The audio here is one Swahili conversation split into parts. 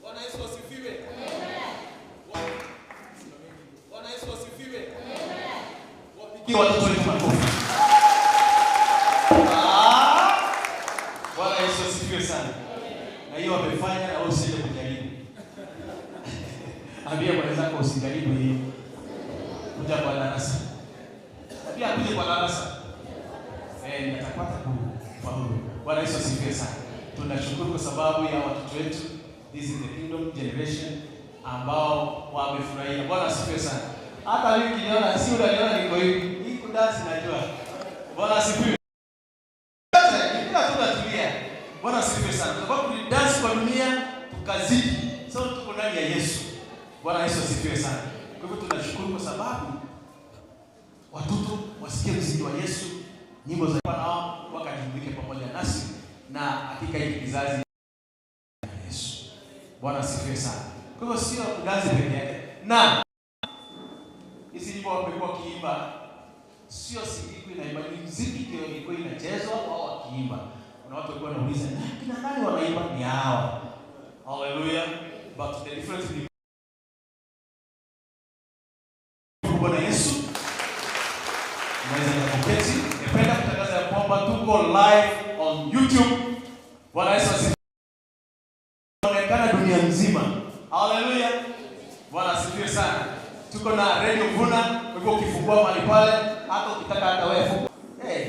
Bwana Yesu asifiwe. Bwana Yesu asifiwe. Wapigie watoto wetu makofi. Ah! Bwana Yesu asifiwe sana. Na hiyo wamefanya, na wewe usiende kujaribu. Ambia mwenzako usijaribu hiyo. Kuja kwa darasa. Ambia kuja kwa darasa. Natapata kufaulu. Bwana Yesu asifiwe sana. Tunashukuru kwa sababu ya watoto wetu. This is the kingdom generation ambao wamefurahia. Bwana asifiwe sana. Hata mimi kiniona, si unaniona niko hivi. Hii kudansi najua. Bwana asifiwe. Kila tunatulia. Bwana asifiwe sana. Kwa sababu tulidansi kwa dunia tukazidi. Sasa tuko ndani ya Yesu. Bwana Yesu asifiwe sana. Kwa hivyo tunashukuru kwa sababu watoto wasikie muziki wa Yesu, nyimbo za nao wakajumuike pamoja nasi, na hakika hiki kizazi Yesu. Bwana asifiwe sana. Kwa hivyo sio kudansi peke yake. Na hizi nyimbo wamekuwa wakiimba, sio siku inaimba, ni muziki ndio ilikuwa inachezwa wao wakiimba. Kuna watu walikuwa wanauliza, na kina nani wanaimba? Ni hawa. Hallelujah. But the difference ni Bwana Yesu. Naweza kuketi. Ningependa kutangaza ya kwamba tuko live on YouTube. Bwana Yesu asifiwe. Inaonekana dunia nzima. Hallelujah. Bwana asifiwe sana. Tuko na Radio Vuna, kwa hivyo ukifungua mahali pale, hata ukitaka hata wewe fungua.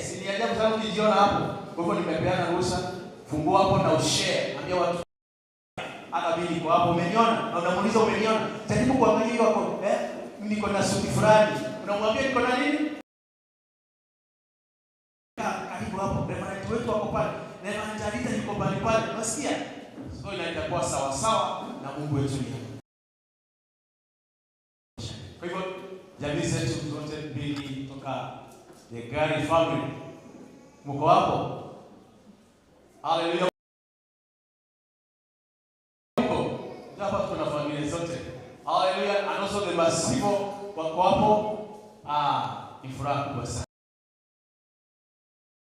Si ni ajabu sana ukijiona hapo. Kwa hivyo nimepeana ruhusa, fungua hapo na ushare, ambia watu hata mimi niko hapo, umeniona? Na unamuuliza umeniona? Jaribu kuangalia hiyo hapo, niko na suti fulani. Unamwambia niko na nini? Karibu hapo, reverend wetu wako pale. Reverend Jarita yuko pale pale. Unasikia? So inaenda sawa sawa na Mungu wetu ni. Kwa hivyo jamii zetu zote mbili kutoka the Gary family. Mko hapo? Hallelujah. Mko? Hapa tuna familia zote. Hallelujah. And also the Masivo wako hapo. Ni furaha kubwa sana.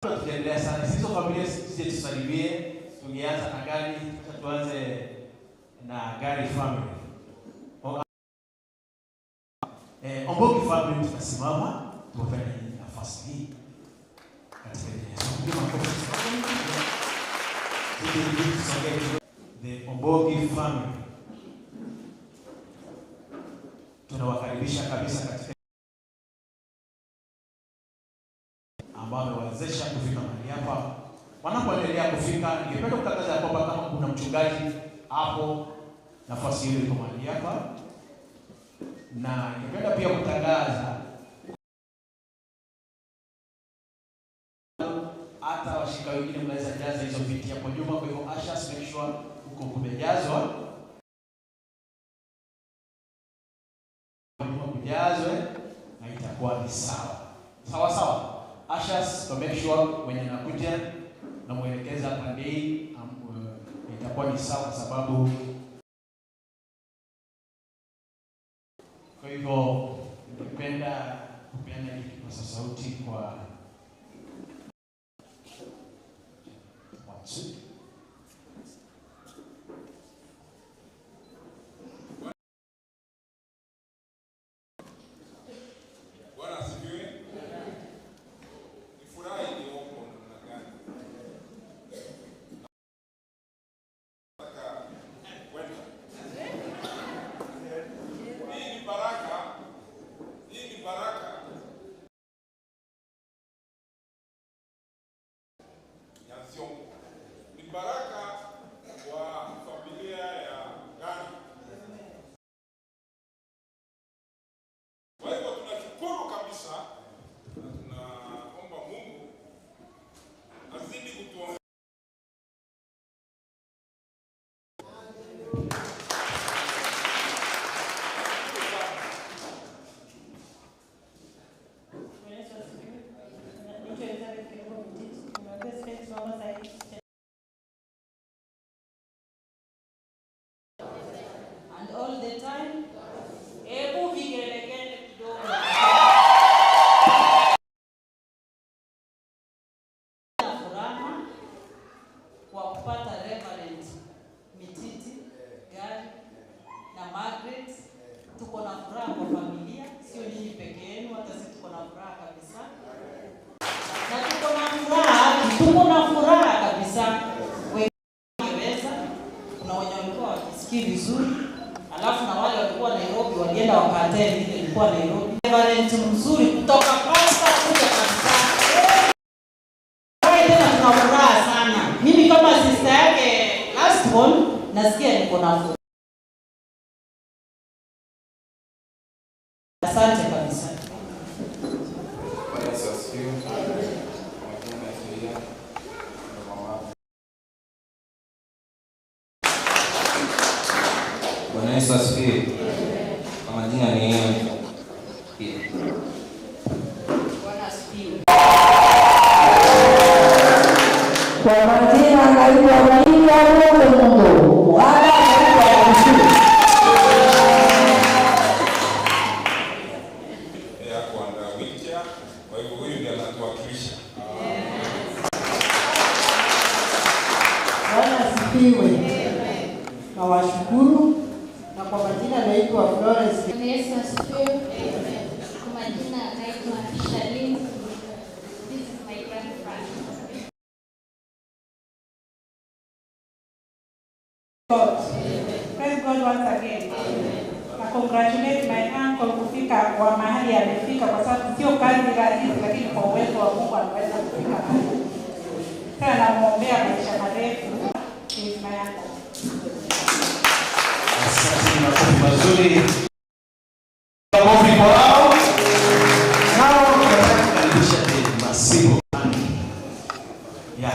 Tutaendelea sana. Sisi familia sisi tusalimie. Tungeanza na gani? Sasa tuanze na Gary family. Ombogi family tutasimama tuwapende nafasi hii katika jina la Yesu. Piga makofi. The Ombogi family tunawakaribisha kabisa katika ambao wamewezesha kufika mahali hapa. Wanapoendelea kufika, ningependa kutangaza kwamba kama kuna mchungaji hapo, nafasi hiyo iko mahali hapa. Na ningependa pia kutangaza hata washika wengine mnaweza jaza hizo viti hapo nyuma. Kwa hivyo ushers, make sure huko kumejazwa, nyuma kujazwe na itakuwa ni sawa sawa sawa. Ushers, to make sure mwenye anakuja na mwelekeza pande hii, itakuwa ni sawa kwa sababu. Kwa hivyo ningependa kupeana hiki kipaza sauti kwa watu. Bwana asifiwe. Ni furaha iliyoko namna gani? Nataka kwenda. Hii ni baraka. Hii ni baraka. Tuko na furaha kwa familia, sio nyinyi peke yenu, hata sisi tuko na furaha kabisa. Na tuko na furaha kabisa. Wengine kuna wenye walikuwa wakisikii vizuri, alafu na wale walikuwa Nairobi walienda wakaattend ile ilikuwa Nairobi. Reverend mzuri kutoka kwanza kuja kabisa. Tena tuna furaha sana. Mimi kama sister yake last one nasikia niko na furaha. Asante kabisa. Bwana Yesu asifiwe. Majina naitwa Ian, ndo mama. Bwana Yesu asifiwe. Kwa majina ni Ian. Bwana asifiwe. Kwa majina naitwa Maria Mungu. Wala naitwa Mshuru. Yeye ako under wheelchair, kwa hivyo huyu ndiye anatuwakilisha. Bwana asifiwe. Nawashukuru na kwa majina naitwa Florence. Bwana Yesu asifiwe. Kwa majina naitwa Shalini. This is my grandfather. God. Praise God once again. I congratulate my uncle kufika kwa mahali amefika, kwa sababu sio kazi rahisi, lakini kwa uwezo wa Mungu ameweza kufika mahali. Tena namuombea maisha marefu. He is my uncle. Asante, makofi mazuri. Makofi kwa wao. Nao tunataka kukaribisha the Masibo family. Yeah.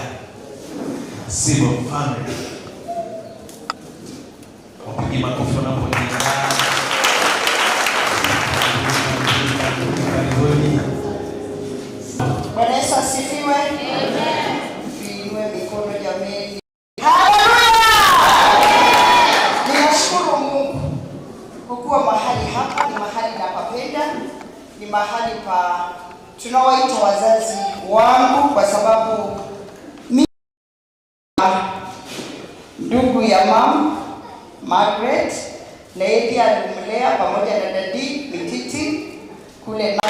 Masibo family. Wapige makofi wanapoingia. Karibuni. Bwana Yesu asifiwe. Tuinue mikono jameni. Haleluya! Ninashukuru Mungu kwa kuwa mahali hapa ni mahali napapenda, ni mahali pa tunawaita wazazi wangu, kwa sababu mimi ndugu ya mam Margaret na yeye pia alimlea pamoja na dadi Mititi kule na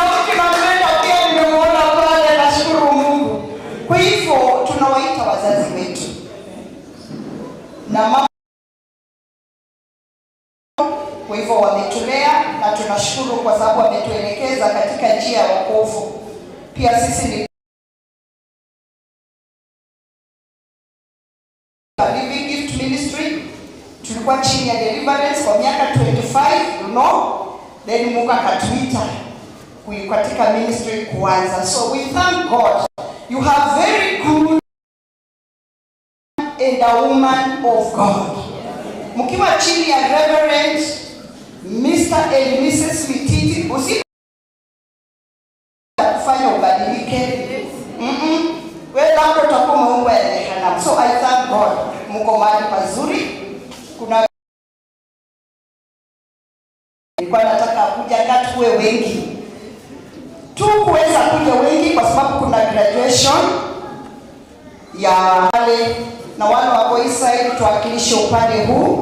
mtu nampenda pia, nimemuona pale, nashukuru Mungu. Kwa hivyo tunawaita wazazi wetu na mama, kwa hivyo wametulea na tunashukuru kwa sababu wametuelekeza katika njia ya wokovu. Pia sisi ni Living Gift Ministry, tulikuwa chini ya Deliverance kwa miaka 25, then Mungu akatuita katika ministry kuanza. So we thank God. You have very good and a woman of God. Mkiwa chini ya Reverend Mr. and Mrs. Mititi, usi kufanya ubadilike. Wewe labda utakuwa umeungwa ya jehanamu. So I thank God. Mko mahali pazuri. Kuna nilikuwa nataka kuja tuwe wengi tu kuweza kuja wengi kwa sababu kuna graduation ya wale na wale wako Israel tuwakilishe upande huu.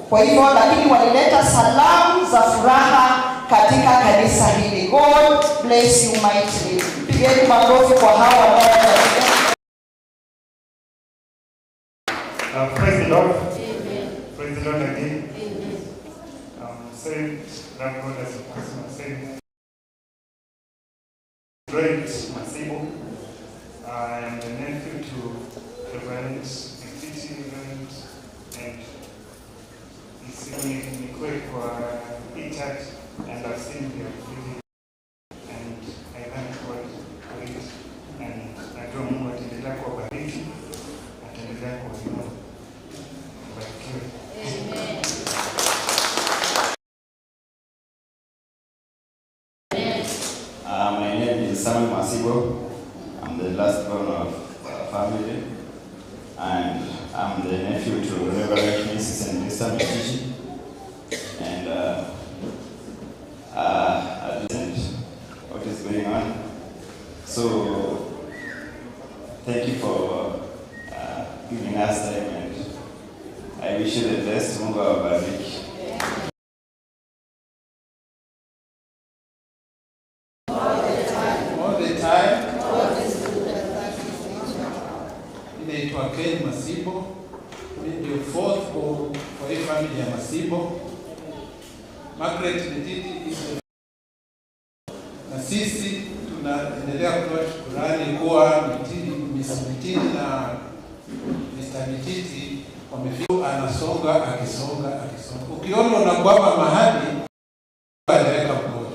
Kwa hivyo lakini walileta salamu za furaha katika kanisa hili. God bless you mightily. Pigeni makofi kwa hawa ambao Praise the Lord. Praise the Lord again. I'm saved, love God as a personal savior. Great Masibo. I am the nephew to Reverend Mititi, Reverend and Nikwe kwa hii church, and I've seen their vision and I thank God for it, and najua Mungu ataendelea kuwabariki, ataendelea kuwainua. Barikiwe. My name is Samuel Masibo. I'm the last born of our family, and I'm the nephew to Reverend Mrs. and Mr. Mititi. And I listened what is going on. So thank you for giving us time, and I I wish you the best. Mungu awabariki. All the time. Naitwa Ken Masibo. Mimi ndio fourth kwa hii family ya Masibo. Margaret Mititi is the, na sisi tunaendelea kutoa shukurani kuwa Mititi, Miss Mititi na Mr. Mititi wamefika, anasonga akisonga akisonga. Ukiona unakwama mahali, anaweka mkono.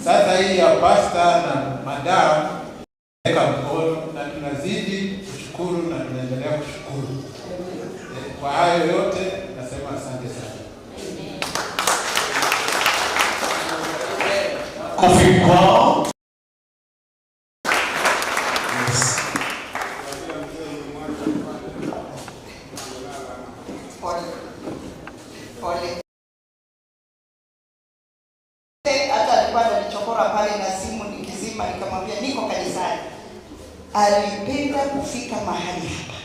Sasa hii ya pasta na madam weka mkono, na tunazidi kushukuru na tunaendelea kushukuru. Kwa hayo yote nasema asante sana. Kofi kwao. Yes. Pole. Pole. Hata alikuwa ananichokora pale na simu nikizima, nikamwambia niko kanisani. Alipenda kufika mahali hapa.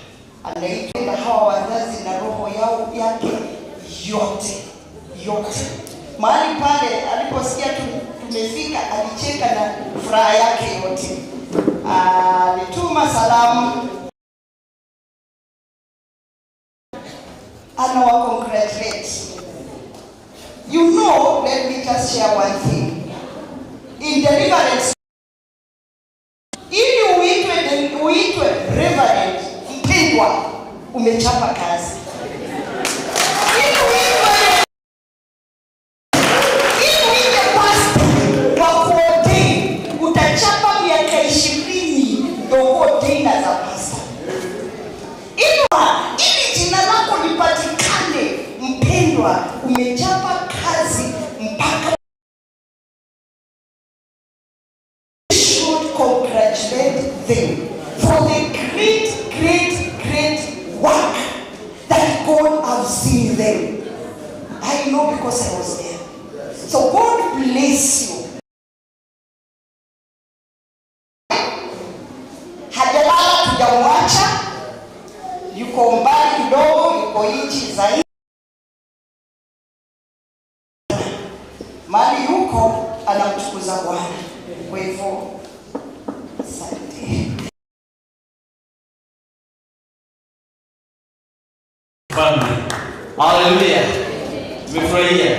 Anaipenda hawa wazazi na roho yao yake yote yote. Mahali pale aliposikia tumefika, alicheka na furaha yake yote. Alituma salamu, anawa congratulate. You know, let me just share one thing. In deliverance, ili uitwe reverend, mpendwa, umechapa kazi. Ili uitwe pastor wa kuordain, utachapa miaka 20 ndio uordain as a pastor. Ili jina lako lipatikane, mpendwa, umechapa kazi mpaka. Should congratulate them for the great, great, great work that God has seen them. I know because I was there. So God bless you. Hajalala, tujamwacha, yuko mbali kidogo, yuko nchi zaidi. Mali yuko anamtukuza Bwana. Kwa hivyo asante. Family. Hallelujah. Tumefurahia.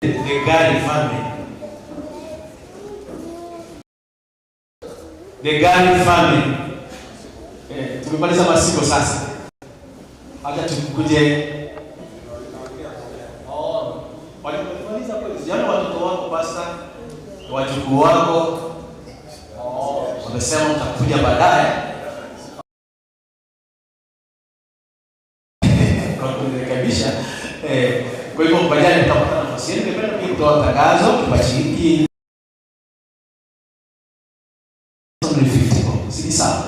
The Gari family. The Gari family. Tumemaliza masiko sasa. Acha tukuje. Oh, walimaliza kweli. Sijaona watoto wako pastor, wajukuu wako. Oh, wamesema mtakuja baadaye. Kwa kunirekebisha. Kwa hivyo baadaye mtapata nafasi yenu. Ningependa pia kutoa tangazo kipaji hiki 150, si sawa?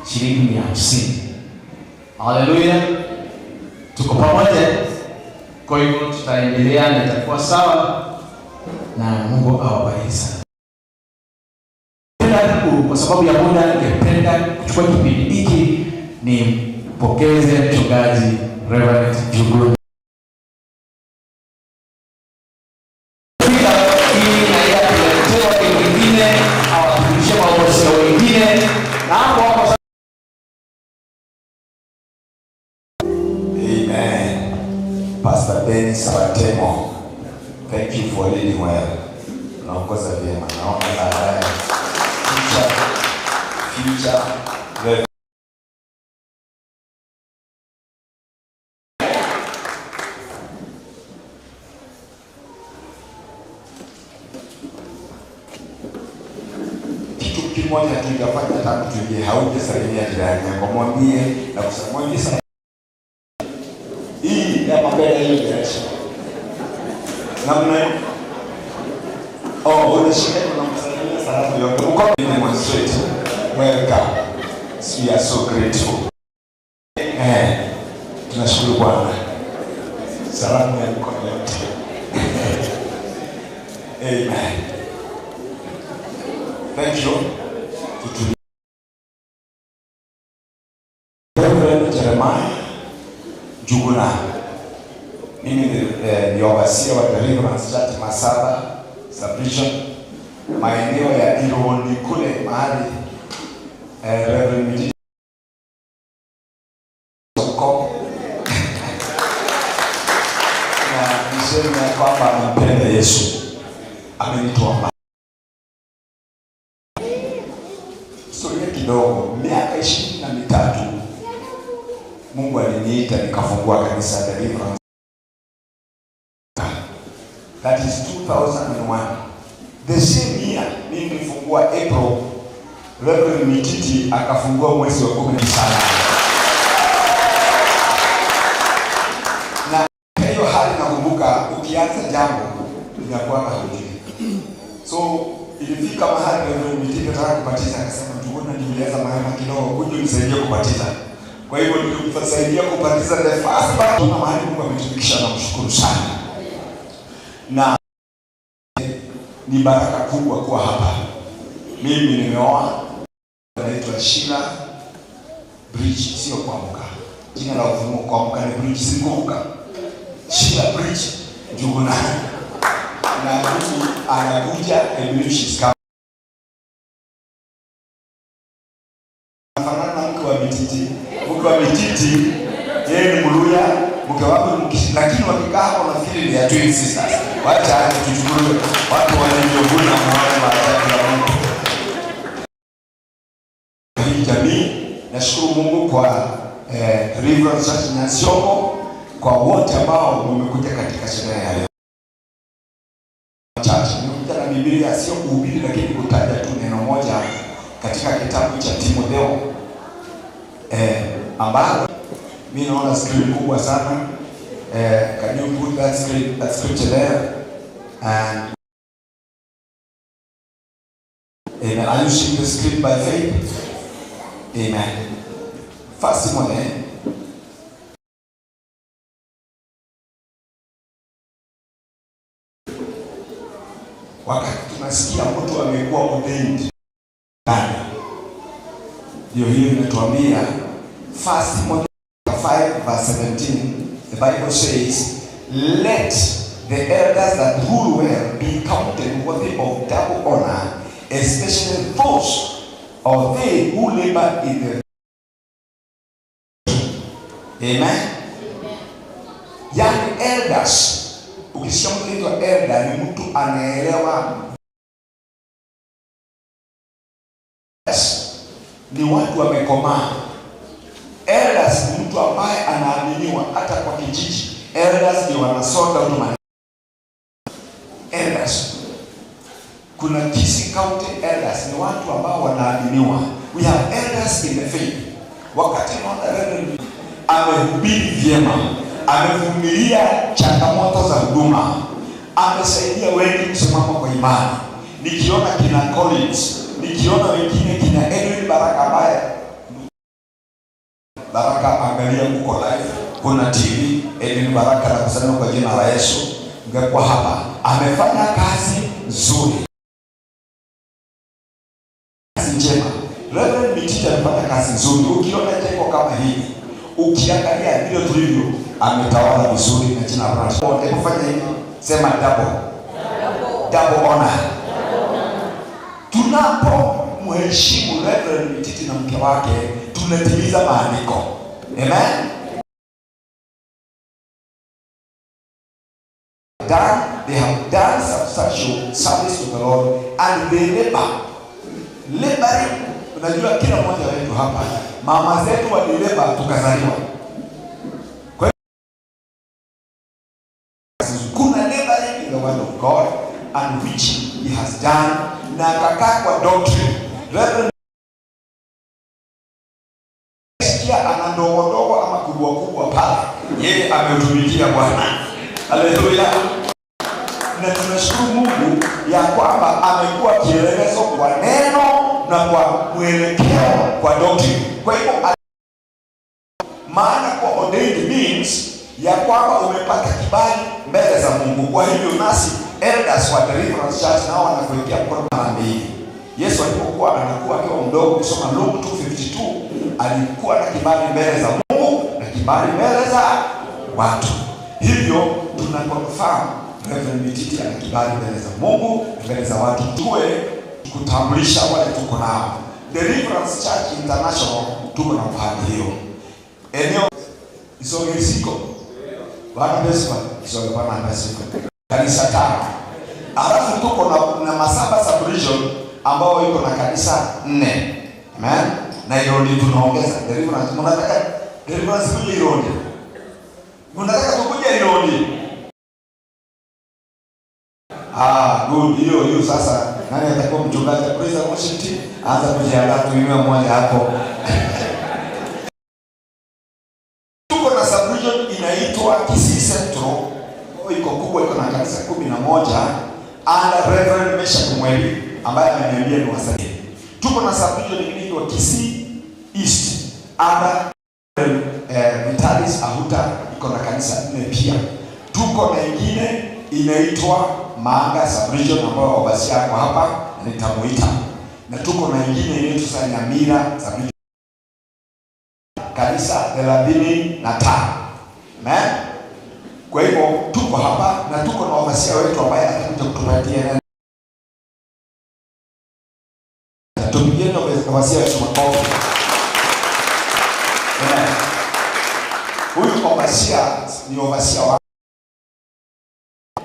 Shilingi 150. Haleluya. Tuko pamoja. Kwa hivyo tutaendelea na itakuwa sawa, na Mungu awabariki sana. Kwa sababu ya muda, ningependa kuchukua kipindi hiki nimpokeze mchungaji Reverend Juguna. Ili na yeye atuletee wengine, awafundishe maokozi wengine, na hapo hapo. Amen. Pastor Dennis Sabatemo, thank you for leading well. Unaongoza vyema. Naona baadaye future reverend. Kitu kimoja tujafanya tangu tuingie, haujasalimia jirani yako, mwambie na kusamwambie sana. Hii ya mabega hiyo direction. Namna oh, unashika unamsalimia salamu yote. Uko demonstrate. Welcome. We are so grateful. Tunashukuru Bwana. Salamu ya mikono yote. Amen. Thank you. Reverend Jeremiah Njuguna. Mimi ni overseer wa Deliverance Church Masaba Subdivision, maeneo ya Ironi kule mahali Reverend Mititi na niseme ya kwamba nampenda Yesu, amenitoa mbali. Historia kidogo, miaka 23 Mungu aliniita nikafungua kanisa Deliverance. That is 2001. The same year mimi nilifungua April, Reverend Mititi akafungua mwezi wa 10 sana. Na hiyo hali nakumbuka, ukianza jambo inakuwa hujui. So ilifika mahali Reverend Mititi akataka kubatiza, akasema tuona nilianza mahali kidogo, kuja unisaidie kubatiza. Kwa hivyo nilimsaidia kubatiza the first batch. Na mahali Mungu ametufikisha, namshukuru sana. Na ni baraka kubwa kuwa hapa. Mimi nimeoa, naitwa Sheila Bridge, sio Kwamuka. Jina la ufunuo Kwamuka ni Bridge, sikumbuka. Sheila Bridge Njuguna. Na mimi anakuja, I believe she's coming. Anafanana na mke wa Mititi. Mke wa Mititi yeye ni Mluya, mke wangu ni Mkisii, lakini wakikaa hapo nafikiri ni ya twin sisters. Wacha aje tuchukue watu walivyovuna muone maajabu ya Mungu. Hii jamii, nashukuru Mungu kwa Deliverance Church Nyansiongo, kwa wote ambao mmekuja katika sherehe ya leo. Church, nimekuja na Biblia sio kuhubiri, lakini kutaja tu neno moja katika kitabu cha Timotheo ambalo mimi naona screen kubwa sana. Can you put that screen, that scripture there? And amen. Are you seeing the screen by faith? Amen. First Timothy wakati tunasikia mtu amekuwa ordained, ndio hiyo inatuambia First Timothy 5 verse 17, the Bible says, let the elders that rule well be counted worthy of double honor, especially those or they who labor in the. Amen. Yani elders, ukisikia mtu anaitwa elder ni mtu anaelewa. Ni watu wamekomaa. Elders ni mtu ambaye anaaminiwa hata kwa kijiji. Elders ni wanasonda huduma. Elders. Kuna Kisii County elders ni watu ambao wanaaminiwa. We have elders in the faith. Wakati naona Reverend amehubiri vyema, amevumilia changamoto za huduma, amesaidia wengi kusimama kwa imani. Nikiona kina Collins, nikiona wengine kina Edwin Baraka ambaye Baraka, angalia uko live, kuna TV. Edwin Baraka na kusema kwa jina la Yesu, ungekuwa hapa. Amefanya kazi nzuri, kazi njema. Reverend Mititi amefanya kazi nzuri. Ukiona jengo kama hili, ukiangalia vile tulivyo, ametawala vizuri na jina la Bwana. Hebu fanya hivi, sema double. Double honor. Tunapo mheshimu Reverend Mititi na mke wake, tunatimiza maandiko. Amen. They have done substantial service to the Lord and they labor. Laboring, unajua kila mmoja wetu hapa, mama zetu walileba tukazaliwa. Kwa hiyo kuna laboring in the word of God and which he has done, na akakaa kwa doctrine. Reverend sikia ana ndogo ndogo ama kubwa kubwa pale, yeye ametumikia Bwana. Haleluya. Na tunashukuru Mungu ya kwamba amekuwa kielelezo kwa neno na kwa mwelekeo kwa doctrine. Kwa hivyo maana kwa ordained means ya kwamba umepata kibali mbele za Mungu. Kwa hivyo nasi elders wa Deliverance Church nao wanakuwekea mkono mara mbili. Yesu alipokuwa anakuwa akiwa mdogo, kusoma Luke 2:52, alikuwa na kibali mbele za Mungu na kibali mbele za watu. Hivyo tuna confirm Reverend Mititi ana kibali mbele za Mungu, mbele za watu. Tuwe kutambulisha wale tuko nao. Deliverance Church International tuko na mpangilio. Eneo Isonge siko. Bwana Besifa, Isonge Bwana Besifa. Kanisa 5. Alafu tuko na Masaba Sub-Region ambao iko na kanisa 4. Amen. Na Irondi tunaongeza. Deliverance, mnataka Deliverance kuje Irondi. Mnataka tukuje Irondi. Ah, good. Hiyo sasa nani atakuwa mchungaji? Praise the worship team. Anza kujiandaa tuinue mmoja hapo. Tuko na sub-region inaitwa Kisii Central. Iko kubwa, iko na kanisa 11 under Reverend Meshack Mweli ambaye ameniambia ni wasaidie. Tuko na sub-region nyingine inaitwa Kisii East under Vitalis Ahuta, iko na kanisa 4 pia. Tuko na nyingine inaitwa Manga sub-region ambayo wabasi yako hapa nitamuita. Na tuko na nyingine inaitwa Nyamira sub-region, kanisa 35. Amen. Kwa hivyo tuko hapa na tuko na wasia wetu ambaye atakuja kutupatia. Tupigieni wasia wetu makofi. Amen. Huyu wasia ni wasia wa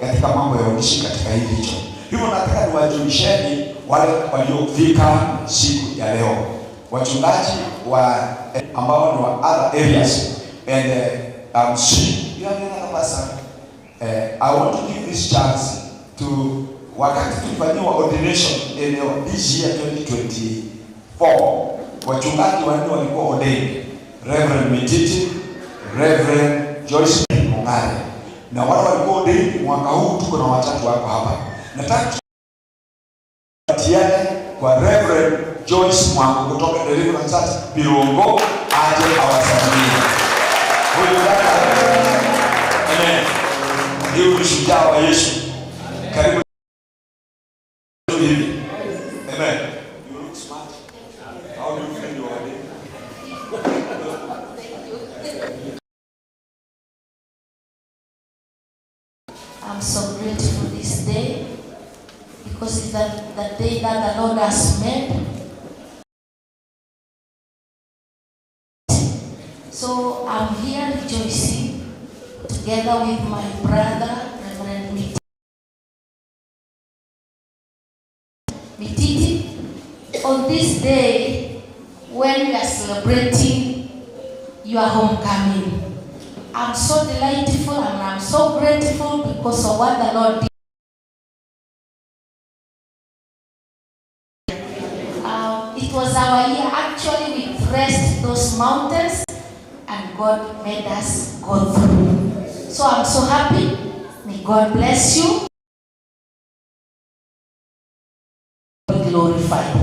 katika mambo ya uishi katika hii region. Hivyo nataka niwajulisheni wale waliofika siku ya leo, wachungaji wa ambao ni wa other areas and I want to give this chance to wakati tulifanyiwa ordination in this year 2024, wachungaji wanne walikuwa ordained: Reverend Mititi, Reverend Joyce Mongare, na wale walikuwa ordained mwaka huu tuko na watatu wako hapa. Nataka tupatiane kwa Reverend Joyce Mwango kutoka Deliverance Church Birongo aje awasalimie. Huyu dada, amen. Huyu ni shujaa wa Yesu. Karibu hivi. Amen. You look smart. How do you feel you are? I'm so grateful this day because it's the day that the Lord has made. So I'm here rejoicing together with my brother, Reverend Mititi, on this day when we are celebrating your homecoming. I'm so delightful and I'm so grateful because of what the Lord did. It was our year. Actually, we pressed those mountains and God made us go through. So I'm so happy. May God bless you. Be glorified.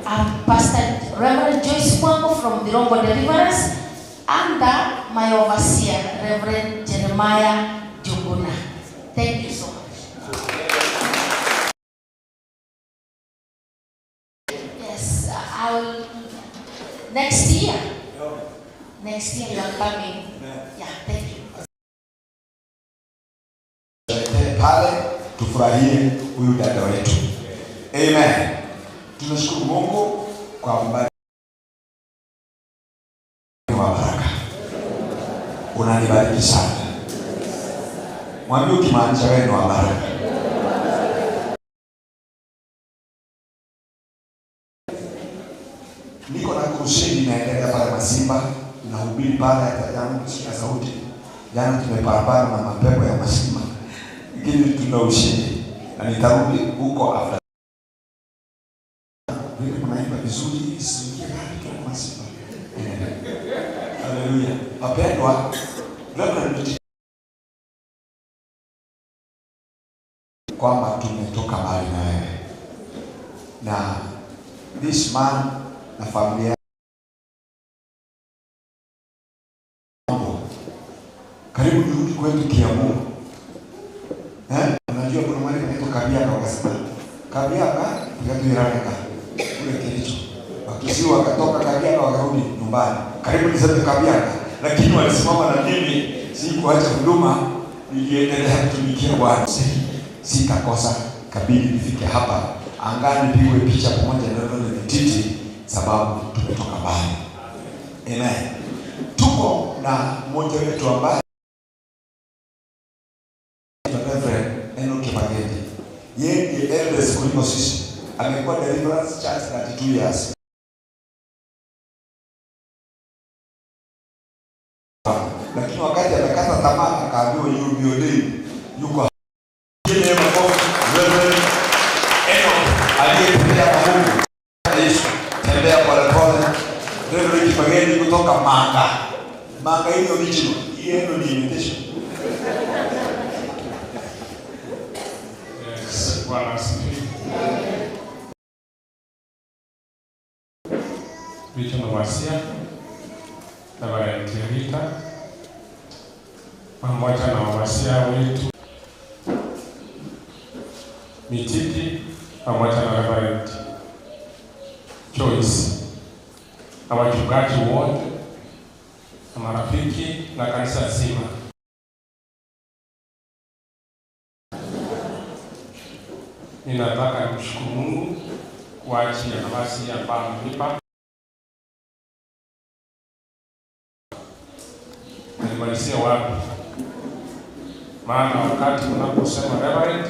I'm Pastor Reverend Joyce Mwango from Birongo Deliverance, under my overseer, Reverend Jeremiah Juguna. Thank you so much. Yes, I'll next year. Next year you are coming. Yeah, thank you. Pale tufurahie huyu dada wetu. Amen. Tunashukuru Mungu kwa wa baraka. Unanibariki sana. Mwambie ukimaanisha wewe ni wa baraka. Niko na crusade inaendelea pale Masimba, nahubiri pale hata jana kusikia sauti. Jana tumepambana na mapepo ya Masimba. Lakini tuna ushindi. Na nitarudi huko after. Vile mnaimba vizuri, siingie gari kwa Masimba. Haleluya. Wapendwa, Reverend kwamba tumetoka mbali na wewe. Na this man na familia karibu nirudi kwetu Kiambu. Unajua kuna mahali panaitwa Kabiaka, wakasema Kabiaka tukatuiraneka kule Kericho. Wakisi wakatoka Kabiaka wakarudi nyumbani. Karibu niseme Kabiaka, lakini walisimama na mimi Sikuacha huduma, niliendelea kutumikia Bwana. Sitakosa, kabidi nifike hapa angaa nipigwe picha pamoja na Reverend Mititi, sababu tumetoka mbali. Amen. Tuko na mmoja wetu ambaye Reverend Enoch Kibagendi. Yeye ndiye eldest kuliko sisi. Amekuwa Deliverance Church 32 years. Lakini wakati amekata tamaa akaambiwa you be ordained. Yuko yeye makofi Reverend Enoch aliyetembea kwa Mungu. Yesu tembea pole pole. Reverend Kibagendi kutoka Manga. Manga hii original. Hiyo ni imitation. Yes, Bwana asifiwe. Region Overseer Reverend Rita pamoja na overseer wetu Mititi pamoja na Reverend Joyce na wachungaji wote na marafiki na kanisa zima. Ninataka nimshukuru Mungu kwa ajili ya nafasi ambayo amenipa. Nilimalizia wapi? Maana wakati unaposema Reverend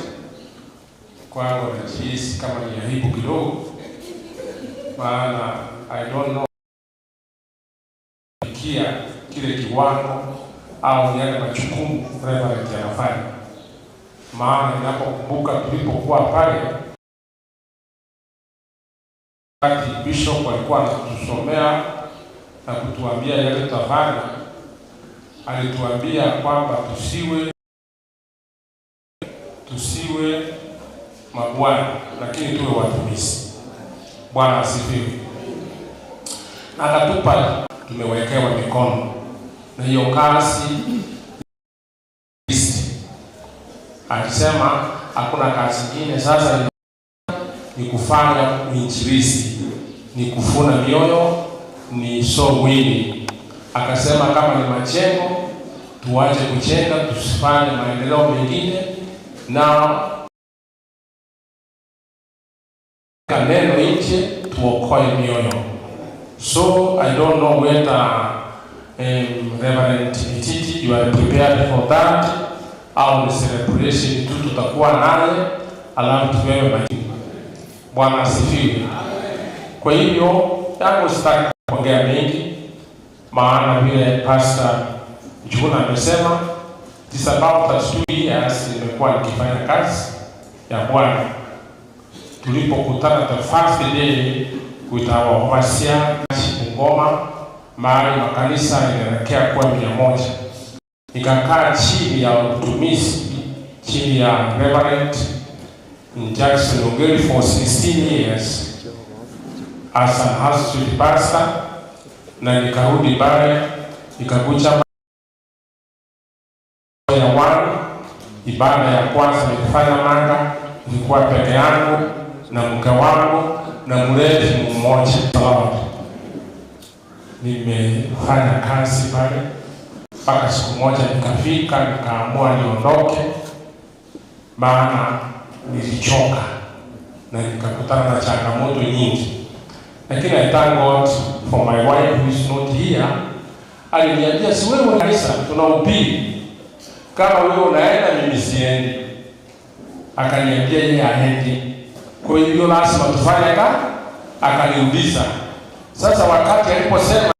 kwangu najihisi kama ni aibu kidogo, maana I don't know kia kile kiwango au yale majukumu Reverend yanafanya. Maana ninapokumbuka tulipokuwa pale wakati Bishop alikuwa anatusomea na kutuambia yale tutafanya, alituambia kwamba tusiwe mabwana lakini tuwe watumishi. Bwana asifiwe. Na akatupa, tumewekewa mikono na hiyo kazi. Alisema hakuna kazi nyingine sasa ni kufanya uinjilisti, ni kufuna mioyo, ni soul winning. Akasema kama ni majengo tuache kujenga, tusifanye maendeleo mengine, na neno nje tuokoe mioyo. So I don't know whether Reverend Mititi you are prepared for that, au ni celebration tu tutakuwa naye alafu tuwewe majibu. Bwana asifiwe. Kwa hivyo yangu sitaki kuongea mengi, maana vile Pastor Njuguna amesema it's about 32 years nimekuwa nikifanya kazi ya Bwana. Tulipokutana the first day with our overseer Bungoma, mahali makanisa inaelekea kuwa 100. Nikakaa chini ya utumishi chini ya Reverend Jackson Ongeri for 16 years as an associate pastor, na nikarudi pale nikakuja ya one. Ibada ya kwanza nilifanya Manga, nilikuwa peke yangu na mke wangu na mlevi mmoja. Nimefanya kazi pale mpaka siku moja nikafika nikaamua niondoke, maana nilichoka na nikakutana na changamoto nyingi. Lakini I thank God for my wife who is not here. Aliniambia, si wewe kanisa tunahubiri, kama wewe unaenda mimi siendi. Akaniambia yeye haendi, kwa hiyo lazima tufanye kazi. Akaniuliza sasa, wakati aliposema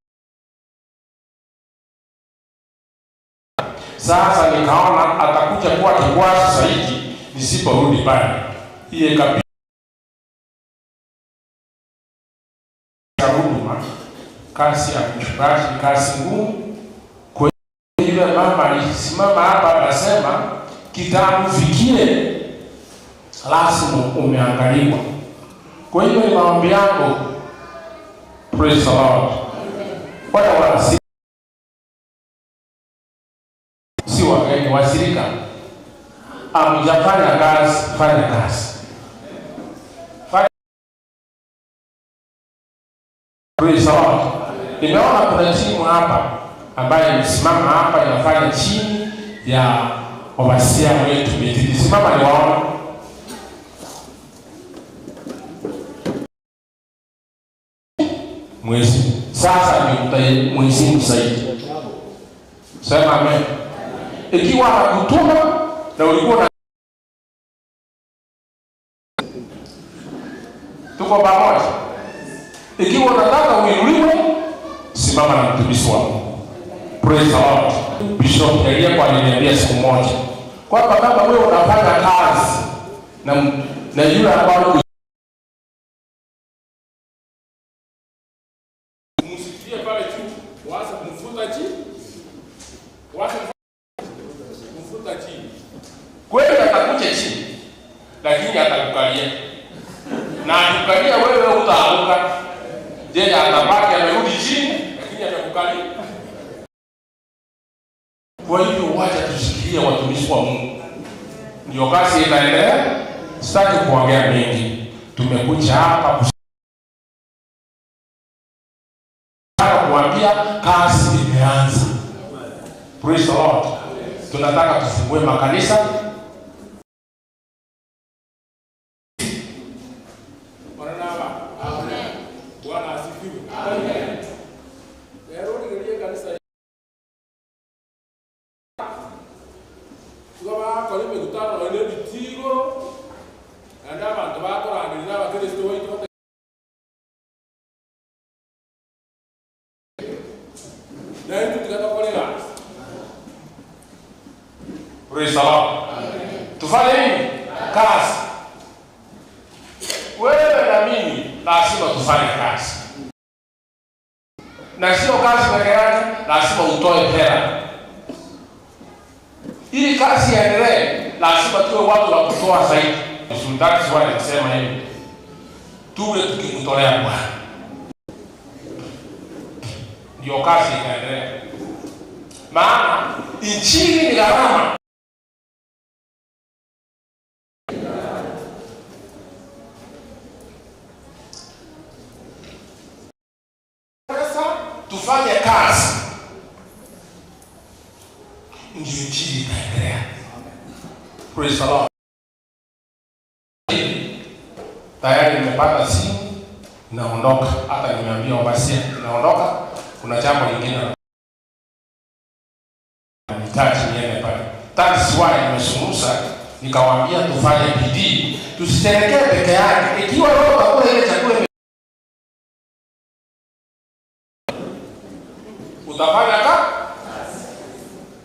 sasa, nikaona atakuja kuwa kikwazo zaidi nisiporudi pale. Iye kabisa huduma, kazi ya mchungaji, kazi ngumu. Kwa hiyo yule mama alisimama hapa akasema, kitamfikie lazima umeangaliwa. Kwa hiyo ni maombi yangu, praise the Lord. Wale wana si wageni wasirika, amjafanya kazi, fanya kazi. Praise the Lord. Nimeona kuna timu hapa ambayo imesimama hapa inafanya chini ya overseer wetu Mititi. Simama niwaone. Mwezi sasa ni mheshimu zaidi. Sema amen. Ikiwa hakutuma na ulikuwa na tuko pamoja. Ikiwa unataka uinuliwe, simama na mtumishi wa Mungu. Praise the Lord. Bishop Elia aliniambia siku moja kwamba kama wewe unafanya kazi na yule ambaye msikie pale juu, waanze kumfuta chini. Waanze kumfuta chini. Kweli atakuja chini, lakini atakukalia. Na akikukalia wewe utaanguka. Je, atabaki amerudi chini lakini atakukalia. Kwa hivyo wacha tushikilie watumishi wa Mungu. Ndio kazi itaendelea. Sitaki kuongea mengi. Tumekuja hapa kuambia kazi imeanza. Praise the Lord. Tunataka tufungue makanisa. Amen. Bwana asifiwe. Amen. Leo nigelie kanisa. Tuba kole mikutano ile bitigo. Nanda abantu bakorangirira abakristo baitu. Na hiyo tukatokolea. Praise the Lord. Tufanye nini? Kazi. Wewe na mimi lazima tufanye kazi. Na sio kazi peke yake, lazima utoe hela. Ili kazi iendelee, lazima tuwe watu wa kutoa zaidi. Sultani Swali alisema hivi. Tuwe tukimtolea Bwana. Ndio kazi itaendelea. Maana injili ni gharama. Tufanye kazi. Ndio injili itaendelea. Praise the Lord. Tayari nimepata simu, naondoka. Hata nimeambia overseer naondoka. Kuna jambo lingine nahitaji niende pale. That's why nimezungumza nikawaambia tufanye bidii, tusiterekee peke yake. Ikiwa wewe utakula ile chakula utafanya kazi.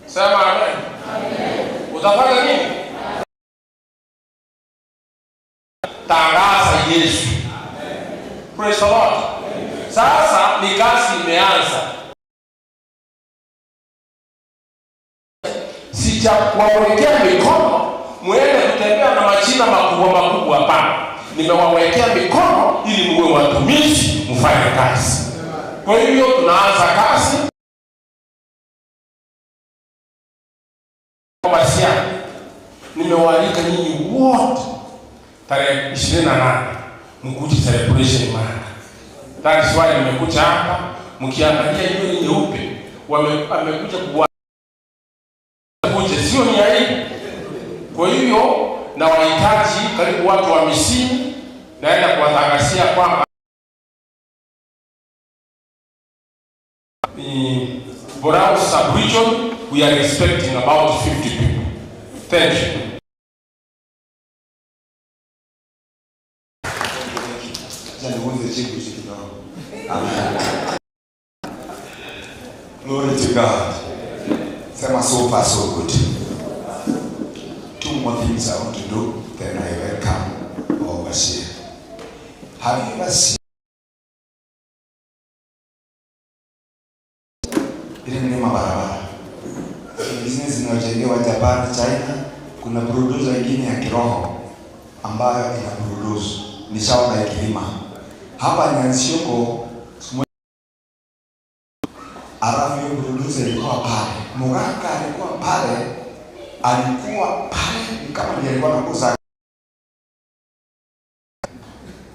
Sema amen. Amen. Utafanya nini? Tangaza Yesu. Praise the Lord. Sasa ni kazi imeanza. Sijakuwawekea mikono muende kutembea na majina makubwa makubwa, hapana. Nimewawekea mikono ili muwe watumishi mfanye kazi. Kwa hivyo tunaanza kazi. Nimewaalika nyinyi wote tarehe 28 mkuje celebration maana. That's why nimekuja hapa. Mkiangalia yule nyeupe amekuja kuja, sio ni aibu. Kwa hivyo na wahitaji karibu watu 50, naenda kuwatangazia kwamba ni Borao sub-region, we are expecting about 50 people. Thank you. Glory to God. Sema so far so good. Two more things I want to do, then I welcome overseer. Have you ever seen ile ni mabarabara zingine zinajengewa Japan, China? Kuna producer ingine ya kiroho ambayo ina produce ni sawa na kilima hapa Nyansioko. Alafu hiyo producer ilikuwa pale, muganga alikuwa pale, ni kama ndiye alikuwa anakuza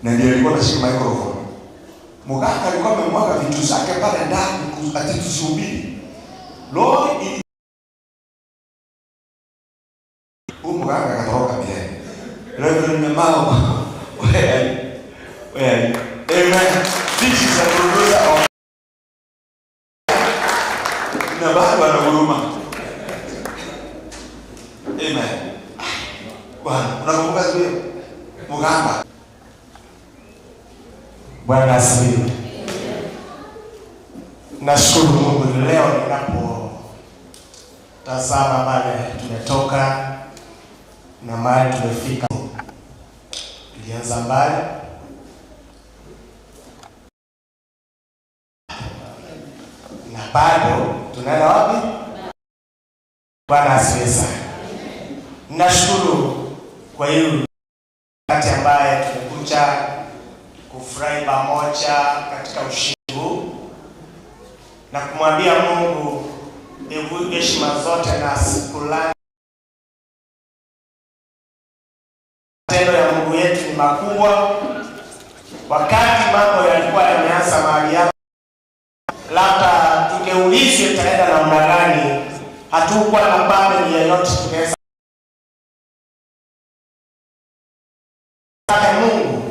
na ndiye alikuwa anashika microphone. Muganga alikuwa amemwaga vitu zake pale ndani ati tusubiri. Lori ili huyu mganga akatoroka milele. Reverend Nyamao, where are you? Where are you? Amen. This is a producer of na bado anahuruma. Amen. Bwana, unakumbuka siku hiyo? Mganga. Bwana asifiwe. Nashukuru Mungu leo ninapotazama pale tumetoka na mahali tumefika. Tulianza mbali. Na bado tunaenda wapi? Bwana asifiwe sana. Nashukuru kwa hiyo wakati ambaye tumekuja kufurahi pamoja katika ushindi huu na kumwambia Mungu heshima zote na shukrani. Matendo ya Mungu yetu ni makubwa. Wakati mambo yalikuwa yameanza mahali hapa, labda tungeulizwe tutaenda namna gani, hatukuwa na pande yoyote tungeweza. Mungu,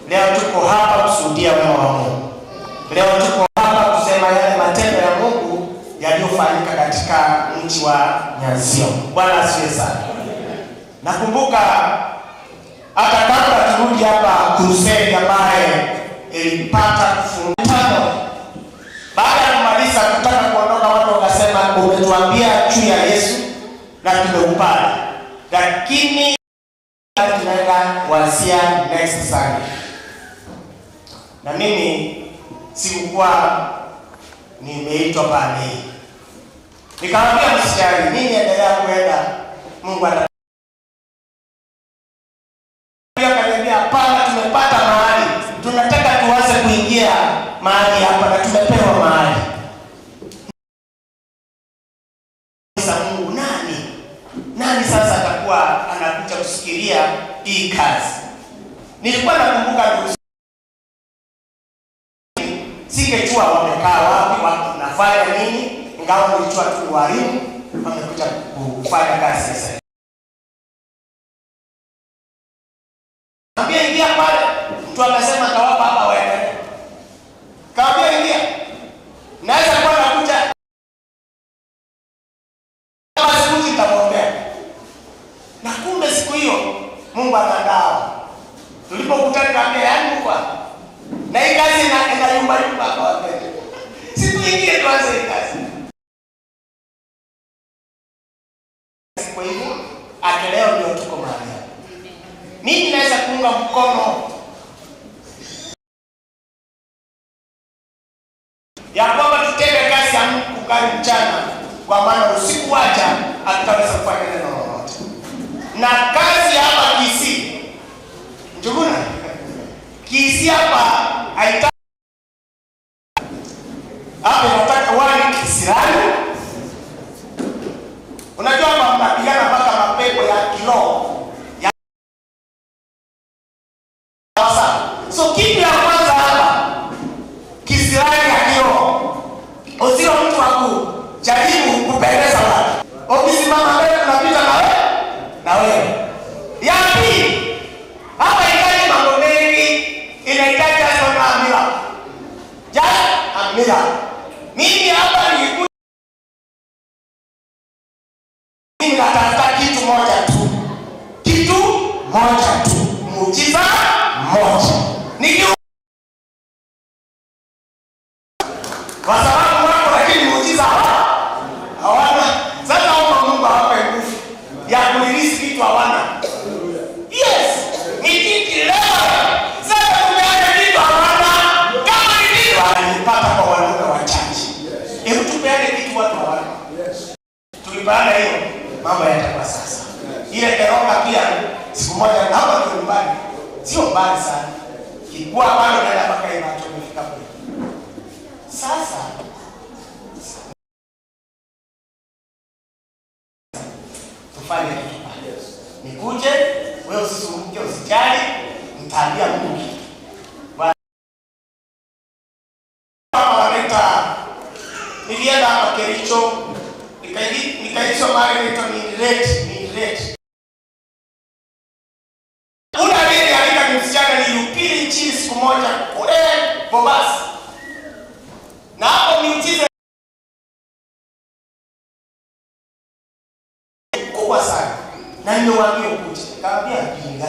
leo tuko hapa kushuhudia wema wa Mungu. Leo tuko hapa kusema yale matendo ya Mungu yaliyofanyika katika mji wa Nyanzio. Bwana asifiwe sana. Nakumbuka hata kabla turudi hapa crusade ambaye ilipata kufungana. Baada ya kumaliza kutaka kuondoka, watu wakasema umetuambia juu ya Yesu na tumeupata, lakini tunaenda kuanzia next Sunday. Na mimi sikukuwa nimeitwa pale. Nikamwambia msijali, mimi endelea kuenda, Mungu ata. Akaniambia hapana, tumepata mahali, tunataka tuanze kuingia mahali hapa na tumepewa mahali. Sasa Mungu nani? Nani sasa atakuwa anakuja kusikilia hii kazi? Nilikuwa nakumbuka ndugu, singejua wamekaa wapi, wanafanya nini, ingawa nilijua tu walimu wamekuja kufanya kazi sasa. Ambia ingia pale, mtu akasema tawapa hapa waendelee. Kaambia ingia. Naweza kuwa nakuja kama siku nitamwombea. Na kumbe siku hiyo Mungu anaandaa. Tulipokutana kaambia yaani Mungu na hii kazi ina yumba yumba kwa wapende. Si tuingie tuanze hii kazi. Kwa hivyo leo ndio tuko mahali hapa. Mimi naweza kuunga mkono ya kwamba tutende kazi ya Mungu kungali mchana, kwa maana usiku wacha hatutaweza kufanya neno lolote. Na kazi hapa Kisii, Njuguna, Kisii hapa haitaki hapa, inataka wale kisirani. Unajua hapa mnapigana mpaka mapepo ya kiroho. So kitu ya kwanza hapa kisirani ya kiroho, usio mtu wa kujaribu kupendeza watu. Ukisimama mbele unapita na wewe na wewe. Ya pili, hapa inahitaji mambo mengi, inahitaji hasa amira. Just amira. Mimi hapa nilikuja, mimi natafuta kitu moja tu. Kitu moja tu. Muujiza moja. Nikiwa kwa sababu wako lakini muujiza hawana. Sasa omba Mungu awape nguvu ya kulirisi kitu hawana. Yes, ni kitu leo. Sasa tumeona kitu hawana. Kama ni kitu alipata kwa wanaume wachache. Hebu tupeane kitu watu hawana. Tulipeana hiyo, mambo yatakuwa sasa. Ile keroka pia siku moja hapa tu nyumbani, sio mbali sana. Kilikuwa bado naenda mpaka hiyo watu wamefika kule. Sasa tufanye kitu pale. Nikuje, wewe usisumbuke, usijali, nitaambia Mungu kitu. Hapa wanaita, nilienda hapa Kericho, Nilibatizwa mahali inaitwa Minireti. Ule aliyenialika ni msichana, nilihubiri injili siku moja kule Mombasa. Na hapo miujiza kubwa sana. Na nimewaambia ukuje. Nikamwambia pinga.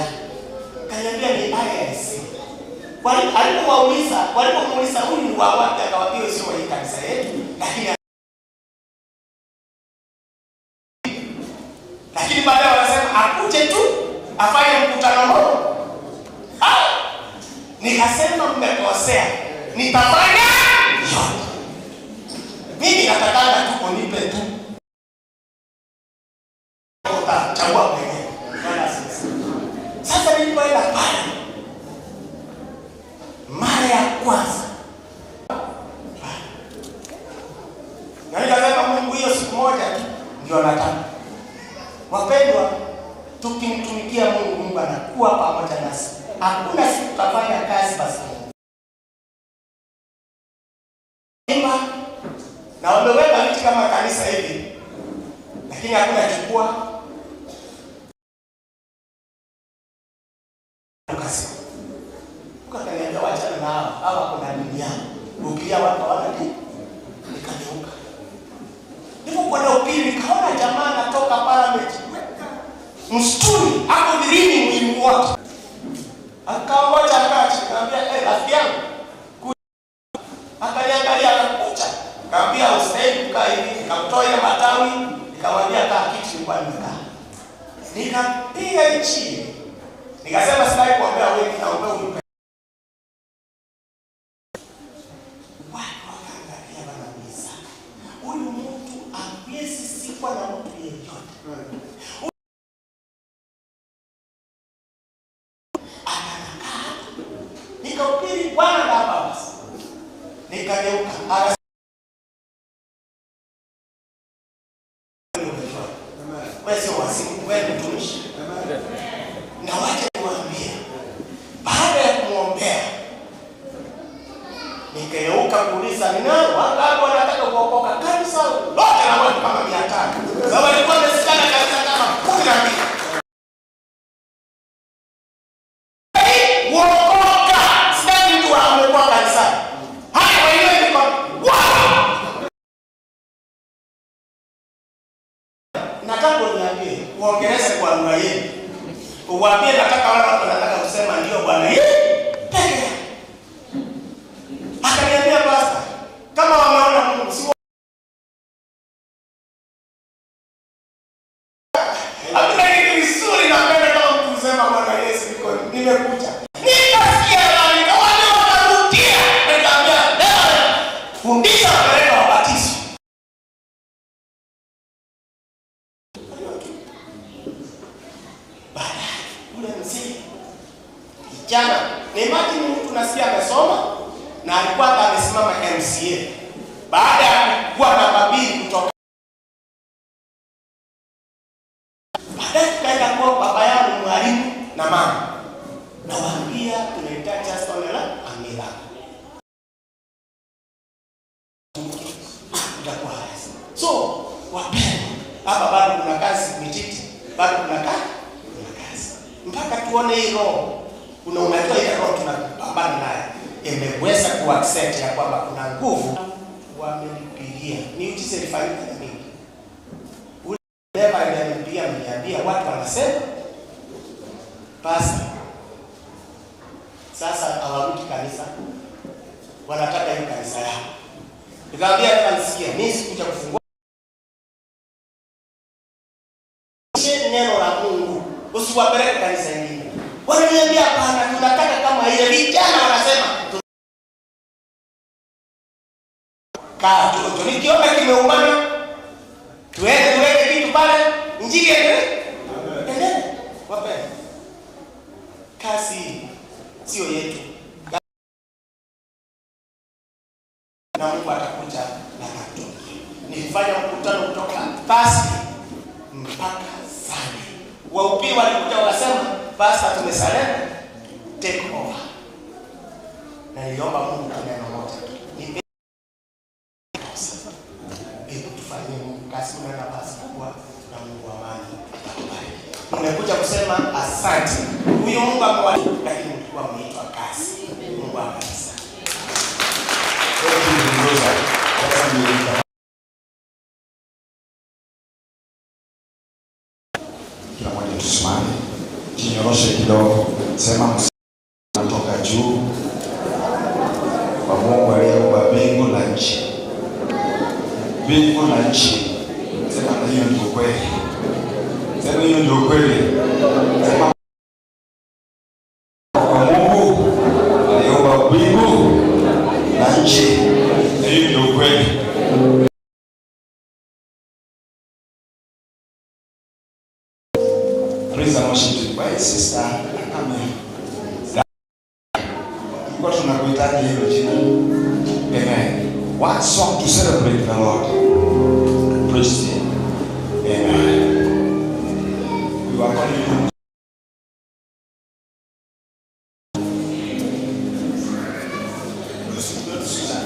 Kaniambia ni IIC. Walipomuuliza huyu ni wa wapi, akawaambia sio wa hii kanisa yetu, lakini baadaye wanasema akuje tu afanye mkutano mmoja. Nikasema mmekosea. Nitafanya yote. Mimi natakanga tu unipe tu. Utachagua mwenyewe. Sasa nilipoenda pale mara ya kwanza, na nikasema Mungu, hiyo siku moja tu ndio nataka. Wapendwa, tukimtumikia Mungu, Mungu anakuwa pamoja nasi. Hakuna siku tutafanya kazi basi. Na wameweka miti kama kanisa hivi, lakini hakuna jukwaa. Ukakaniambia wachana na hao, hawa kuna dini yao. Ukilia watu hawana dini. Nikageuka. Nilipokwenda upili nikaona jamaa anatoka pale amejiweka msituni, hapo dirini mwili wote. Akaongoja akachi, nikamwambia rafiki yangu. Akaniangalia akakucha. Nikamwambia usitahili kukaa hivi, nikamtoa ile matawi, nikamwambia kaa kiti nilikuwa nimekaa. Nikapiga injili. Nikasema sitaki kuombea wengi, naombea huyu. Watu wakaangalia wanauliza, huyu mtu hawezi sikwa na mtu yeyote. Akanakaa. Nikahubiri Bwana na baba. Nikageuka. Wewe sio wasimu, wewe ni mtumishi. Na wacha niwaambie, baada ya kumwombea nikageuka kuuliza ni nani wangapi wanataka kuokoka. Kanisa lote la watu kama 500. Sababu alikuwa amesikana kanisa kama 12. Kuokoka, sitaki mtu amekuwa kanisani. Haya wenyewe ni kwa wow! Nataka uniambie, uongeleze kwa lugha yenu. Uwaambie nataka wale watu wanataka kusema ndio Bwana yeye peke yake. Akaniambia pastor, kama wameona Mungu si hakuna kitu vizuri napenda kama mtu kusema Bwana Yesu niko nimekuja. Nikasikia malaika wale wakarudia. Nikamwambia, fundisha wapeleka wabatizwe. Baadaye ule mzee kijana, ni imagine mtu nasikia amesoma na alikuwa hata amesimama MCA. Baada ya kuwa namba 2 kutoka, baadaye tukaenda kwa baba yangu mwalimu na mama, nawaambia tunahitaji just only a miracle. Itakuwa rahisi. So wapendwa, hapa bado kuna kazi mititi, bado kuna kazi mpaka tuone hii roho. Kuna unajua ile roho tunapambana naye imeweza kuaccept ya kwamba kuna nguvu. Wamenipigia miujiza ilifanyika na mingi. Ule dereva alinipigia, ameniambia watu wanasema pastor sasa hawarudi kanisa, wanataka hiyo kanisa yao. Nikamwambia kanisikia, mimi sikuja kufungua neno la Mungu, usiwapeleke kanisa lingine. Wananiambia hapana, tunataka kama ile. Vijana wanasema kaa tu, nikiona kimeumana tuende tuweke kitu pale, injili endelee. Endelee. Wapendwa, kazi sio yetu, na Mungu atakuja na atatumikia. Nilifanya mkutano kutoka Thursday mpaka Sunday. Wahubiri walikuja wakasema, pastor tumesalenda, take over. Na niliomba Mungu tu neno moja, nipe hebu tufanyie Mungu kazi. Kuna nafasi kubwa Mmekuja kusema asante. Huyu Mungu amewa, lakini mlikuwa mmeitwa kazi. Mungu awabariki sana. Thank you, Bulldozer. Sasa ni kila mmoja tusimame, jinyoroshe kidogo, sema kutoka juu kwa Mungu aliyeumba mbingu na nchi, mbingu na nchi. Sema na hiyo ndio kweli, sema hiyo ndio kweli, sema kwa Mungu aliyeumba mbingu na nchi, na hiyo ndio kweli. Praise and worship to my sister. Come here. Tulikuwa tunakuhitaji hilo jina. Amen. One song to celebrate the Lord. Praise him. Amen. We were calling you. Susan.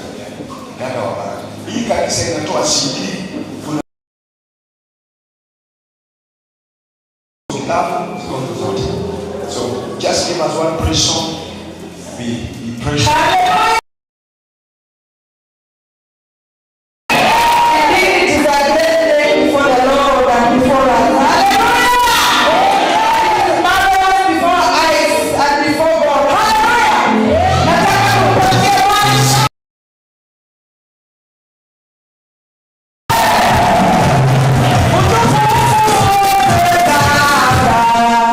Dada wa baraka. Hii kanisa inatoa CD. Kuna kitabu ziko zote. So just give us one praise song. We praise. Indeed, it is a great day before the Lord and before us. Hallelujah! It is marvelous before our eyes and before God. Hallelujah! Nataka kupatia Bwana. Utukufu wote Baba.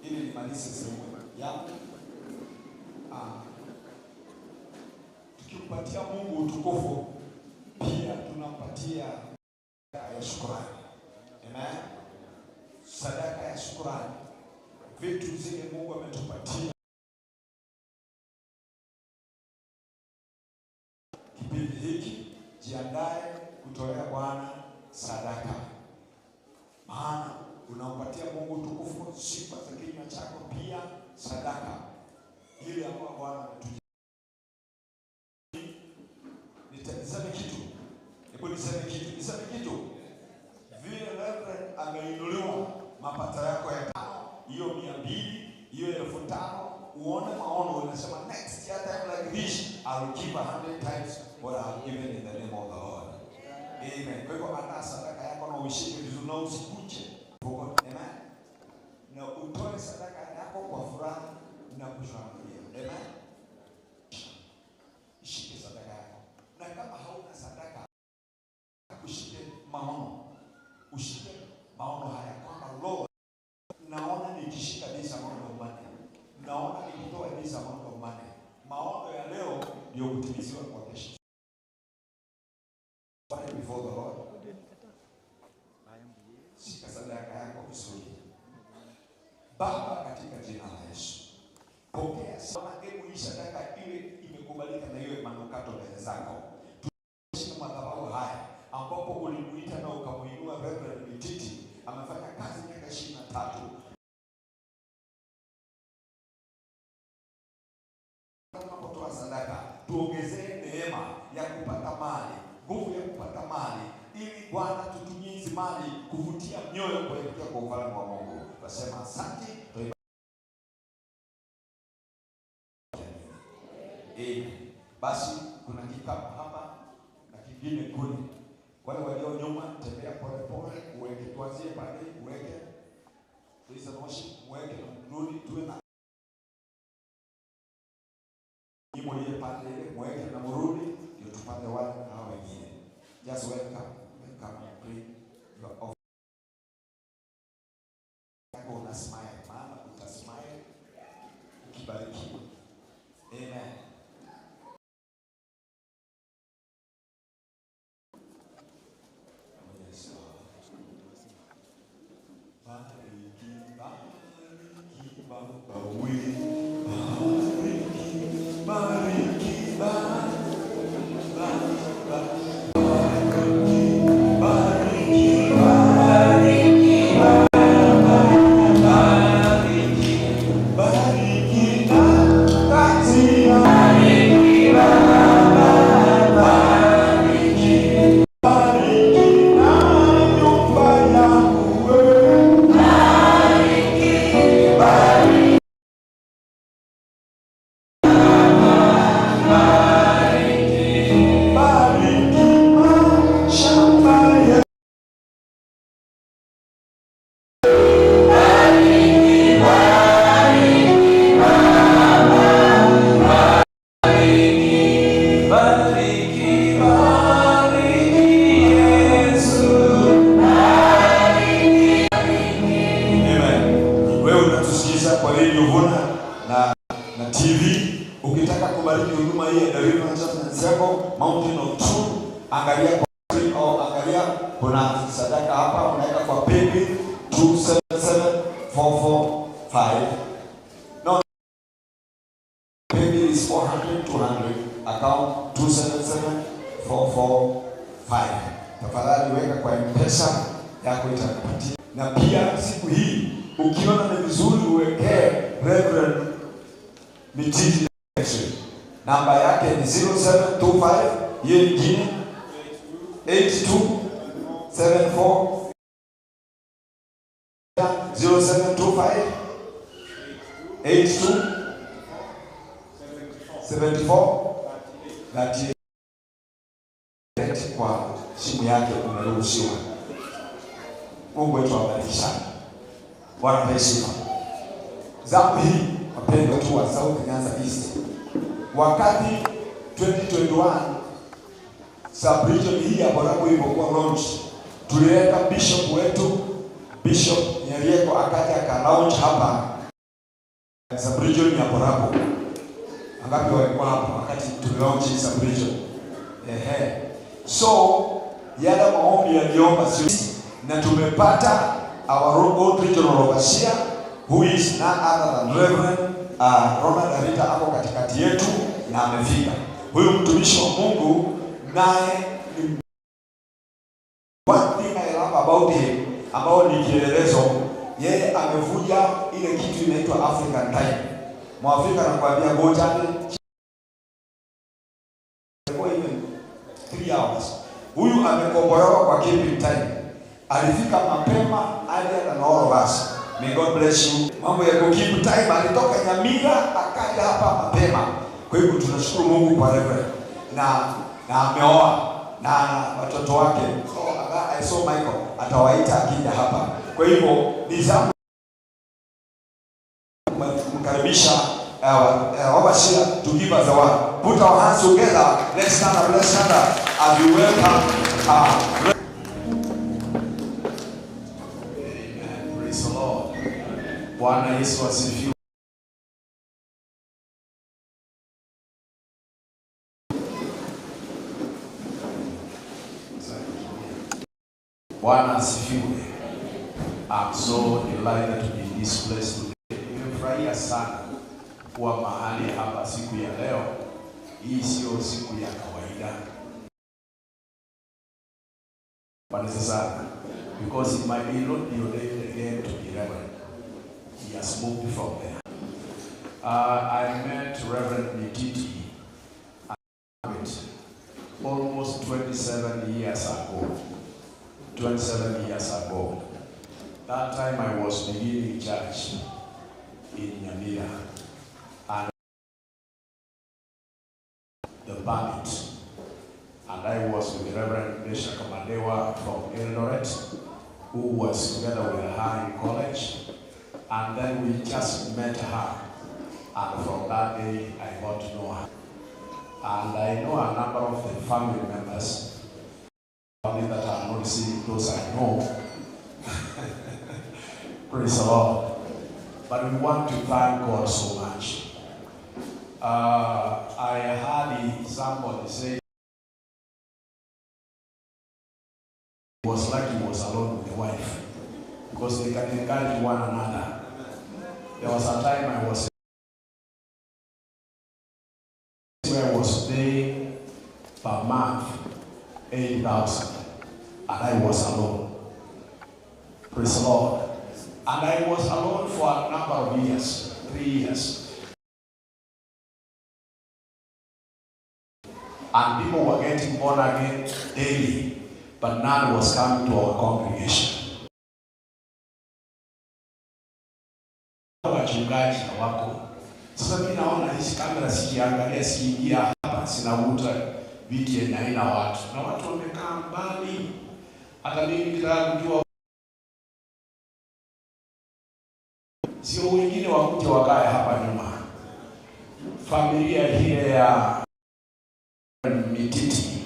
ili nimalize sehemu yangu. Tukimpatia Mungu utukufu, pia tunampatia ya shukrani. Amen. Sadaka ya shukrani, vitu zile Mungu ametupatia kipindi hiki, jiandae kutolea Bwana sadaka, maana unampatia Mungu utukufu, sifa za kinywa chako, pia sadaka ile ambayo Bwana ametujalia. Niseme kitu, hebu niseme kitu, niseme kitu. Vile Reverend ameinuliwa, mapato yako ya 5, hiyo 200, hiyo 5,000, uone maono, unasema next year time like this I will give 100 times what I have given in the name of the Lord. Amen. Kwa hivyo andaa sadaka yako na uishike vizuri na usikuje. Amen. Na utoe sadaka yako kwa furaha na kushangilia. Amen. Ishike sadaka yako. Na kama hauna sadaka, ushike maono. Ushike maono haya kwamba Lord, naona nikishika this amount of money. Naona nikitoa this amount of money. Maono ya leo ndio kutimiziwa kwa kesho. Before the Lord. Shika sadaka yako vizuri. Baba, katika jina la Yesu, pokea sana, hebu hii sadaka iwe imekubalika na iwe manukato mbele zako. Tushike madhabahu haya ambapo ulimuita na ukamuinua Reverend Mititi, amefanya kazi miaka 23. Tunapotoa sadaka, tuongezee neema ya kupata mali, nguvu ya kupata mali, ili Bwana tutumie hizi mali kuvutia mioyo kuelekea kwa ufalme wa Mungu. Tunasema asante. Amen. Basi kuna kikapu hapa na kingine kule. Wale walio nyuma, tembea pole pole, uweke, tuanzie pale, uweke. Praise and worship, uweke na mrudi, tuwe na ile pande ile, mweke na mrudi, ndio tupande wale hao wengine. Just welcome, welcome, bring your offering. Una smile, maana utasmile ukibarikiwa. Amen. Yes. Bariki, bariki, Baba we. Bariki, bariki, bariki, bariki, bariki, bariki, bariki na kazi bariki, Baba, bariki, bariki na nyumba yangu wewe, bariki, bariki. Bariki mashamba yetu. Bariki, bariki Yesu. Amen. Wewe unatusikiza kwa Radio Vuna na TV. Ukitaka kubariki huduma hii ya Deliverance Church Nyanziako, Mountain of Truth, angalia kwa screen au angalia kuna sadaka hapa, unaweka kwa paybill 277445. No, paybill is 400 200, account 277445. Tafadhali weka kwa M-Pesa yako itakupatia. Na pia siku hii ukiona ni vizuri uwekee Reverend Mititi namba yake ni 0725, hiyo nyingine 8274 0725 82 74 38. Kwa simu yake umeruhusiwa. Mungu wetu awabariki sana. Bwana apewe sifa. Zamu hii wapendwa tu wa South Nyanza East, wakati 2021 sub-region hii ya Borabu ilipokuwa launch, tulileta bishop wetu Bishop Nyarieko akaja aka launch hapa. Sub-region ya Borabu. Angapi walikuwa hapa wakati tulilaunch sub-region? Ehe. So yale maombi yaliomba sio, na tumepata our own regional overseer who is none other than Reverend Ronald Arita ako katikati yetu na amefika. Huyu mtumishi wa Mungu naye ni one thing I love about him, ambao ni kielelezo, yeye amevuja ile kitu inaitwa African time. Mwafrika anakuambia ngoja even 3 hours. Huyu amekombolewa kwa keeping time. Alifika mapema earlier than all of us. May God bless you. Mambo ya keep time, alitoka Nyamira akaja hapa mapema. Kwa hivyo tunashukuru Mungu kwa Reverend. Na ameoa na watoto wake. So I saw Michael atawaita akija hapa. Kwa hivyo ni zamu kumkaribisha overseer to give us the word. Put our hands together. Let's stand up. Let's stand up as we welcome. Amen. Praise the Lord. Bwana Yesu asifiwe. Bwana asifiwe. I'm so delighted to be in this place today. Nimefurahia sana kuwa mahali hapa siku ya leo. Hii sio siku ya kawaida. Bwana sana. Because it might be not be ordained again to be reverend. He has moved from there. I met Reverend Mititi almost 27 years ago. 27 years ago. That time I was beginning church in Nyamira, and the permit, and I was with Reverend Mesha Kamadewa from Eldoret, who was together with her in college, and then we just met her, and from that day I got to know her. And I know a number of the family members, family that I'm not seeing, those I know. Praise the Lord. But we want to thank God so much. I heard somebody say it was like he was alone with the wife, because they can encourage one another. There was a time I was where I was paying per month 8,000, and I was alone. Praise the Lord. And I was alone for a number of years, 3 years. And people were getting born again daily, but none was coming to our congregation. Wachungaji hawako. Sasa mimi naona hizi kamera sikiangalia, sikiingia hapa, sinavuta viti yenye haina watu. Na watu wamekaa mbali. Hata mimi nikitaka kujua sio wengine wakuje wakae hapa nyuma. Familia hii ya Mititi,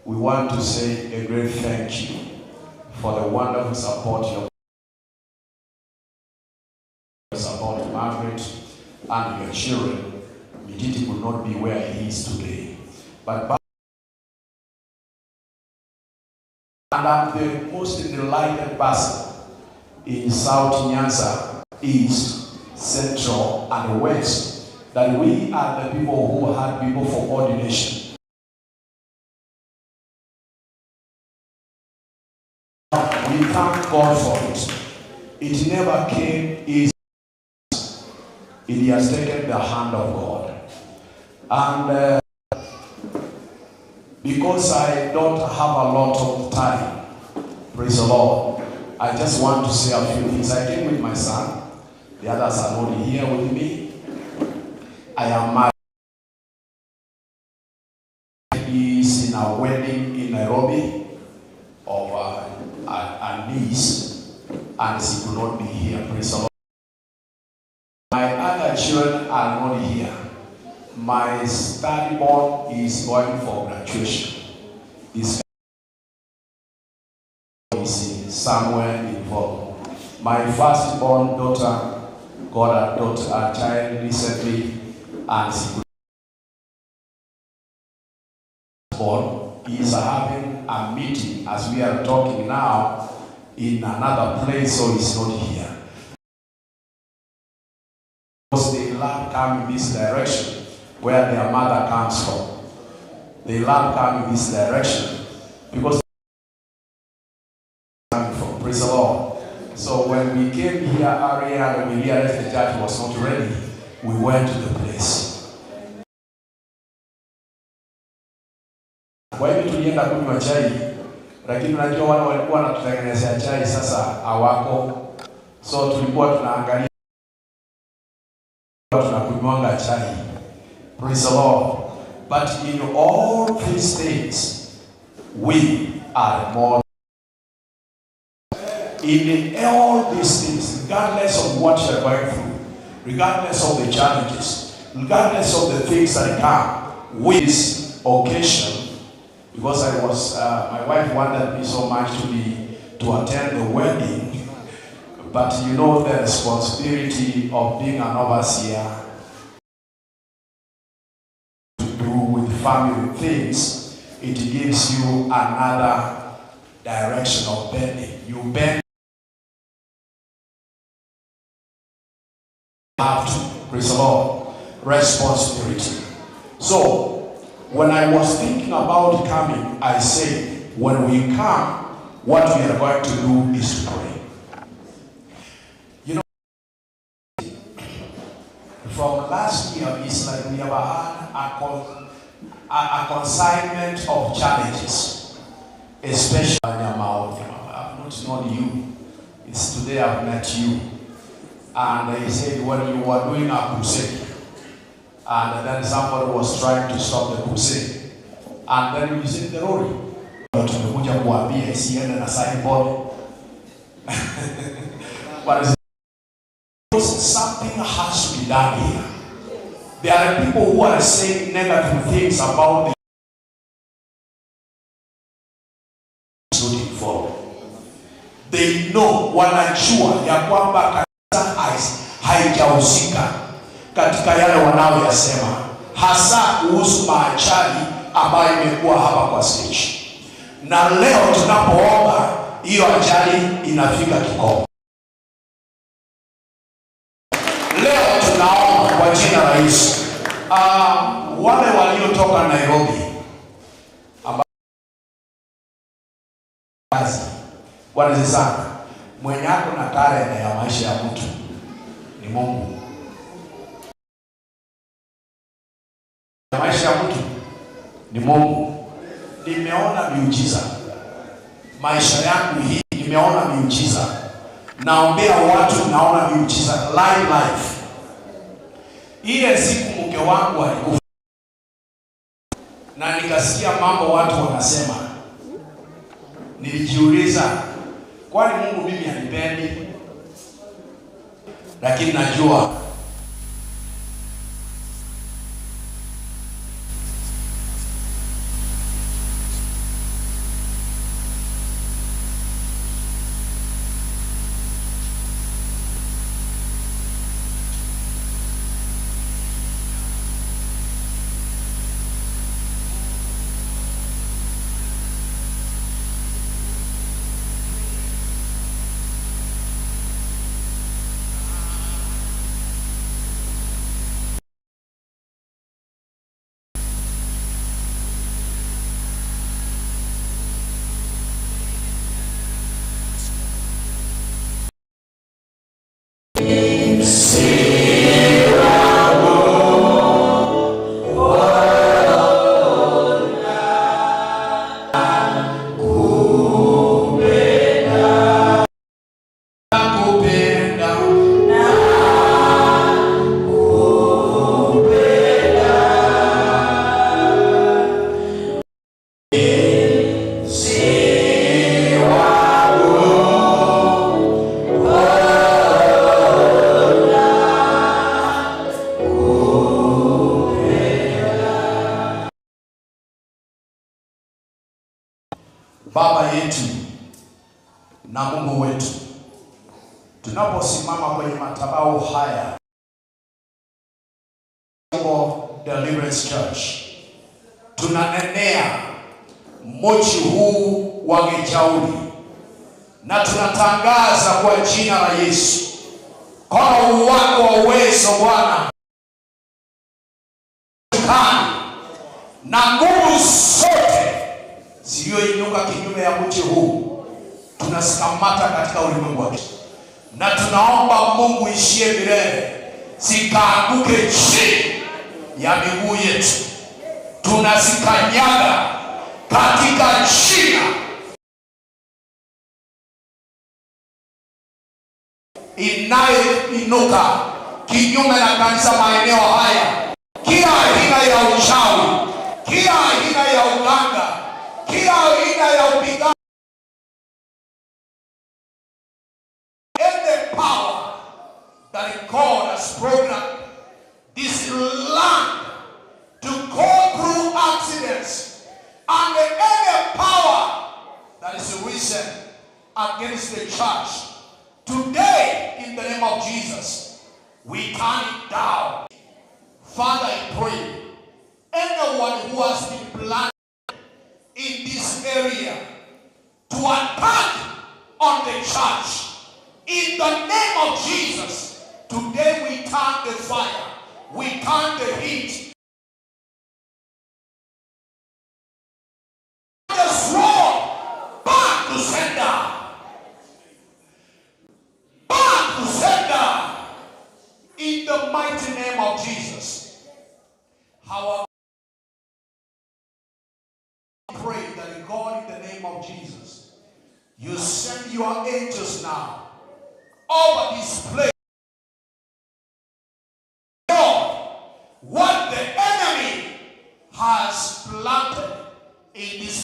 we want to say a great thank you for the wonderful support you support Margaret and your children. Mititi could not be where he is today. But and I'm the most delighted person in South Nyanza, East, Central, and West, that we are the people who had people for ordination. We thank God for it. It never came easy. It has taken the hand of God. And because I don't have a lot of time, praise the Lord, I just want to say a few things. I came with my son. The others are not here with me. I am married. He is in a wedding in Nairobi of a niece, and she could not be here. Praise the Lord. My other children are not here. My study board is going for graduation. This is somewhere involved. My firstborn daughter got a daughter, a child recently, and she born. He is having a meeting as we are talking now in another place, so he's not here. Because they love coming this direction where their mother comes from. They love coming this direction because coming from. Praise the Lord. So when we came here earlier and we realized the church was not ready, we went to the place. Kwa hivyo tulienda kunywa chai, lakini unajua wale walikuwa wanatutengenezea chai sasa hawako. So tulikuwa tunaangalia tunakunywanga chai. Praise the Lord. But in all these things, we are more. In all these things, regardless of what you are going through, regardless of the challenges, regardless of the things that come, with this occasion, because I was, my wife wanted me so much to attend the wedding, but you know the responsibility of being an overseer to do with family things, it gives you another direction of bending. You bend have to, praise the Lord, responsibility. So, when I was thinking about coming, I said, when we come, what we are going to do is to pray. You know, from last year, it's like we have had a consignment of challenges, especially I've not known you. It's today I've met you. And he said, when you were doing a crusade, and then somebody was trying to stop the crusade, and then you said the lorry. Tumekuja kuambia isiende na signboard. But something has to be done here. There are people who are saying negative things about the looking for. They know, wanajua ya kwamba kanisa haijahusika katika yale wanaoyasema, hasa kuhusu maajali ambayo imekuwa hapa kwa stage. Na leo tunapoomba hiyo ajali inafika kikomo. Leo tunaomba kwa jina la Yesu. Wale waliotoka Nairobi ambao kazi Bwana sana, mwenye ako na talenta ya maisha ya mtu ni Mungu. Ya maisha ya mtu ni Mungu. Nimeona miujiza maisha yangu hii, nimeona miujiza. Naombea watu, naona miujiza live life. Ile siku mke wangu alikufa na nikasikia mambo watu wanasema, nilijiuliza, kwani Mungu mimi hanipendi? Lakini najua Baba yetu na Mungu wetu, Tunaposimama kwenye madhabahu haya Deliverance Church, tunanenea mji huu wa Kijauri na tunatangaza kwa jina la Yesu, mkono wako wa uwezo Bwana na nguvu zote zilizoinuka kinyume ya mji huu tunazikamata katika ulimwengu wa na tunaomba Mungu ishie milele zikaanguke chini ya miguu yetu, tunazikanyaga katika jina inayoinuka kinyume na kanisa maeneo haya, kila aina ya uchawi, kila aina ya uganga, kila aina ya upigano, any power that God has programmed this land to go through accidents, and any power that is risen against the church today, in the name of Jesus, we turn it down. Father, I pray, anyone who has been planted in this area to attack on the church, in the name of Jesus, today we turn the fire, we turn the heat, the sword back to sender, back to sender, in the mighty name of Jesus. How I pray that God, in the name of Jesus, you send your angels now over this place. Lord, what the enemy has planted in this,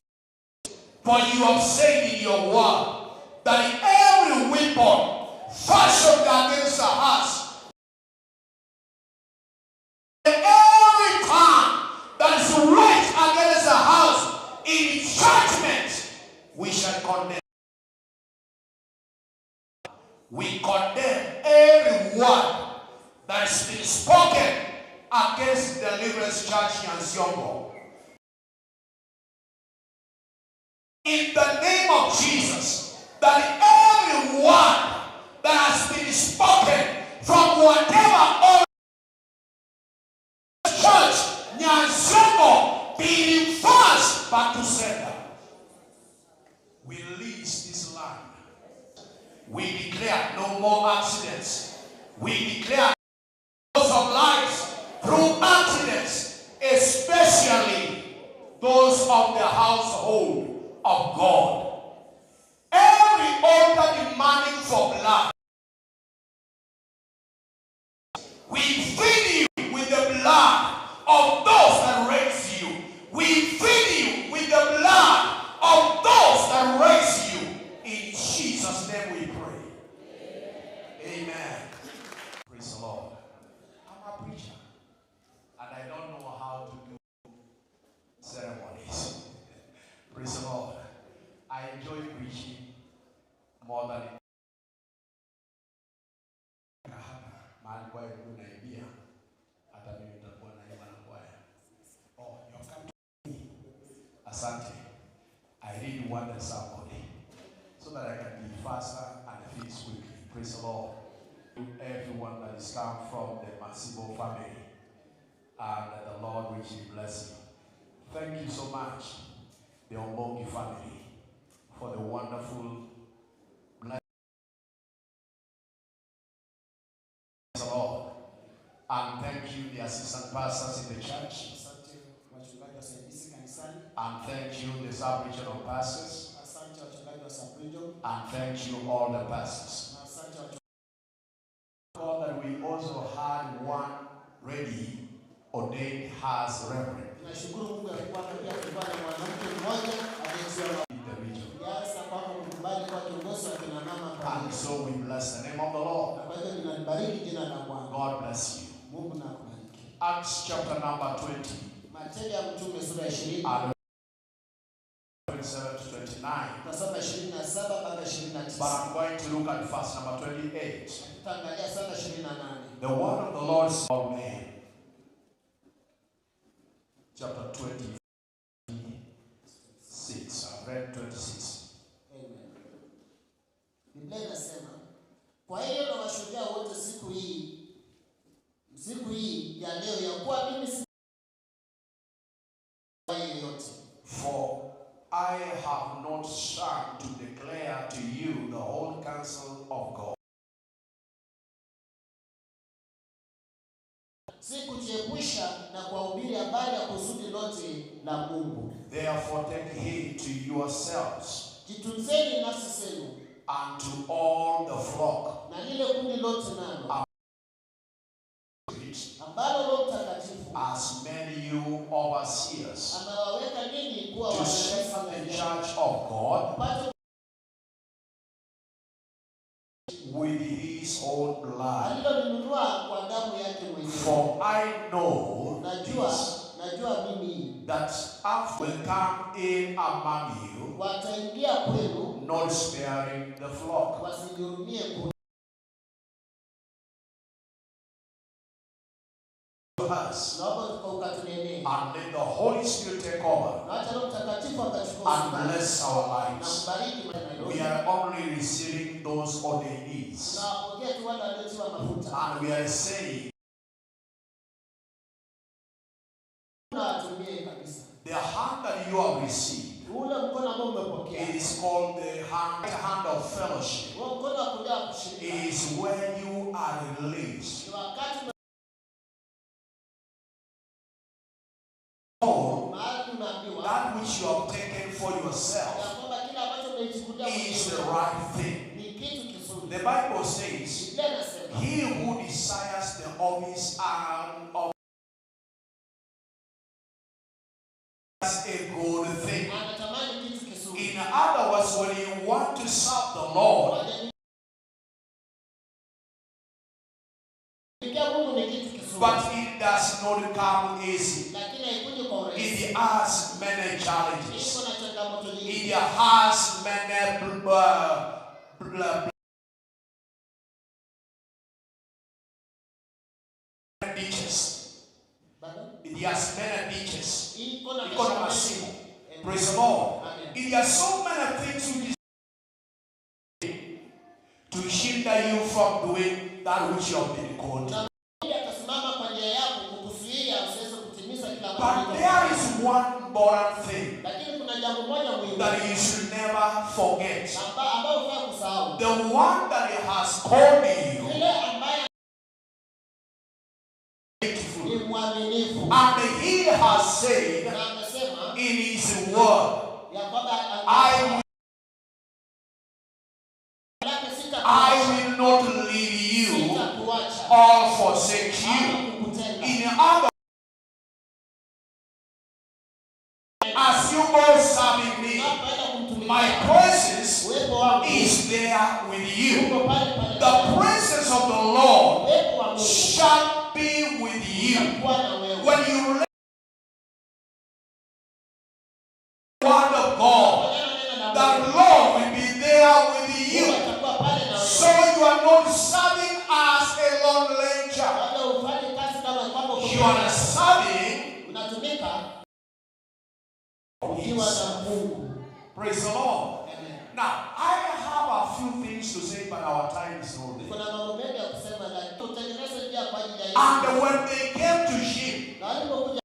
for you have said in your word that every weapon fashioned against us, every tongue that is raised against the house in judgment, we shall condemn. We condemn every word that has been spoken against Deliverance Church Nyansiongo. In the name of Jesus, that every word that has been spoken from whatever church Nyansiongo be reversed back to sender. We release this land. We declare no more accidents. We declare loss of lives through accidents, especially those of the household of God. Every altar demanding for blood, we feed you with the blood of those that raise you. We feed you with the blood of those that raise you. In Jesus' name we pray. Amen. Praise the Lord. I'm a preacher, and I don't know how to do ceremonies. Praise the Lord. I enjoy preaching more than mahali kwaya naimbia, hata mimi nitakuwa naimba na kwaya. Oh, you have come to me. Asante. I really wanted somebody so that I can be faster and finish quickly. Praise the Lord. Everyone that is come from the Masibo family, and that the Lord richly bless you. Thank you so much, the Ombongi family, for the wonderful blessing. The Lord. And thank you, the assistant pastors in the church. Asante wachungaji wasaidizi kanisani. And thank you, the sub-regional pastors. Asante wachungaji wa sub-region. And thank you, all the pastors. Na asante wachungaji. God, that we also had one ready ordained as reverend Nashukuru Mungu ya kwamba pia tulikuwa na mwanamke mmoja aliyetiwa in the region. mafuta kwamba kukubali kuwa kiongozi wa kina mama And pale. so we bless the name of the Lord. Na kwa hivyo ninalibariki jina la Bwana. God bless you. Mungu na akubariki. Acts chapter number 20 Matendo ya Mtume sura ya 20 and 27 to 29. tutasoma 27 mpaka 29. But I'm going to look at verse number 28. Tutaangalia sana 28. The word of the Lord says, all men. Chapter 26. I've read 26. Amen. Biblia inasema, kwa hiyo nawashuhudia wote siku hii ya leo ya kuwa mimi si yeyote. For I have not shunned to declare to you the whole counsel of God. Sikujiepusha na kuwahubiri habari ya kusudi lote la Mungu. Therefore take heed to yourselves Jitunzeni nafsi zenu and to all the flock na lile kundi lote nalo which ambalo Roho Mtakatifu as many you overseers amewaweka ninyi kuwa to waangalizi shepherd the juu yenu, church of God mpate with his own blood. alilolinunua kwa damu yake mwenyewe. For I know Najua, this, najua mimi that after will come in among you, wataingia kwenu not sparing the flock. wasihurumie kundi. To us, Naomba ukatunenee and let the Holy Spirit take over na wacha Roho Mtakatifu akachukua and usukani bless our na lives. kubariki Nairobi. We are only receiving those ordainees, Tunawapokea tu wale waliotiwa mafuta and we are saying na watumie kabisa. the hand that you have received Ule mkono ambao umepokea, is called the hand of fellowship. huo mkono wa kulia wa kushirika Is where you are released. ni wakati All mahali unaambiwa that which you have taken for ya yourself kwamba kile ambacho umejichukulia is the mwenyewe right thing. ni kitu kizuri. The Bible says, Biblia inasema he who desires the office and of a good thing. anatamani kitu kizuri. In other words, when you want to serve the Lord, Kutumikia Mungu ni kitu kizuri, but it does not come easy. lakini haikuji kwa urahisi. It has many challenges. Iko na changamoto nyingi, It has many ditches. bado It has many ditches. iko na Iko na mashimo mashimo. mengi. Praise the Lord. Amen. It has so many things which is to hinder you from doing that which you have been called to. Na mwingine atasimama kwa njia yako kukuzuia usiweze kutimiza kila ambacho But ulicho- there is one important thing Lakini kuna jambo moja muhimu that you should never forget. ambayo hufai kusahau. The one that has called you Yule ambaye faithful. ni mwaminifu And he has said na amesema in his word, ya kwamba I sitakuacha, will not leave you sitakuacha or forsake you. ama kukutenga. In other as you go serving me, Unapoenda kumtumikia, my presence uwepo wangu is there with you. uko pale pale. The presence of the Lord Uwepo wa Mungu shall be with you. utakuwa na wewe. When you read the word of God, Unaponena neno la the Mungu, Lord will be there with Mungu you. atakuwa pale na So wewe. you are not serving as a lone ranger. Wala hufanyi kazi kama kwamba uko You are serving unatumika ukiwa na Mungu. Praise the Lord. Amen. Now, I have a few things to say, but our time is not there. Kuna mambo mengi ya kusema, lakini utengeneze njia kwa ajili ya Yesu. And when they came to him, Na walipokuja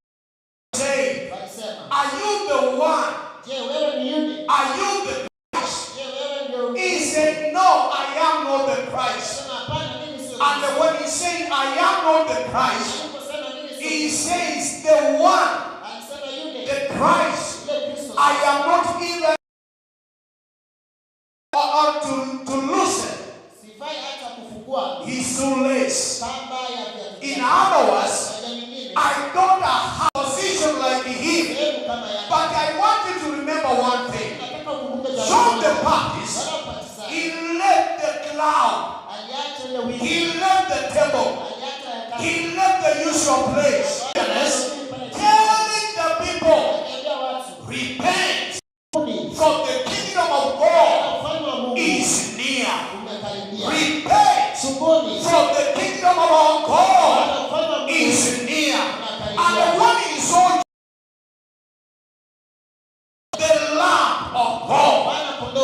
saying, walisema, are you the one? je, wewe ni yule? Are you the Christ? Je, wewe ndio? He said, no, I am not the Christ. Akasema, hapana, mimi sio And Kristo. when he said, I am not the Christ, Aliposema mimi sio he Kristo, says, the one, alisema yule, the Christ, yule Kristo. I am not even or to loosen Sifai hata kufungua his shoelace. kamba ya viatu In vyake. other words, Kwa njia nyingine, I don't have a position like him. sehemu kama yake. But I want you to remember one thing. Nataka ukumbuke jambo John moja. the Baptist, Yohana Mbatizaji he left the cloud. aliacha ile wingu, He left the temple. aliacha hekalu. He left the usual place. Telling the people, Akaambia watu, repent, "Tubuni, for the kingdom of God ufalme wa Mungu is near. of God is near. And when he saw the Lamb of God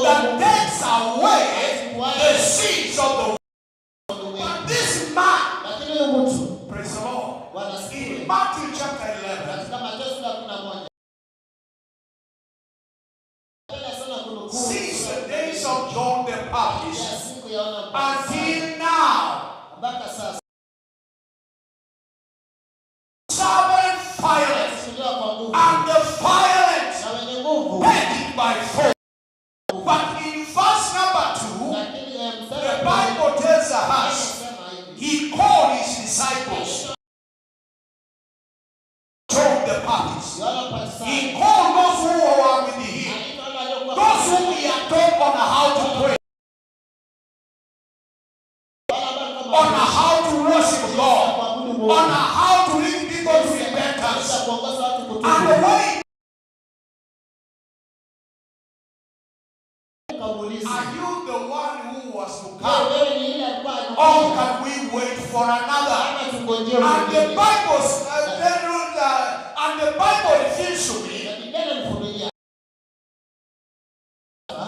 that takes away the sins of the world. But this man, Lakini huyu mtu, praise the Lord, Bwana in asifiwe. Matthew chapter 11, Katika Mathayo sura ya 11. Napenda sana kunukuu since the days of John the Baptist ya siku ya Yohana Mbatizaji until now, mpaka sasa sovereign violence kuchukuliwa kwa nguvu and the violence na wenye nguvu. take it by force. But in verse number 2, Lakini mstari the wa pili, Bible tells us inasema hivi, he called his disciples, John the Baptist. Yohana Mbatizaji He called those who were with him, aliita wale waliokuwa those whom he had taught on how to pray, wale ambao walikuwa on how to worship God, kuabudu Mungu, on how to lead people to repentance. kuongoza watu kutubu. And when he Kamuuliza, are you the one who was to "Je, come? wewe ni yule alikuwa Or anakuja can we wait for another? ama tungojee And the mwingine?" Bible, and the Bible reveals to me Na Biblia inanifunulia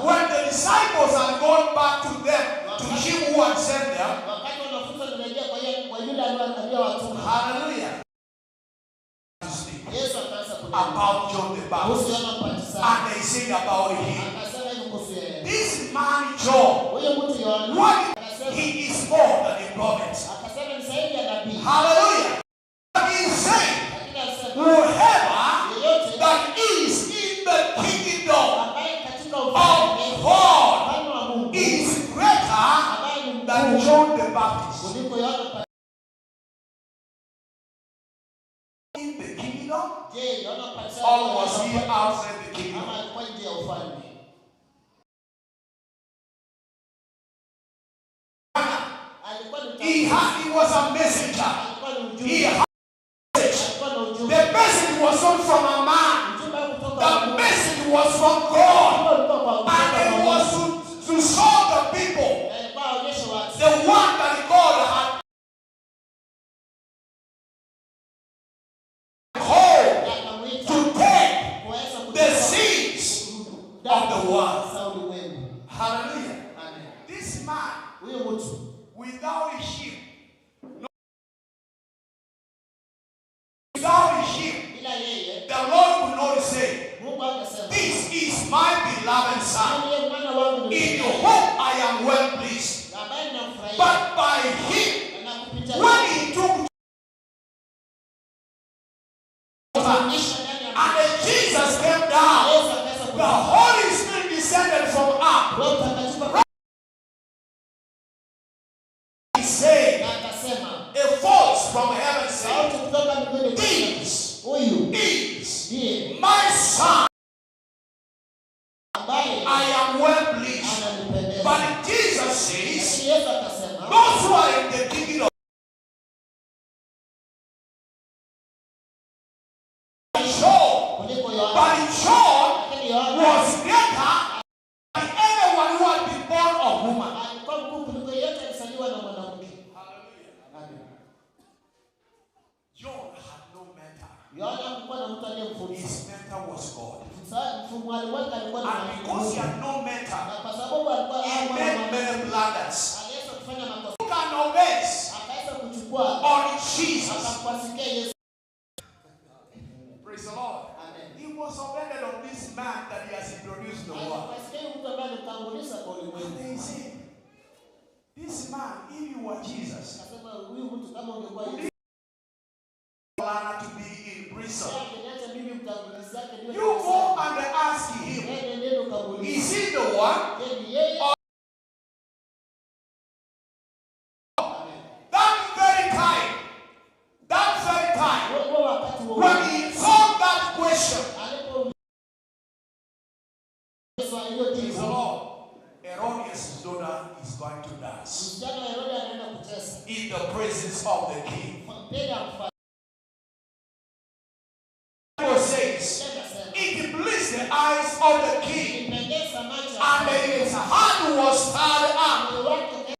when the disciples had gone back to them, to him who had sent them. wakati wanafunzi walirejea kwa yule aliyewatuma, Hallelujah. Yesu akaanza kunena About John the kuhusu Baptist. Yohana Mbatizaji. And they said about him, Akasema hivi kuhusu yeye, this man John, huyu mtu Yohana what akasema, he is more than a prophet. akasema ni zaidi ya nabii. Hallelujah. But he said, Lakini alisema whoever yeyote that is in the kingdom ambaye katika of ufalme God ufalme wa Mungu is greater ambaye ni than mkuu John the Baptist. kuliko Yohana Mbatizaji. In the kingdom, Je, Yohana Mbatizaji or was he outside the kingdom? ama alikuwa nje ya ufalme? Alikuwa ni He was a messenger. alikuwa ni He ujumbe. had a message. Alikuwa na ujumbe. The message was not from a man. Ujumbe kutoka kwa The Mungu. message was from God. Ujumbe ulikuwa kwa And kutoka it kwa was Mungu. to show the people Na ilikuwa aonyeshe watu the one that God had called na akamwita to take kuweza the kuchukua sins of dhambi the world. za ulimwengu. Hallelujah. Amen. This man, Huyu mtu without him, no, without him, bila yeye the Lord could not say, Mungu angesema "This is my beloved Son, ndiye mwana wangu in nimpendwa, whom I am well pleased." ambaye ninamfurahia But by him, na kupitia when he took kuonyesha ndani ya and then Jesus came down, Yesu akaweza the kutoka. Holy Spirit descended from up. Roho Mtakatifu He said, na akasema a voice from heaven said, sauti kutoka mbinguni "This huyu is ndiye my Son, ambaye I am well pleased." ananipendeza. But Jesus says, Lakini Yesu akasema those who are in the kingdom John, kuliko Yohana. but John Lakini Yohana was greater than anyone who had been born of woman. alikuwa mkuu kuliko yeyote alizaliwa na mwanamke. Amen. John had no mentor. Yohana hakuwa na mtu aliyemfundisha. His mentor was God. Mwalimu wake alikuwa ni And because he had no mentor, na kwa sababu alikuwa he hakuwa na made mwalimu, many blunders. aliweza kufanya makosa, Who can offense akaweza kuchukua on Jesus? akamkwasikia Yesu. Praise the Lord. Amen. He was offended on this man that he has introduced the world. Alimkwasikia huyu mtu ambaye alimtanguliza kwa And ulimwengu. they said, this man, if you were Jesus, Akasema huyu mtu kama ungekuwa Yesu, honor to be in prison. yeye angeniacha mimi mtangulizi wake niwe You go gerezani. and ask him, Wewe nenda ukamuulize. is he the one? Je, ni yeye? That very time, that very time, Huo wakati huo when he saw that question, alipoulizwa hiyo praise the jibu, Lord, Herodias' daughter is going to dance msichana wa Herode anaenda kucheza in the presence of the king. mbele ya mfalme. Bible says, it pleased the eyes of the king, Ilipendeza macho ya and his hand was stirred up. moyo wake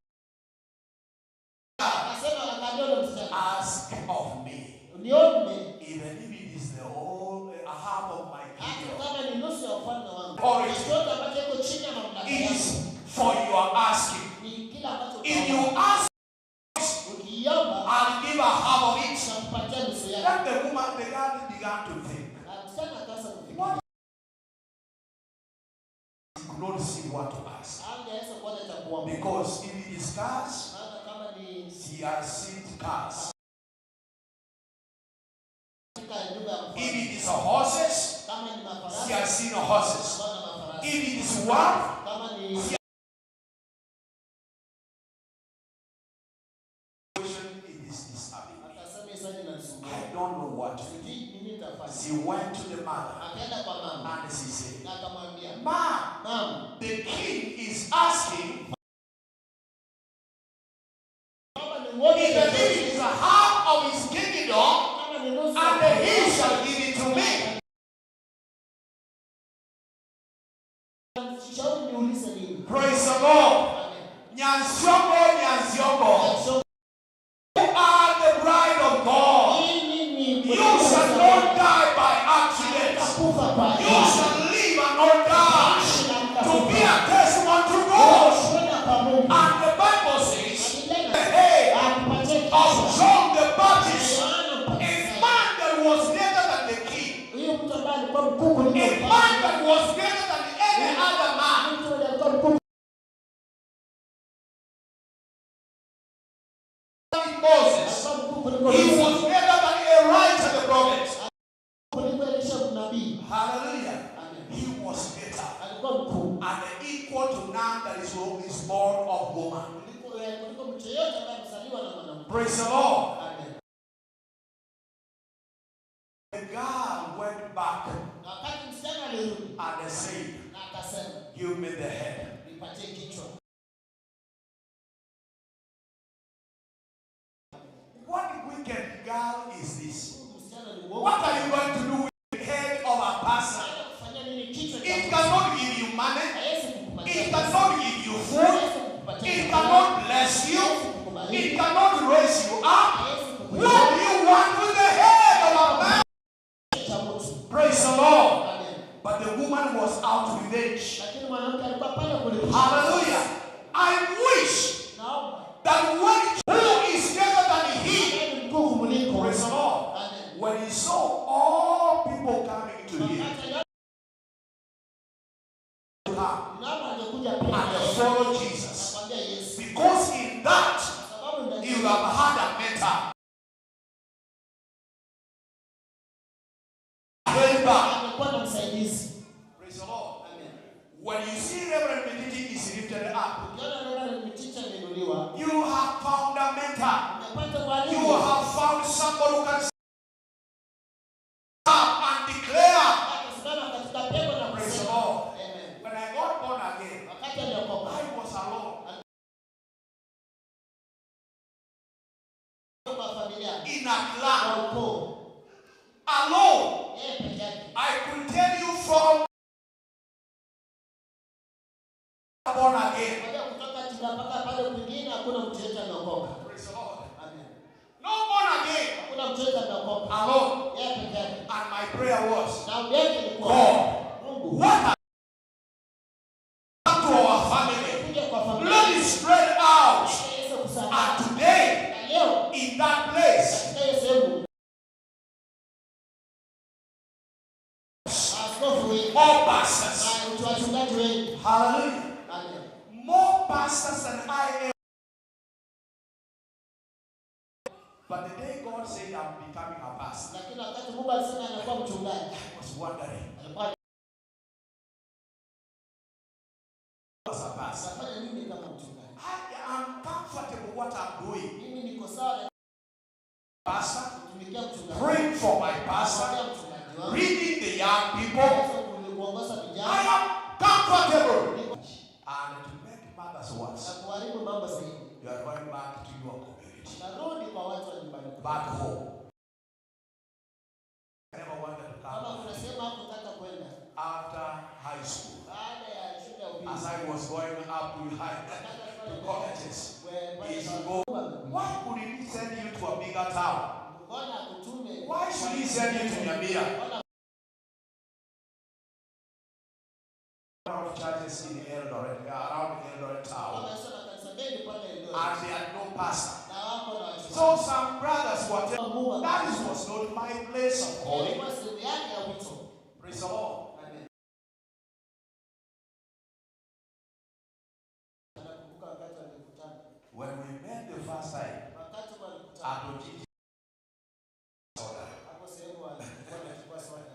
akasema, akaambia yule Ask of me. Niombe. Even if it is the whole half of my kingdom. Kama ni nusu ya ufalme wangu. Authority Chochote ambacho iko chini ya mamlaka yangu. is for your asking. Ni kila ambacho If you ask, ukiomba, I'll give a half of it. nitakupatia nusu yake. Then the woman, the girl began to think. Na msichana akaanza kufikiria. What? He could not see what to ask. Hangeweza kuona cha kuomba. Because if it is cars, Maana kama ni she has seen cars. katika nyumba ya mfalme, If it is horses, kama ni mafarasi, she has seen horses. ameona mafarasi. If it is wealth, Kama ni she it is disturbing me. akasema hii swali inanisumbua. I don't know what to do. Sijui nini nitafanya. She went to the mother Akaenda kwa mama and she said, na akamwambia, Ma, mama, the king is asking kama ni wote if it is a half of his kingdom, kama ni nusu ya and he shall give it to me. Shauri niulize nini? Praise the Lord. Amen. Nyansiongo, Nyansiongo. You are the bride of God. Ninyi ni You shall not die by accident. Mtakufa kwa You ajali. shall live and not die. To be a testimony to God. Ushuhuda kwa Mungu. And the Bible says, Biblia the head akupatie of kichwa. John the Baptist, Yohana a Mbatizaji. man that was greater than the king, Huyu mtu ambaye alikuwa mkuu kuliko a mfalme. man that was greater than any other man. Mtu mwenye alikuwa mkuu Moses, alikuwa mkuu kuliko he Musa, was greater than Elijah the prophet. kuliko Elisha nabii. Hallelujah. Amen. He was greater Alikuwa mkuu and equal to none that is born of woman. kuliko mtu yeyote ambaye amezaliwa na mwanamke. Praise the Lord. Amen. The girl went back Na wakati msichana alirudi and said, na akasema, Give me the head. nipatie kichwa. What wicked girl is this? Huyu msichana ni uongo. What are you going to do with the head of a person? Anaenda kufanya nini kichwa cha It mtu? cannot give you money. Hawezi kukupatia It pesa. cannot give you food. Hawezi kukupatia It chakula. cannot bless you. Hawezi kukubariki. It cannot raise you up. Hawezi kukuinua. What do you want with the head of a man? Kichwa cha mtu. Praise the Lord. Amen. But the woman was out to revenge. Lakini mwanamke alikuwa pale kulipisha. Hallelujah. I wish Naomba that when who is greater than he, ambaye ni mkuu kumliko. praise the Lord, Amen. when he saw all people coming to him, Wakati aliona to come naomba angekuja pia and follow Jesus. akamwambia Yesu, Because in that, sababu ndani he would have had a mentor. Helper. angekuwa na msaidizi. Praise the Lord. Amen. When you see Reverend Mititi is lifted up, Ukiona Reverend Miticha ameinuliwa, you have found a mentor. umepata You mwalimu have found somebody who can stand up and declare. akasimama katika pepo na Praise the kusema Lord. Amen. When I got born again, Wakati aliokoka I was alone kwa familia, in a clan. kwa ukoo, Alone. yeye peke yake. I could tell you from born again. Kwa hiyo kutoka Tinga mpaka pale kwingine hakuna mtu yeyote ameokoka. Praise the Lord. Amen. No born again. Hakuna mtu yeyote ameokoka. Alone. Yeye peke yake. And my prayer was, Na ombi yake ilikuwa God, Mungu, what has come to our family? kuja kwa familia Let it spread out. iweze kusambaa. And today, Na leo in that place, katika hiyo sehemu maaskofu wengi more pastors. na wachungaji wengi. Hallelujah. Amen. More pastors than I am. But the day God said I'm becoming a pastor, Lakini wakati Mungu alisema anakuwa mchungaji, I was wondering, alikuwa as a pastor, anafanya nini kama mchungaji? I am comfortable what I'm doing. Mimi niko sawa na Pastor, kutumikia mchungaji. praying for my pastor, Kuombea mchungaji wangu. reading the young people. Kuongoza I vijana am comfortable. And to make matters na worse, kuharibu mambo zaidi. you are going back to your community, Narudi kwa watu wa nyumbani. back home. I never wanted to Kama come kuna sehemu hakutaka kwenda after high school. baada ya shule ya upili, As I was going up to high to colleges, is go. Why would he send you to a big bigger town? Mbona akutume? Why should he send you to Nyamira? Of churches in Eldoret, around Eldoret town, Wamesema makanisa mengi pale Eldoret. And they had no pastor. Na wako na wachungaji. So some brothers were telling, that was not my place of calling. Ilikuwa sehemu yake ya wito. Praise the Lord. Amen. Nakumbuka wakati walikutana. When we met the first time Wakati walikutana. at Ojiji, Hapo sehemu walikuwa wanachukua soda.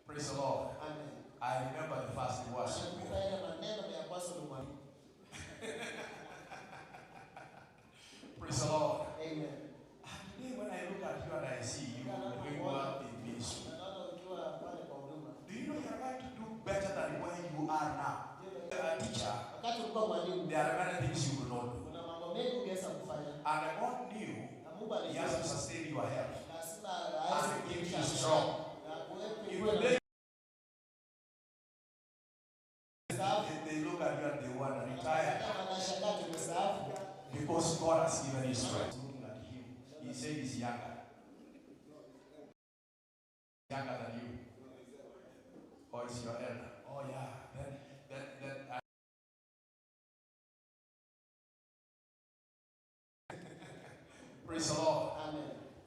Praise the Lord. Amen. I remember the first worship. Nakumbuka yale maneno ya kwanza ulimwambia. Praise the Lord. Amen. And today when I look at you and I see you doing well in ministry, Naona ukiwa pale kwa huduma. do you know you are going to do better than where you are now? A teacher, Wakati ulikuwa mwalimu, there are many things you will not do. kuna mambo mengi ungeweza kufanya. And God knew Na Mungu He has to alijua sustain your health lazima aweze and keep you kukulisha strong. na kuwepo If uwe na they look at you and they want to retire wanashangaa tumestaafu. because God has given you strength. Looking at him, he said he's younger. Younger than you. Or is your elder. Oh yeah. Then I Praise the Lord. Amen.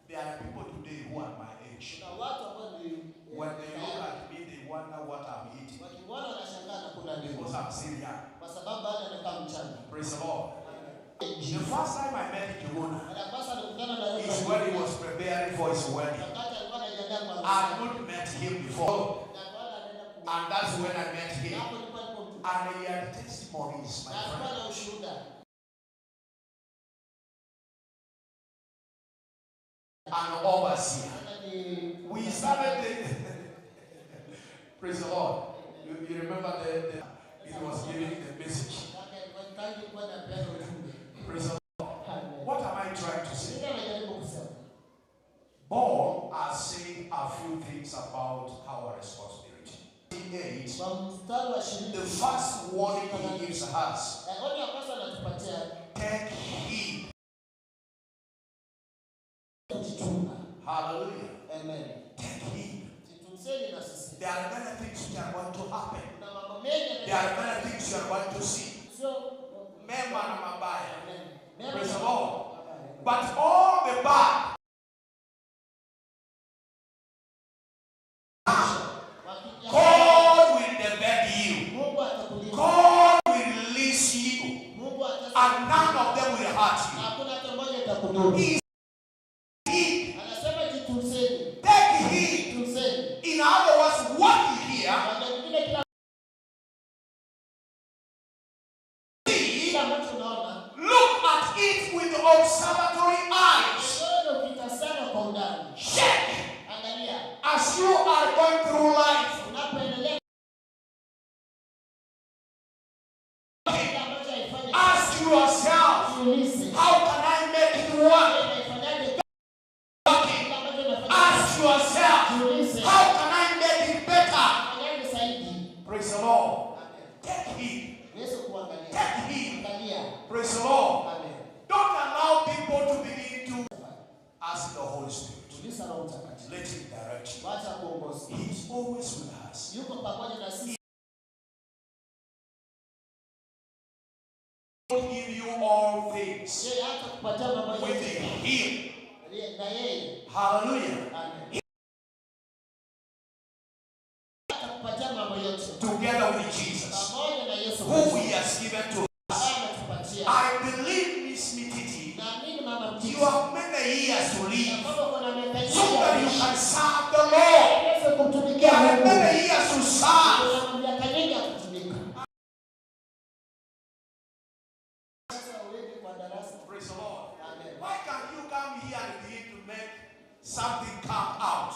There are people today who are my age. Kuna watu ambao ni When they look at me, they wonder what I'm eating. wakiona wanashangaa na kuna nini. Because I'm still young. Kwa sababu bado anakaa mchanga. Praise the Lord. The first time I met Njuguna Mara ya kwanza alikutana na is when he was preparing for his wedding. Wakati alikuwa anajiandaa kwa I harusi. had not met him before. Na Bwana anaenda ku And that's when I met him. hapo ndipo alipomtuka. And he had testimonies, my Na alikuwa friend. na ushuhuda. An overseer. Maana ni We started the Praise the Lord. You remember the it was giving the message. Wakati alikuwa anapeana ujumbe. Praise the Lord. Amen. What am I trying to say? Nini anajaribu kusema? Paul has said a few things about our responsibility. 8, Kwa mstari wa 20. the first warning he gives us, Onyo ya kwanza anatupatia take heed. kujichunga. Hallelujah. Amen. Take heed. Jitunzeni na sisi. There are many things which are going to happen. Kuna mambo mengi There are many things you are going to see. sio Mema na mabaya. Amen. Mema Praise na the Lord. mabaya. But all the bad, Wakija- God will defend you. Mungu atakulinda. God will release you. Mungu And atasema none of them will hurt you. hakuna hata mmoja itakudhuru. He heed. Anasema jitunzeni. Take heed. Jitunzeni. In other words, what you hear, Wakati mwingine kila see, kila ambacho unaona look at it with observatory eyes. ukiona ukitazama kwa undani. Check Angalia as you are going through life. unapoendelea kile ambacho haifanyi Ask yourself, jiulize. how can I make it work? Naifanyaje Working. kile ambacho nafanya? Ask yourself, Jiulize. how can I make it better? Fanyaje zaidi? Praise the Lord. Amen. Take heed. Yesu kuangalia. Take heed. Angalia. Praise the Lord. Amen. Don't allow people to begin to ask the Holy Spirit. Uliza Roho Mtakatifu. Let him direct you. Wacha kuongoza. He is always with us. Yuko pamoja na sisi. He will give you all things Yeye hata kupatia mambo with yote. him. Na yeye. Hallelujah. Amen. Hata kupatia mambo yote. Together with Jesus, Pamoja na Yesu who Kristo. he has given to us. Ambaye ametupatia. I believe, Miss Mititi, Naamini mama mtiti. you have many years to Ya live kwamba kuna miaka so nyingi ya that you kuishi. can serve the Lord. Uweze You kumtumikia have Mungu. many years to serve. Kuna miaka mingi ya kutumika. Sasa uende kwa darasa. Praise the Lord. Amen. Why can't you come here and begin to make something come out?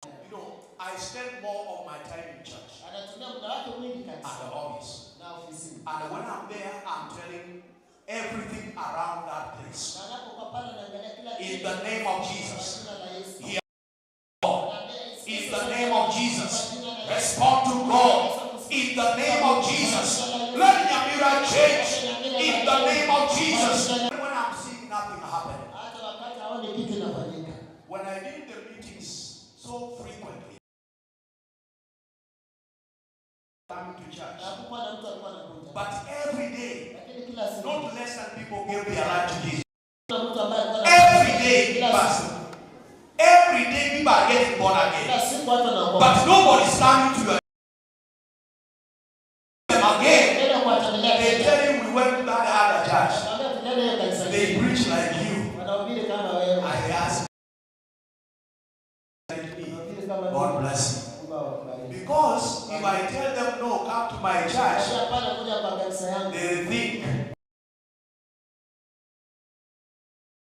You know, I spend more of my time in church Anatumia muda wake mwingi at kanisa the office. na ofisini. And when I'm there, I'm telling everything around that place. Na anapokuwa pale anaangalia kila In kitu. the name of Kwa Jesus. jina la Yesu. Hear God. Anaambia In the name of Jesus. Respond to God. In the name of Jesus. Let Nyamira change. In the name of Jesus. When I'm So frequently coming to church. Hakukuwa na mtu alikuwa anakuja. But every day, Lakini kila siku not less than people gave their life to Jesus. kuna mtu ambaye alikuwa anakuja. Every day, Kila pastor. siku. Every day people are getting born Kila again. siku watu wanaokoka. But nobody's coming to your them again. Tena kuwatembelea They tena. tell you we went to that other church. Wanaambia tunaenda hiyo kanisa. They preach like you. Wanahubiri kama wewe. I ask like me. Wanahubiri kama God mimi. bless you. Mungu awabariki. Because if I tell them no, come to my church, Kisha hapana kuja kwa kanisa yangu. they think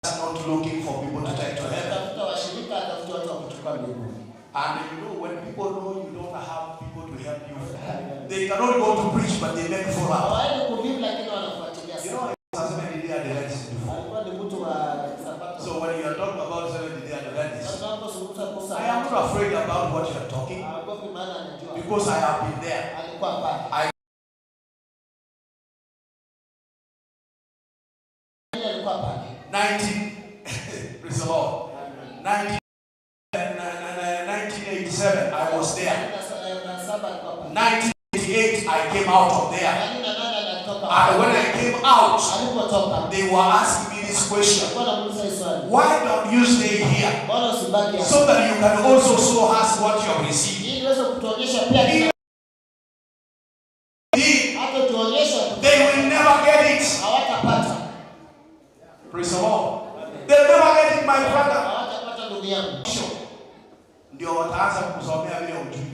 that's not looking for people to take to heaven. Tafuta washirika, atafuta watu wa kuchukua mbinguni. And you know, when people know you don't have people to help you, they cannot go to preach, but they make follow up. Hawaendi kuhubiri lakini wanafuatilia You sana. know, I was a Seventh-day Adventist before. Alikuwa ni mtu wa Sabato. So when you are talking about Seventh-day Adventist, Sasa tunapozungumza kuhusu I am not afraid about what you are talking haogopi maana anajua. because I have been there. Alikuwa pale. I Yeye alikuwa pale. 19 praise the Lord. 1987, I was there. Na saba alikuwa pale. 1988, I came out of there. 88 alitoka. And when I came out, Alipotoka they were asking me this question. alikuwa anamuuliza hii swali. Why don't you stay here? Mbona usibaki hapa? So that you can also show us what you have received. Ili uweze kutuonyesha pia kila- Indeed, hata tuonyeshe they will never get it. hawatapata. Praise the Lord. They'll never get it, my brother. Hawatapata ndugu yangu. Ndio wataanza kukusomea vile hujui.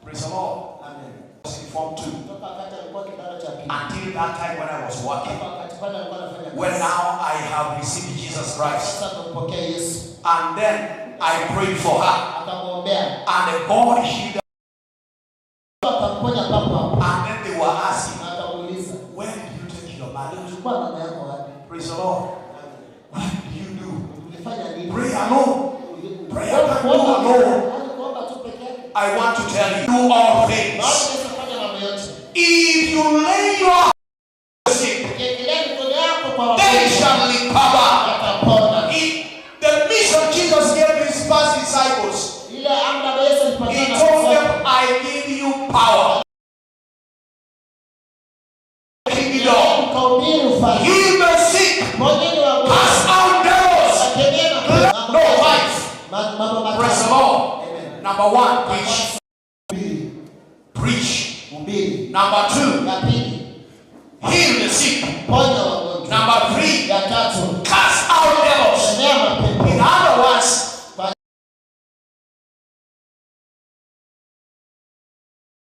Praise the Lord. Amen. I was in form 2 Toka wakati alikuwa kidato cha pili. until that time when I was working. Toka wakati pale alikuwa anafanya When kazi. now I have received Jesus Christ. Sasa amempokea Yesu. And then I prayed for her. Akamwombea. And God healed her. Akamponya papo hapo. And then they were asking, Na akamuuliza, where did you take your mother? ulichukua mama yako wapi? Praise the Lord. What did you do? Ulifanya nini? Pray alone. Pray alone. Alone. Yaani kuomba tu peke yake. I want to tell you, do all Maana things. unaweza kufanya mambo yote. If you lay your hands sick, Ukiekelea mikono yako kwa they wagonjwa, shall recover. watapona. In the mission Jesus gave his first disciples, Ile amri ambayo Yesu he alipatia na told them, kufuata. I give you power. Kingdom. Mkahubiri ufalme. Heal the sick. Ponyeni wagonjwa. Cast out devils. Wakemee mapepo. No, five. Mambo Praise the matano. Lord. Amen. Number one, preach. Preach. Hubiri. Number two, Ya pili, heal the sick. ponya wagonjwa. Number three, Ya tatu, cast out devils. kemea mapepo. In other words,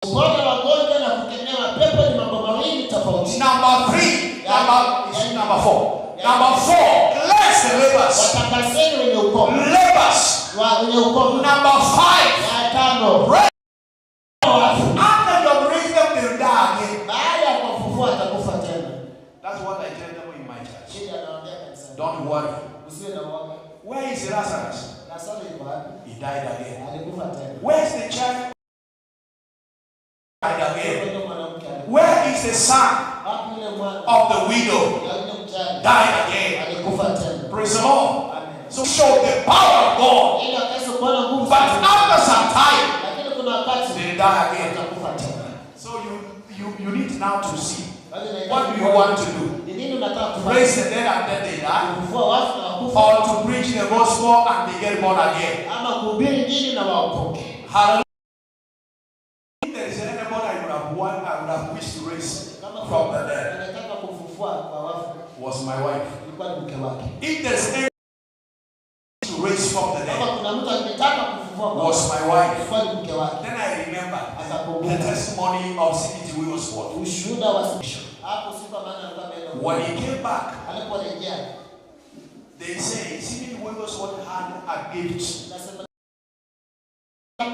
Kuponya wagonjwa na kukemea mapepo ni mambo mawili tofauti. number three, number is it number four. Number four, cleanse the lepers. Watakaseni wenye ukoma. Lepers. Wa wenye ukoma. Number five, Ya tano, raise. wafu. After you have raised them, they will die again. Baada ya kuwafufua atakufa tena. That's what I tell them in my church. Shida anawaambia kanisani. Don't worry. Usiwe na woga. Where is Lazarus? Lazaro yuko wapi? He died again. Alikufa tena. Where is the child? Died again. Yule mwanamke alikufa. Where is the son Wapi yule mwana of the widow? ya yule mjane? Died again. Alikufa tena. Praise the Lord. Amen. So show the power of God. Ili akaweze kuona nguvu. But after some time, Lakini kuna wakati they die again. atakufa tena. So you need now to see Kwa hiyo inahitaji what do you want to do? Ni nini unataka kufanya? Raise the dead and then they die, Kufufua wafu na wakufa or to preach the gospel and they get born again. ama kuhubiri dini na waokoke. Hallelujah. If there is anybody I would have want, I would have wished to raise Kama from the dead anataka kumfufua kwa wafu was my wife. ilikuwa ni mke wake. If there's any to raise from the Kama dead kuna mtu angetaka kumfufua kwa was wafu my wife. ilikuwa ni mke wake. Then I remembered the Akakumbuka testimony of C.T. Wigglesworth. ushuhuda wa hapo si kwa maana alikuwa ameenda. When he came back, Aliporejea they say C.T. Wigglesworth had a gift. nasema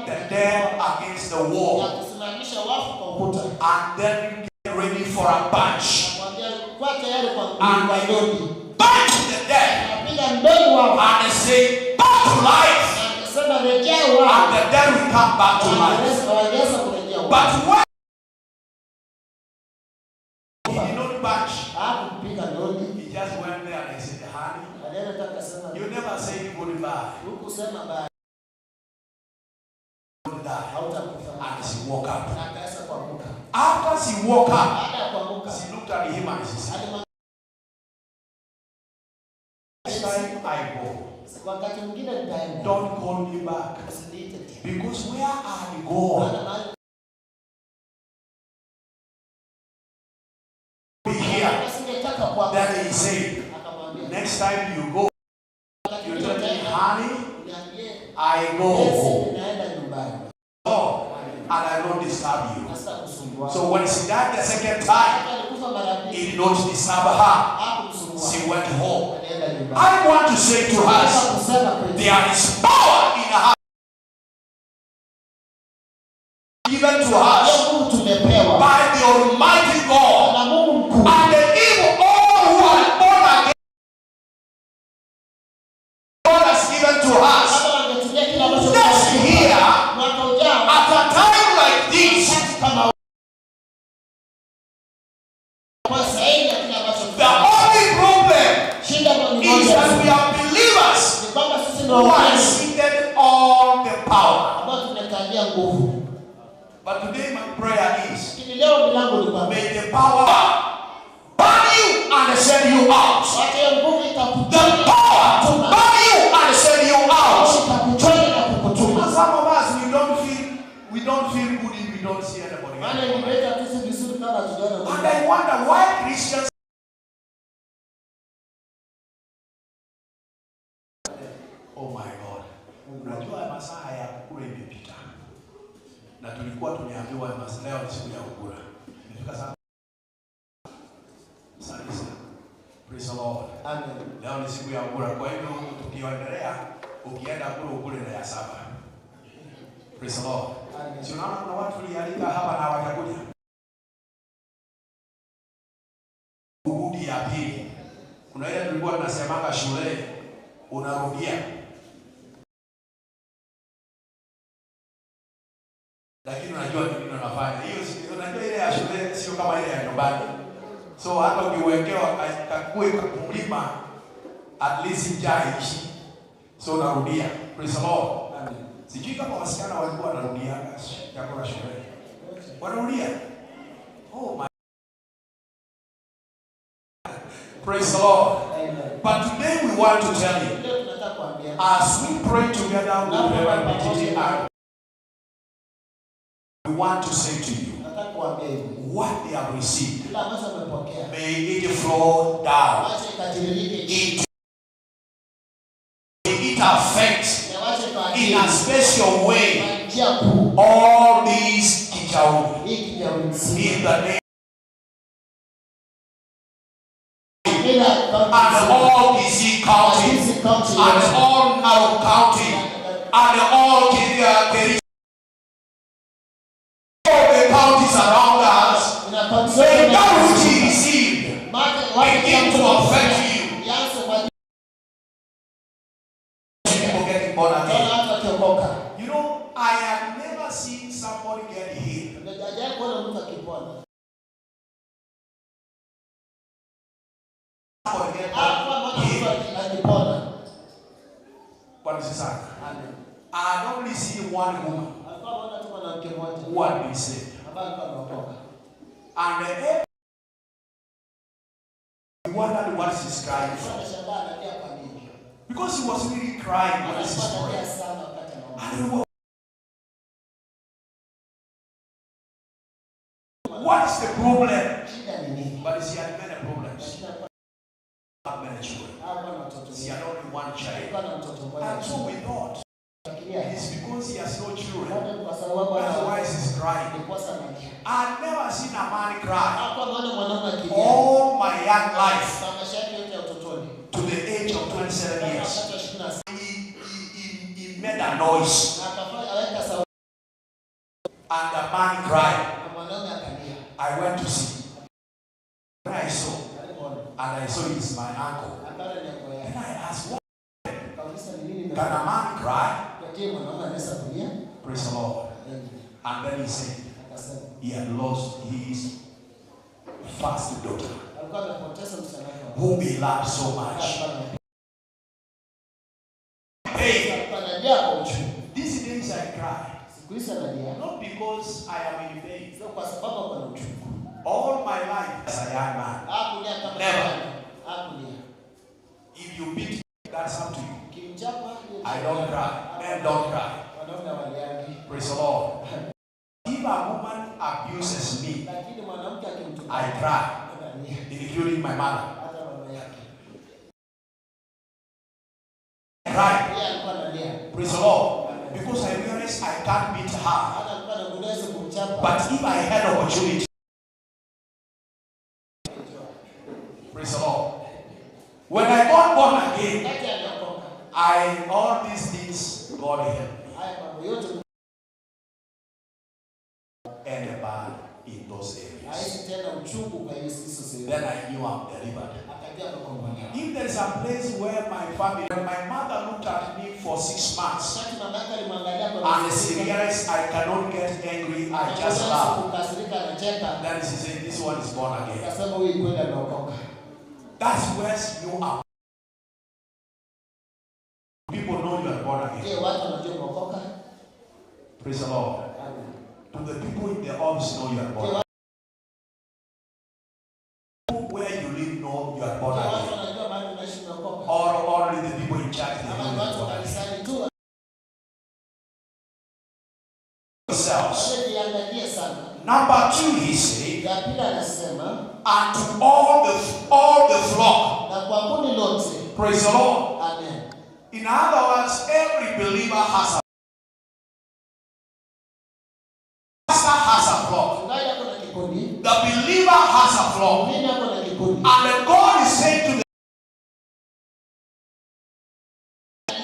The dead against the ya wall, kusimamisha wafu kwa ukuta. and then get ready for a punch. Akamwambia kuwa tayari kwa And kwa they ndondi. punch the dead, Akapiga ndondi wafu. and they say back to life, Na akasema rejea wafu. and the dead will come back to life. Wangeweza kurejea wafu. But when he did not punch, Hakupiga ndondi. he just went there and he said, "Honey, Alienda tu akasema you never say goodbye." hukusema bye. woke up, Baada ya kuamka, she looked at him and she said, alimwambia, "Next time I go, wakati mwingine nitaenda, don't call me back. Usiniite tena. Because where I go, Maana mahali be here." asingetaka kuwa. Then he said, Akamwambia, "Next time you go, wakati you mwingine tell me, utaenda, honey, uniambie, I go Yesu, home. ninaenda nyumbani. Oh, and I don't disturb you." Na sitakusumbua. So when she died the second time, Alikufa mara he pili, did not disturb her. hakumsumbua. She went home. Alienda nyumbani. I want to say to Nataka us, kusema kwetu, there is power in her given to us hiyo nguvu tumepewa by the Almighty God. na Mungu mkuu. And the evil, all who are born again, God has given to us. Kama wangetumia kile ambacho Next tumepewa, year, mwaka ujao, at a time like this, wakati kama kwa sehemu ya kile ambacho the tumepewa. only problem Shida ni is moja that tu. we are believers Ni kwamba sisi ndio who are waumini seated on the power. ambao tumekalia nguvu. But today my prayer is, Lakini leo milango ni kwamba may the power burn you and send you out. wacha hiyo nguvu The itakuchoma power to kutuma. burn you and send you out. Itakuchoma na kukutuma. Some of us we don't feel good if we don't see anybody. Maana wengine wetu hatusi vizuri kama hatujaona And Mungu. I wonder why Christians Oh my God. Unajua masaa ya kukura imepita. Na tulikuwa tumeambiwa leo ni siku ya kukura. Imefika saa 9. Praise the Lord. Amen. Leo ni siku ya kura. Kwa hivyo tukiendelea, ukienda kura ukule na ya 7. Praise the Lord. Amen. Si unaona kuna watu tulialika hapa na hawajakuja. Kurudi ya pili. Kuna ile tulikuwa tunasemanga shule unarudia. Lakini unajua nini unafanya. Hiyo unajua ile ya shule sio kama ile ya nyumbani. So hata ukiwekewa kakue kakulima at least njaa ishi. So unarudia. Praise the Lord. Amen. Sijui kama wasichana walikuwa wanarudia chakula shule. Wanarudia. Oh my. Praise the Lord. Amen. But today we want to tell you, Leo tunataka kuambia as we pray together with Reverend Mititi and we want to say to you, nataka kuambia hivi. what they have received, Kila ambacho wamepokea, may it flow down. wacha ikatiririke chini. It, may it affect Na wacha in ikaadhiri a special way kwa njia kuu all these Kijauri. hii Kijauri nzima. In the name Kila kaunti and nzima. all Kisii County Kisii County and yote. all Narok County and all Kericho, all the counties around us, Ina kaunti may zote that na- which he received Wacha begin to affect you. Ianze kwa People getting born again. Tunaona watu wakiokoka. You know, I have never seen somebody get healed. Hajawahi kuona mtu akipona. Somebody get Hakuwa ameona mtu healed. akipona. Bwana asifiwe sana. Amen. I had only seen one woman Alikuwa ameona tu mwanamke mmoja who had been saved. ambaye alikuwa ameokoka. And we wondered what she's crying for. Alikuwa anashangaa analia kwa nini? Because she was really crying when she's Alikuwa analia praying. sana wakati anaomba. And we were, what is the problem? Shida ni nini? But she had many problems. Lakini alikuwa Not many children. hakuwa na watoto She wengi. had only one child. Alikuwa na mtoto mmoja. And so we thought Fikiria. it is because he has no children. Labda ni kwa sababu That's ana why she's crying. ndiposa analia. I've never seen a man cry Hakuwa ameona mwanaume akilia. all my young life Kwa maisha yake yote ya utotoni. to the age of 27 Mpaka years. wakati wa 27. He made a noise Na akafanya aweka sauti and the man cried. na mwanaume akalia. I went to see. When I saw, Alipoona and I saw it's my uncle. akaona ni uncle Then yake. I asked, what? Kauliza ni nini Can a man cry? Je, mwanaume anaweza kulia? Praise the Lord. Amen. And then he said Akasema he had lost his first daughter, alikuwa amepoteza msichana wake wa whom he loved so much. kwanza. Pain. Alikuwa analia kwa uchungu. These days I cry, Siku hizi analia not because I am in pain, sio kwa sababu ako na uchungu, All my life as a young man. Hakulia kama Never. kijana. Hakulia. If you beat me, that's up to you. Ukimchapa, hiyo I don't cry. Men don't cry. Wanaume hawaliangi. Praise the Lord. If a woman abuses me, Lakini mwanamke akimtukana, I cry, analia. Including my mother. Hata mama yake. I cry. Yeye alikuwa analia. Praise the Lord. Because I realize I can't beat her. Hata alikuwa anagundua hawezi kumchapa. But if I had opportunity, praise the Lord. When I got born again, Wakati aliokoka, I all these things God helped me haya mambo yote and bad in those areas. hahisi tena uchungu kwa hiyo hizo sehemu. Then I knew I'm delivered. Akajua amekombolewa. If there is a place where my family, when my mother looked at me for 6 months Wakati mama yake alimwangalia kwa and miezi she sita, realized I cannot get angry, I just akaanza laugh. kukasirika, anacheka. Then she said, "This one is born again." Akasema huyu kweli ameokoka. That's where you are. People know you are born again. Je, watu wanajua umeokoka? Praise the Lord. Amen. Do the people in the office know you are born again? People where you live know you are born Je, watu again. wanajua mahali unaishi umeokoka? Or only the people in church they Ama know ni you are watu born again. kanisani tu? Yourselves. Wale jiangalie sana. Number two, he said, Ya pili anasema and to all the flock. Na kwa kundi lote. Praise the Lord. Amen. In other words, every believer has a pastor has a flock. Mchungaji ako na kikundi. The believer has a flock. Muumini ako na kikundi. And then God is saying to them,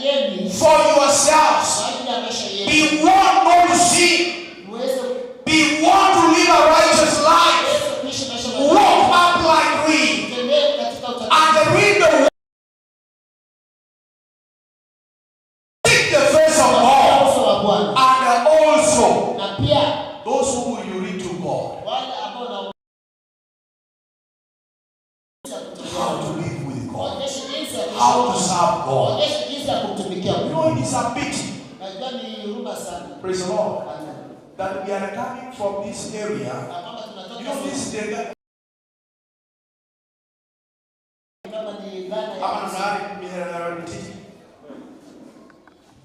Yeni for yourselves, kwa ajili ya maisha yenu. Be one not to sin, Muweze be one to live a righteous life, muweze kuishi maisha mazuri. Walk uprightly, Mtembee katika utakatifu. And read the word. Seek the face of God, Uso wa Bwana. And also Na pia those who you read to God, wale ambao na how to live with God, waonyeshe jinsi ya kuishi. How to serve God. Waonyeshe jinsi ya kumtumikia You know, Mungu. it is a pity, Najua ni huruma sana. praise the Lord, Amen. That we are coming from this area. Na kwamba tunatoka You know, this area, kama ni dhana ya Ama namna gani,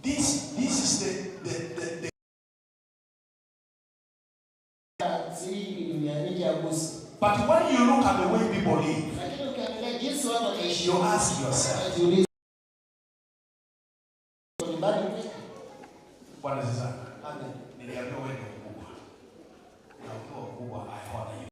this is the hii ni ya nje ya gusi. But when you look at the way people live, Lakini ukiangalia jinsi watu wanaishi, you ask yourself, unajiuliza nyumbani kweli? Bwana asifiwe sana. Amen. Niliambiwa wewe ndio mkubwa. Na ukiwa mkubwa, I honor you.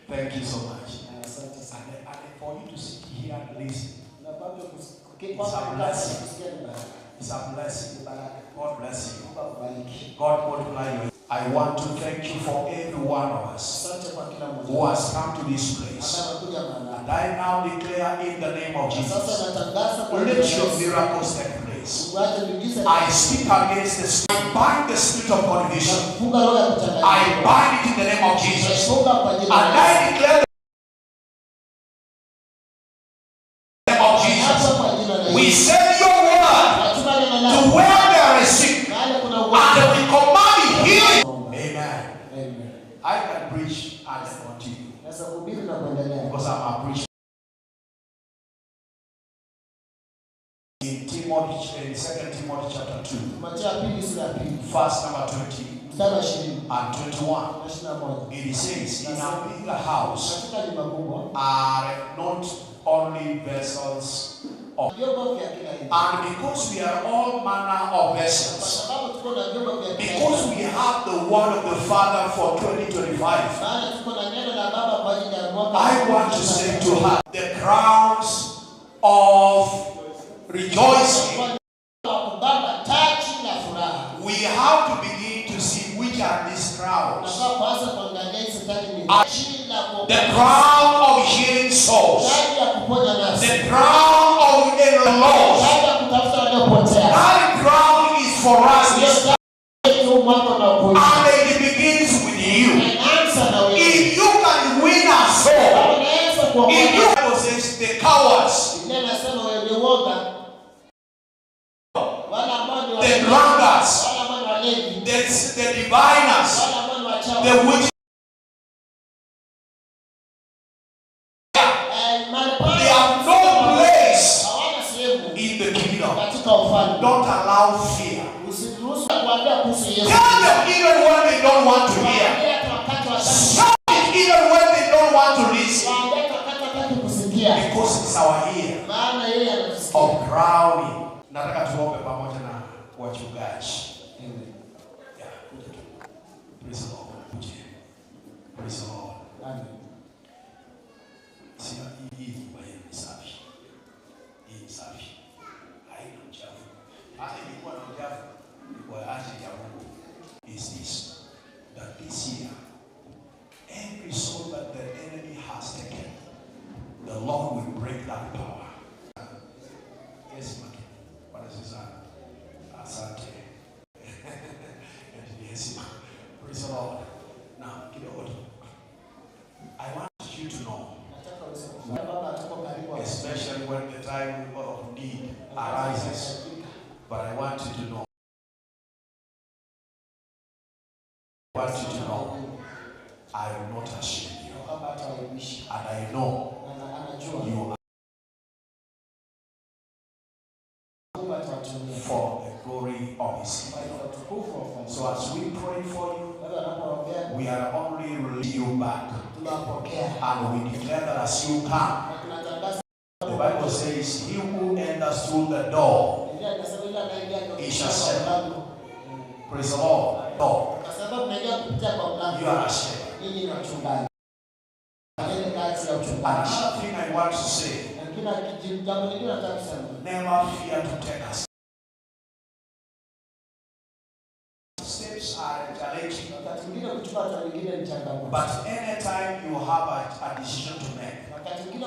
Thank you so much. Asante sana. And for you to sit here and listen, Na kwamba it's a blessing. kusikia ni baraka. It's a blessing. Ni baraka. God bless you. Mungu akubariki. God multiply you. I want to thank you for every one of us Asante kwa kila mmoja who has come to this place. ambaye amekuja mahali hapa. And I now declare in the name of Sasa Jesus, natangaza kwa jina let la your Yesu. miracles take place. Mungu ache miujiza. I speak against the spirit, I bind the spirit of confusion. Nafunga roho ya I kuchanganyikiwa. bind it in the name of Jesus. Nafunga kwa jina And la I Yesu. declare the name of Jesus. Hapa kwa jina la We Yesu. send your word Natuma neno to lako. where there is sick, Mahali kuna ugonjwa. and we command healing. Amen. Amen. I can preach and continue Naweza kuhubiri na kuendelea. Because I'm a preacher. In Timothy, in 2 Timothy chapter 2, Timotheo ya pili sura ya pili verse number 20 mstari wa 20 and 21, na 21. it says, "In a bigger house Katika nyumba kubwa are not only vessels of," vyombo vya kila aina. And because we are all manner of Kwa vessels, sababu tuko na vyombo vya kila because aina. we have the word of the Father for 2025, Maana tuko na neno la Baba kwa ajili ya mwaka. I want to say to her, the crowns of rejoicing. Wa kubamba taji la furaha. We have to begin to see which are these crowns. Tunafaa kuanza kuangalia hizo taji ni taji la The kuokoa. crown of healing souls. Taji ya kuponya nafsi. The crown of the lost. Taji ya kutafuta waliopotea. That crown is for us. Hiyo taji yetu mwaka unaokuja. And it begins with you. Na inaanza na wewe. If you can win a soul, Kama unaweza kuokoa. If you Bible says the cowards, Biblia inasema wenye uoga, wale ambao ni the walevi, drunkards, wale ambao ni walevi, the The witch, they have no place Hawana sehemu in the kingdom. katika ufalme. Don't allow fear. Usiruhusu kuambia kuhusu Yesu. Tell them even when they don't want to hear. Waambie hata wakati wataki, Shout it even when they don't want to listen. waambie hata wakati wataki kusikia, Because it's our year maana yeye anatusikia. of crowning. Nataka tuombe pamoja na wachungaji. Yeah, kuja tu. Praise the Lord. Kuja. Praise the Lord. Amen. Sina hii nyumba yenu ni safi. Hii ni safi. Haina uchafu. Hata ilikuwa na uchafu ni kwa ajili ya Mungu. Is this that this year every soul that the enemy has taken, the Lord will break that power. Yes, Maki. Bwana asifiwe sana. Asante. Yes, praise the Lord. Now, kidogo tu. I want you to know, Nataka uweze kufanya baba tuko karibu especially when the time of need arises, but I want you to know. I want you to know, I will not shame you. kwamba hatawaibishi And I know na anajua you are Mungu atawatumia for the glory of his kwa kingdom. utukufu wa ufalme. So as we pray for you, Kwa hivyo anapowaombea we are only releasing you back. tunawapokea And we declare that as you come, na tunatangaza. the Bible says, he who enters through the door, Biblia inasema yule anayeingia ndio He shall kwa serve. mlango. Praise the Lord. Door. Kwa sababu tunaingia kupitia kwa mlango. You are a shepherd. Ninyi ni wachungaji. Fanyeni kazi ya uchungaji. Another thing I want to say, Na kila jambo lingine nataka kusema, never fear to take a steps are challenging, wakati mwingine kuchukua hatua nyingine ni changamoto. but anytime you have a decision to make, Wakati mwingine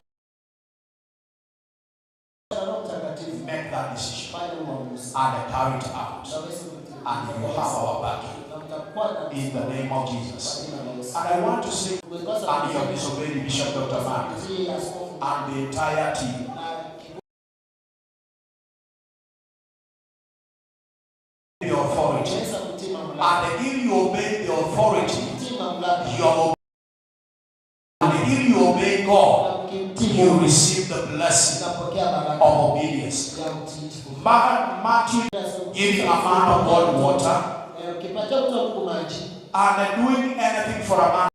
Roho Mtakatifu, make that decision fanya uamuzi and carry it out, na uweze kutii. and you have our backing Na mtakuwa na in the name of kwa Jesus. jina la Yesu. And I want to say, Because and you have disobeyed Bishop Dr. Mark kutii askofu and the entire team. na The authority. kuweza kutii mamlaka. And if you obey the authority, Kutii mamlaka you are and if you obey God, na mkimtii you Mungu receive the blessing mtapokea baraka of obedience. ya utiifu. Matthew giving a man of God water Ukipatia mtu wa Mungu maji and doing anything for a man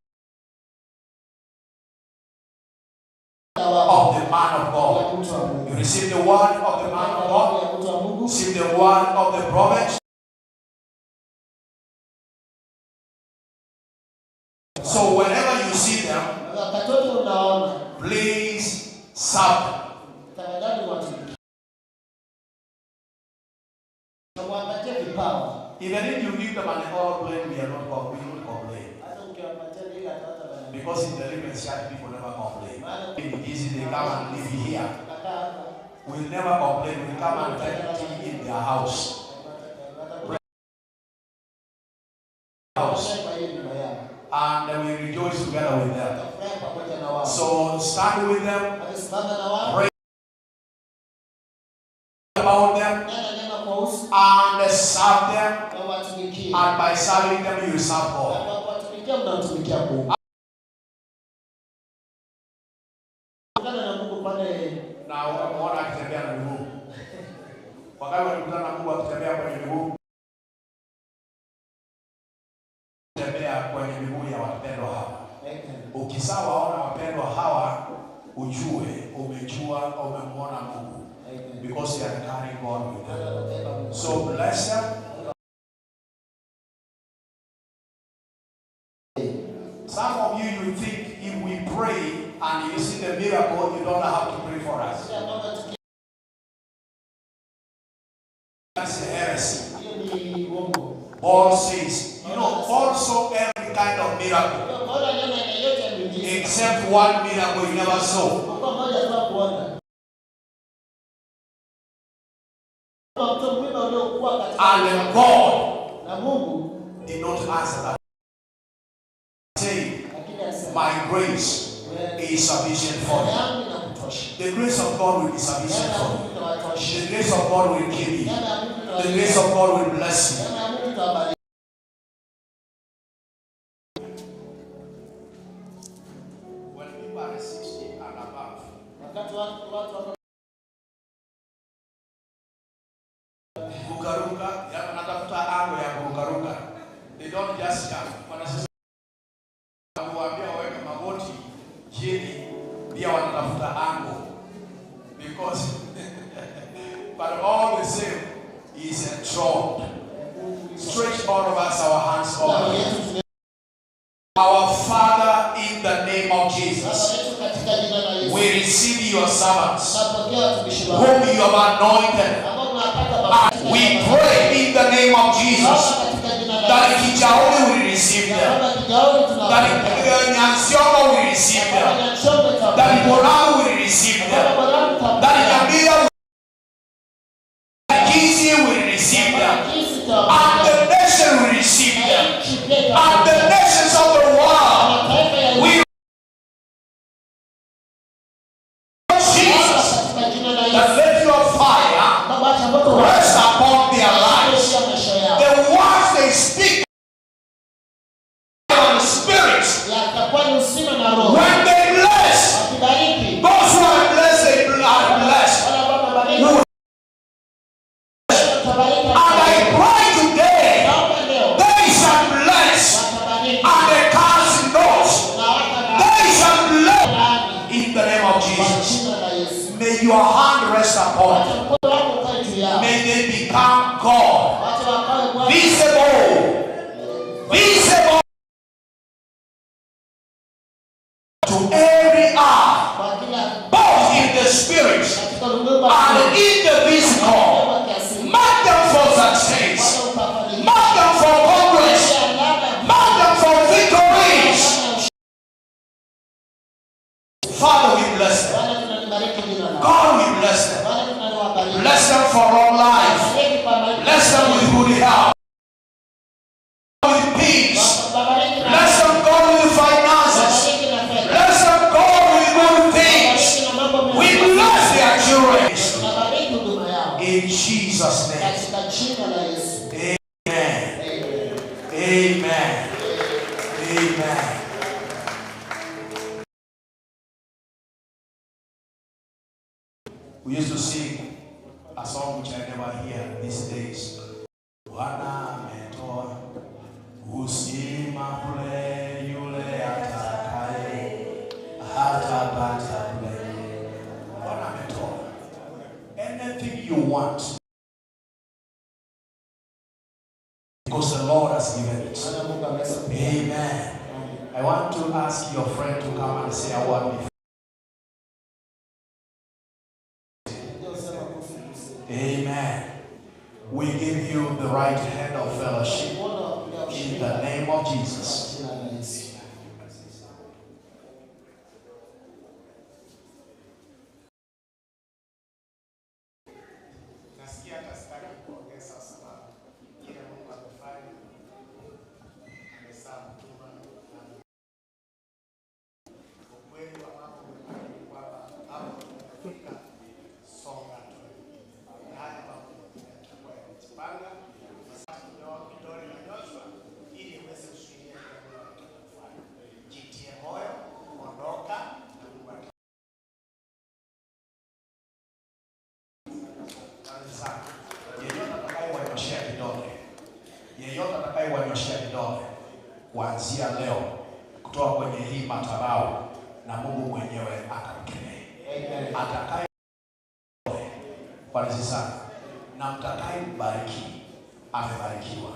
of the man of God. ya mtu wa Mungu, You receive the word of the man of God, ya mtu wa Mungu, receive the word of the prophet. So whenever you see them, wakati wote unaona, please serve them. tafadhali watumikie na wapatie vipawa. Even if you give them an aeroplane, we are not we don't complain. Hata ukiwapatia ndege hata Because in deliverance church, people never complain. It's easy, they come and live here. watakaa hapa, We'll never complain. We'll come and take tea in their house. House. kwa hiyo nyumba yao, And we rejoice together with them. tutafurahi pamoja na wao. So stand with them, Wakisimama na wao, pray about them, nena neno kuwahusu and serve them. na watumikie, And by serving them, you serve na God. kwa kuwatumikia mnamtumikia Mungu. Kutana na Mungu pale Na ukamwona akitembea na miguu. Wakati walikutana na Mungu akitembea kwenye miguu, tembea kwenye miguu ya wapendwa hawa. Ukisawaona wapendwa hawa, ujue umejua umemwona Mungu, because they are carrying God with them. So bless them. Some of you, you think if we pray and you see the miracle, you don't have to pray for us. That's a heresy. Paul says, you know, Paul saw every kind of miracle except one miracle he never saw. And God did not answer that. Say, my grace is sufficient for you. The grace of God will be sufficient for you. The grace of God will keep you. The grace of God will bless you. above, Wakati watu wako kurukaruka, ya wanatafuta ango ya kurukaruka. They don't just jump. Wanasema kuambia waweke magoti chini, pia wanatafuta ango because but all the same he is enthroned. Stretch all of us our hands over. Our Father, in the name of Jesus, katika jina la Yesu. we receive your servants Tunapokea watumishi wako whom you have anointed. ambao unawapaka mafuta. We pray in the name of Jesus Katika jina la that Kijauri will receive them, Baba Kijauri that tunawapokea. Nyansiongo will receive them, that Borabu will receive them, that Nyamira will Kisi will receive them, and the nation will receive them, and the nations of the world will Jesus, that let your fire rest upon their lives. The words they speak on the spirit. Yatakuwa ni uzima na roho. When they bless, Wakibariki, those who are blessed, they are blessed. Who- And I pray today, they shall bless, and the curse not. They shall bless in the name of Jesus. May your hand rest upon them. May they become God. Visible. Visible to every eye, both in the spirit and in the physical. Mark them for success. Mark them for conquest. Mark them for victories. Father, we bless them. God, we bless them. Bless them for long life. Bless them with good health. With peace. Bless them, God, with finances. Bless them, God, with good things. We bless their children. Tunabariki huduma yao In Jesus' name. katika jina la Yesu. Amen. Amen. Amen. We used to sing a song which I never hear these days. Bwana ametoa uzima bure, yule atakaye hatapata bure. Bwana ametoa. Anything you want, because the Lord has given it. Amen. I want to ask your friend to come and say a word before. Amen. We give you the right hand of fellowship in the name of Jesus. Nasikia hata sitaki kuongeza sababu kile Mungu amefanya, amezaa mtuma na ukweli wa mambo umebaki ni kwamba hapo tumefika, songa tu na haya mambo mengine yatakuwa yamejipanga. Sasa kidole na Joshua ili iweze kuzuia kile Mungu anataka kufanya. Jitie moyo, ondoka na Mungu Sana. Yeyote atakayewanyoshea kidole, yeyote atakayewanyoshea kidole kuanzia leo kutoka kwenye hii madhabahu, na Mungu mwenyewe akamkemee. Atakaye Bwana sana, na mtakaye mbariki amebarikiwa.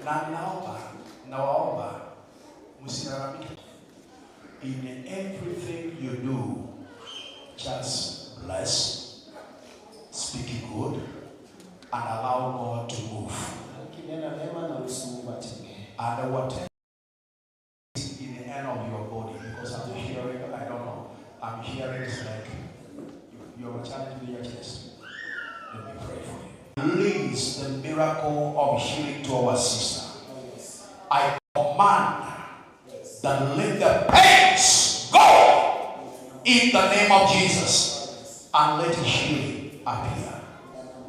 Na naomba, nawaomba msilalamike. In everything you do, just bless, speak good, and allow God to move. Ukinena mema na ruhusu Mungu atembee. And whatever is in the end of your body, because I'm hearing, I don't know, I'm hearing it's like you have a challenge with your chest. Let me pray for you. Release the miracle of healing to our sister. I command that let the pains go in the name of Jesus and let healing appear.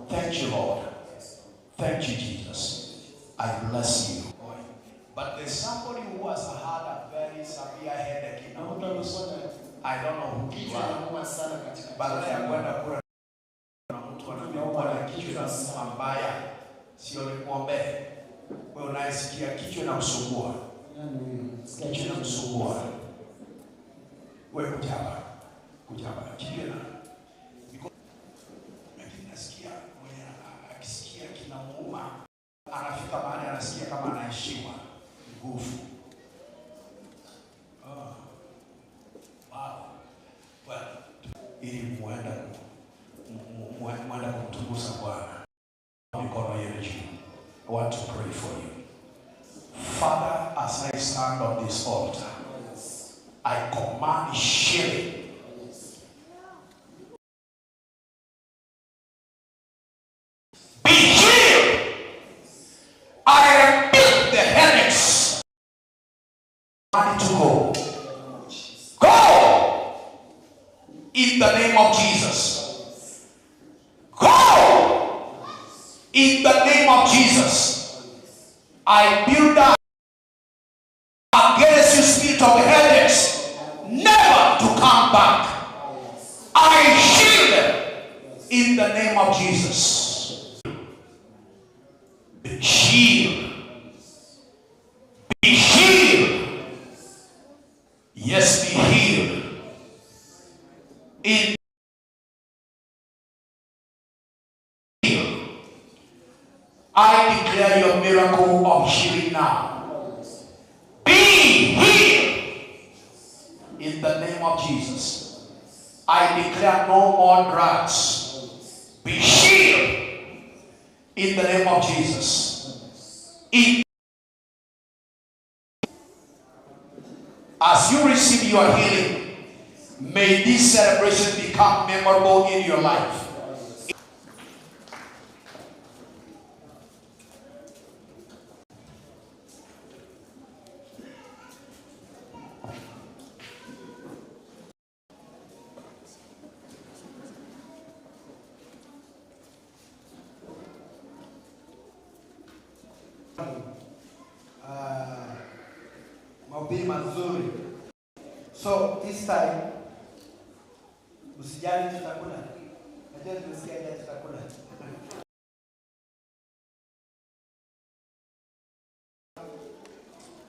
Thank you, Lord. Thank you, Jesus. I bless you. But there's somebody who has had a very severe headache in our midst. I don't know who you Kichwa are. inauma sana katika Badala ya kwenda kura na mtu anaumwa na kichwa inamuuma mbaya, sio nikuombee. Wewe unayesikia kichwa inakusumbua, kichwa inakusumbua, wewe kuja hapa, kuja hapa, kichwa na lakini nasikia mwenye akisikia kinamuuma, anafika mahali anasikia kama anaishiwa nguvu. Oh. Wow. Well, ili muenda muenda kumtukuza Bwana. Mikono yenu juu. I want to pray for you. Father, as I stand on this altar, I command healing. Be healed. I rebuke the headaches. To go. Go in the name of Jesus. Go in the name of Jesus. I build up against you, spirit of headaches, never to come back. I heal them in the name of Jesus. Be healed. Be healed. Yes, be healed. In I declare your miracle of healing now. Be healed in the name of Jesus. I declare no more drugs. Be healed in the name of Jesus. As you receive your healing, may this celebration become memorable in your life. Mahubiri mazuri. So this time usijali, tutakula. Najua tumesikia jana tutakula.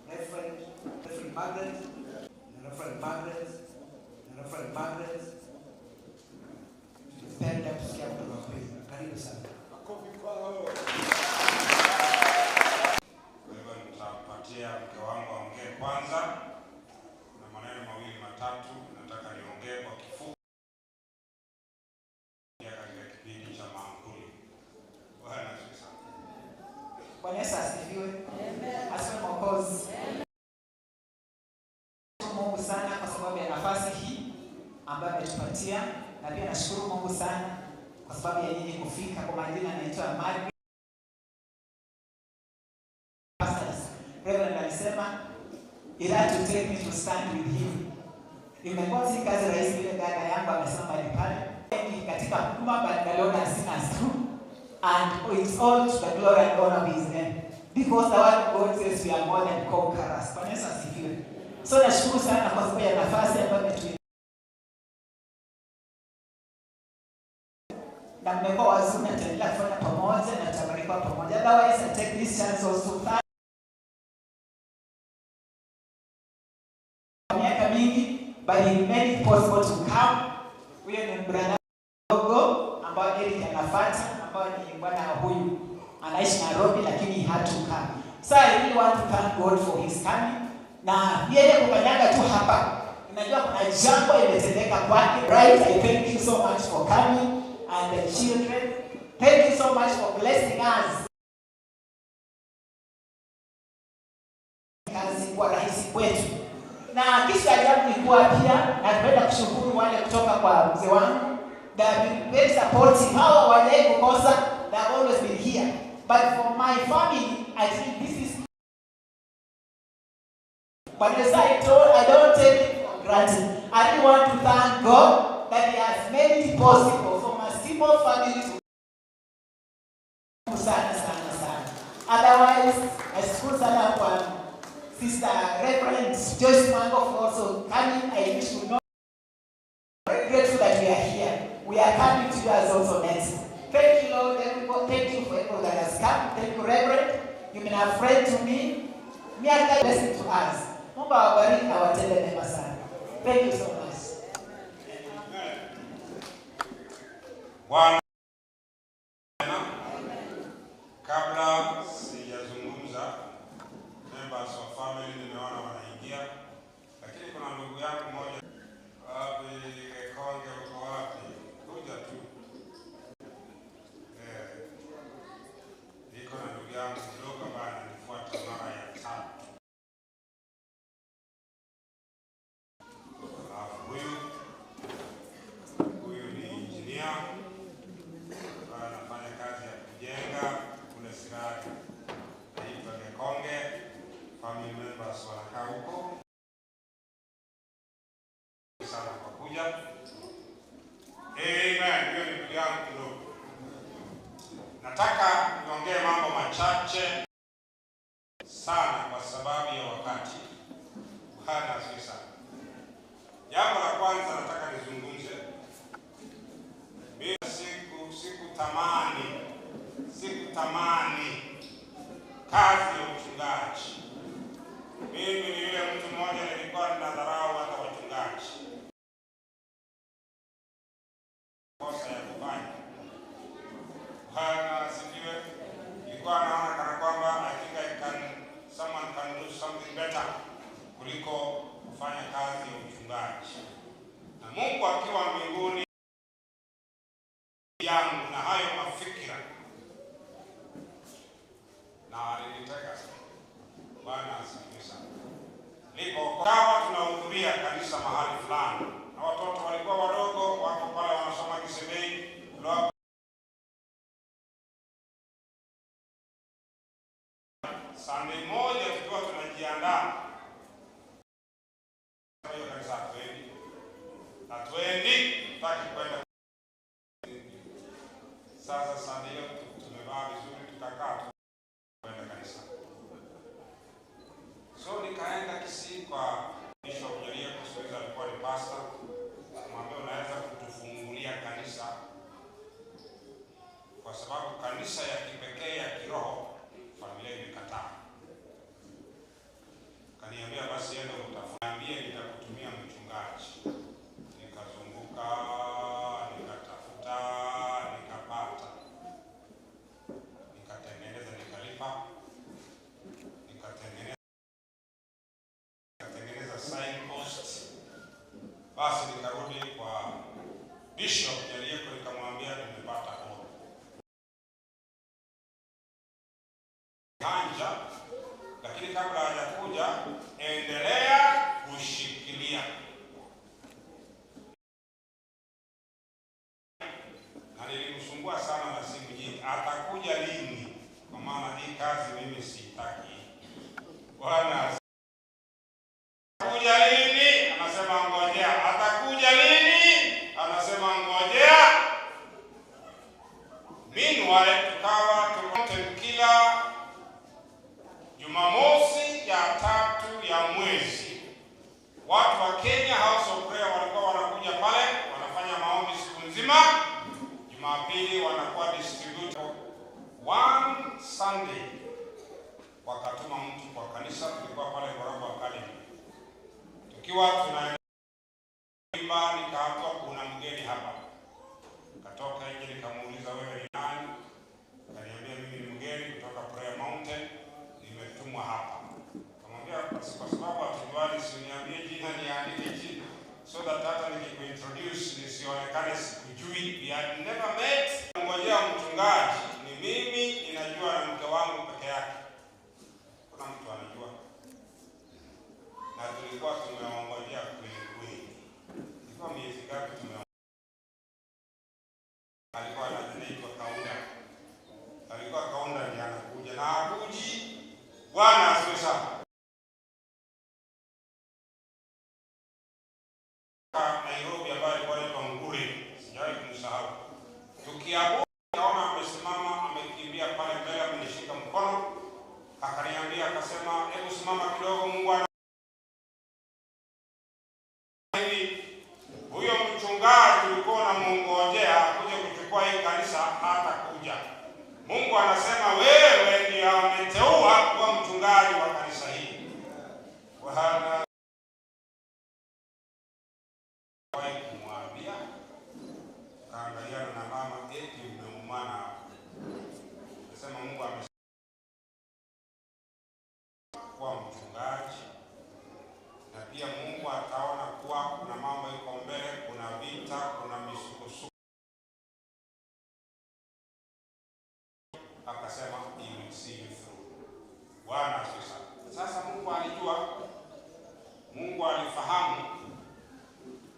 Reverend, Reverend Margaret, Reverend Margaret, Reverend Margaret. Tungependa kusikia kutoka kwenu. Karibu sana. Kwa hivyo nitampatia mke wangu aongee kwanza. Kuna maneno mawili matatu nataka niongee kwa kifupi katika kipindi cha maamkuli. Bwana asifiwe sana. Bwana Yesu asifiwe. Asifiwe Mwokozi. Mungu sana kwa sababu ya nafasi hii ambayo ametupatia, na pia nashukuru Mungu sana kwa sababu ya nyinyi kufika. Kwa majina naitwa Margaret. Reverend alisema it had to take me to stand with him. Imekuwa si kazi rahisi, ile dada yangu amesema mahali pale katika huduma, but the Lord has seen us through, and it's all to the glory and honor of his name, because the word of God says we are more than conquerors. Bwana Yesu asifiwe. So nashukuru sana kwa sababu ya nafasi ambayo ametupa, na mmekuwa wazuri na tutaendelea kufanya pamoja na tutabarikiwa pamoja. Otherwise, I take this chance also to thank miaka mingi, but he made it possible to come. Huyo ni brother dogo ambao Eric anafuata, ambao ni bwana huyu anaishi Nairobi, lakini he had to come. So I really want to thank God for his coming. Na yeye kukanyaga tu hapa, unajua kuna jambo imetendeka kwake. Right, I thank you so much for coming, and the children, thank you so much for blessing us. Kazi kuwa rahisi kwetu. Na kitu ajabu ni kuwa pia napenda kushukuru wale kutoka kwa mzee wangu. They have been very supportive. Hawa hawajawahi kukosa. They have always been here. But for my family, I think this is, but as I told, I don't take it for granted. I really want to thank God that He has made it possible for my simple family to sana sana sana. Otherwise, nashukuru sana kwa Sister Reverend Joyce Mango for also coming. I wish to know Thank you, Reverend. You've been a friend to me. Miaka blessing to us. Mungu awabariki awatende mema sana. Thank you so much. Bwana, kabla sijazungumza, members wa family nimeona wanaingia, lakini kuna ndugu yangu mmoja. Wapi Konge, uko wapi? Kuja tu. Niko na ndugu yangu mdogo ambaye ananifuata mara ya tatu. Alafu huyu ni engineer ambaye anafanya kazi ya kujenga kule Sirari, naitwa Gekonge. Family members wanakaa huko sana kwa kuja. Amen. Hiyo ni ndugu yangu kidogo. Nataka niongee mambo machache sana kwa sababu ya wakati. Bwana asifiwe sana. Jambo la kwanza nataka nizungumze. Mimi sikutamani kazi ya uchungaji. Mimi ni yule mtu mmoja nilikuwa ninadharau hata wachungaji. Kosa ya kufanya. Bwana asifiwe. Nilikuwa naona kana kwamba I think someone can do something better kuliko kufanya kazi ya uchungaji. Na Mungu akiwa mbinguni yangu na hayo mafikira, na aliniteka sana. Bwana asifiwe sana. Nilipokawa tunahudhuria kanisa mahali fulani, na watoto walikuwa wadogo, wako pale wanasoma Kisebei. Sunday moja tukiwa tunajiandaa hiyo kanisa, hatuendi, tutaki kwenda. Sasa Sunday hiyo tumevaa vizuri, tukakaa kwenda kanisa. So nikaenda Kisii kwa Bishop Nyarieko, siweza, alikuwa ni pastor. Mwambie unaweza kutufungulia kanisa, kwa sababu kanisa ya kipekee ya kiroho familia imekataa. Kaniambia basi enda utafute, nitakutumia mchungaji. Nikazunguka, nikatafuta, nikapata, nikatengeneza, nikalipa, nikatengeneza signpost. Basi nikarudi kwa Bishop Nyarieko nikamwambia nimepata hall Kanja, lakini kabla hajakuja endelea kushikilia. Na nilimsumbua sana na simu nyingi, atakuja lini? Kwa maana hii kazi mimi siitaki. Bwana atakuja lini? Anasema ngojea. Atakuja lini? Anasema ngojea. Meanwhile tukawa kila Jumamosi ya tatu ya mwezi, watu wa Kenya House of Prayer walikuwa wanakuja pale, wanafanya maombi siku nzima. Jumapili wanakuwa distributed. One Sunday wakatuma mtu kwa kanisa, tulikuwa pale Gorogo Academy. Tukiwa tunaimba, nikaambiwa kuna mgeni hapa. Katoka nje nikamuuliza, wewe ni nani? Akaniambia mimi ni mgeni kutoka Prayer Mountain, nimetumwa hapa. Nikamwambia basi kwa sababu hatujuani, si uniambie jina niandike jina, so that hata nikikuintroduce nisionekane sikujui. We had never met. Ngojea mchungaji ni mimi, ninajua na mke wangu peke yake. Kuna mtu anajua. Na tulikuwa tumeongojea kweli kweli. Ilikuwa miezi ngapi tumeongojea? Alikuwa anaitwa Kaunda. Alikuwa Kaunda ndiye anakuja na hakuji. Bwana asifiwe sana. Nairobi ambaye alikuwa anaitwa Ngure, sijawahi kumsahau. Tukiabudu naona amesimama, amekimbia pale mbele, amenishika mkono, akaniambia akasema, hebu simama kidogo, Mungu ana hivi, huyo mchungaji ulikuwa unamngojea akuje kuchukua hii kanisa, hata kuja. Mungu anasema wewe Wahi kumwambia, kaangaliana na mama eti umeumana hapo. Nasema Mungu amesema kuwa mchungaji, na pia Mungu ataona kuwa kuna mambo iko mbele, kuna vita, kuna misukosuko. Akasema he will see you through. Bwana asifiwe sana. Sasa Mungu alijua, Mungu alifahamu.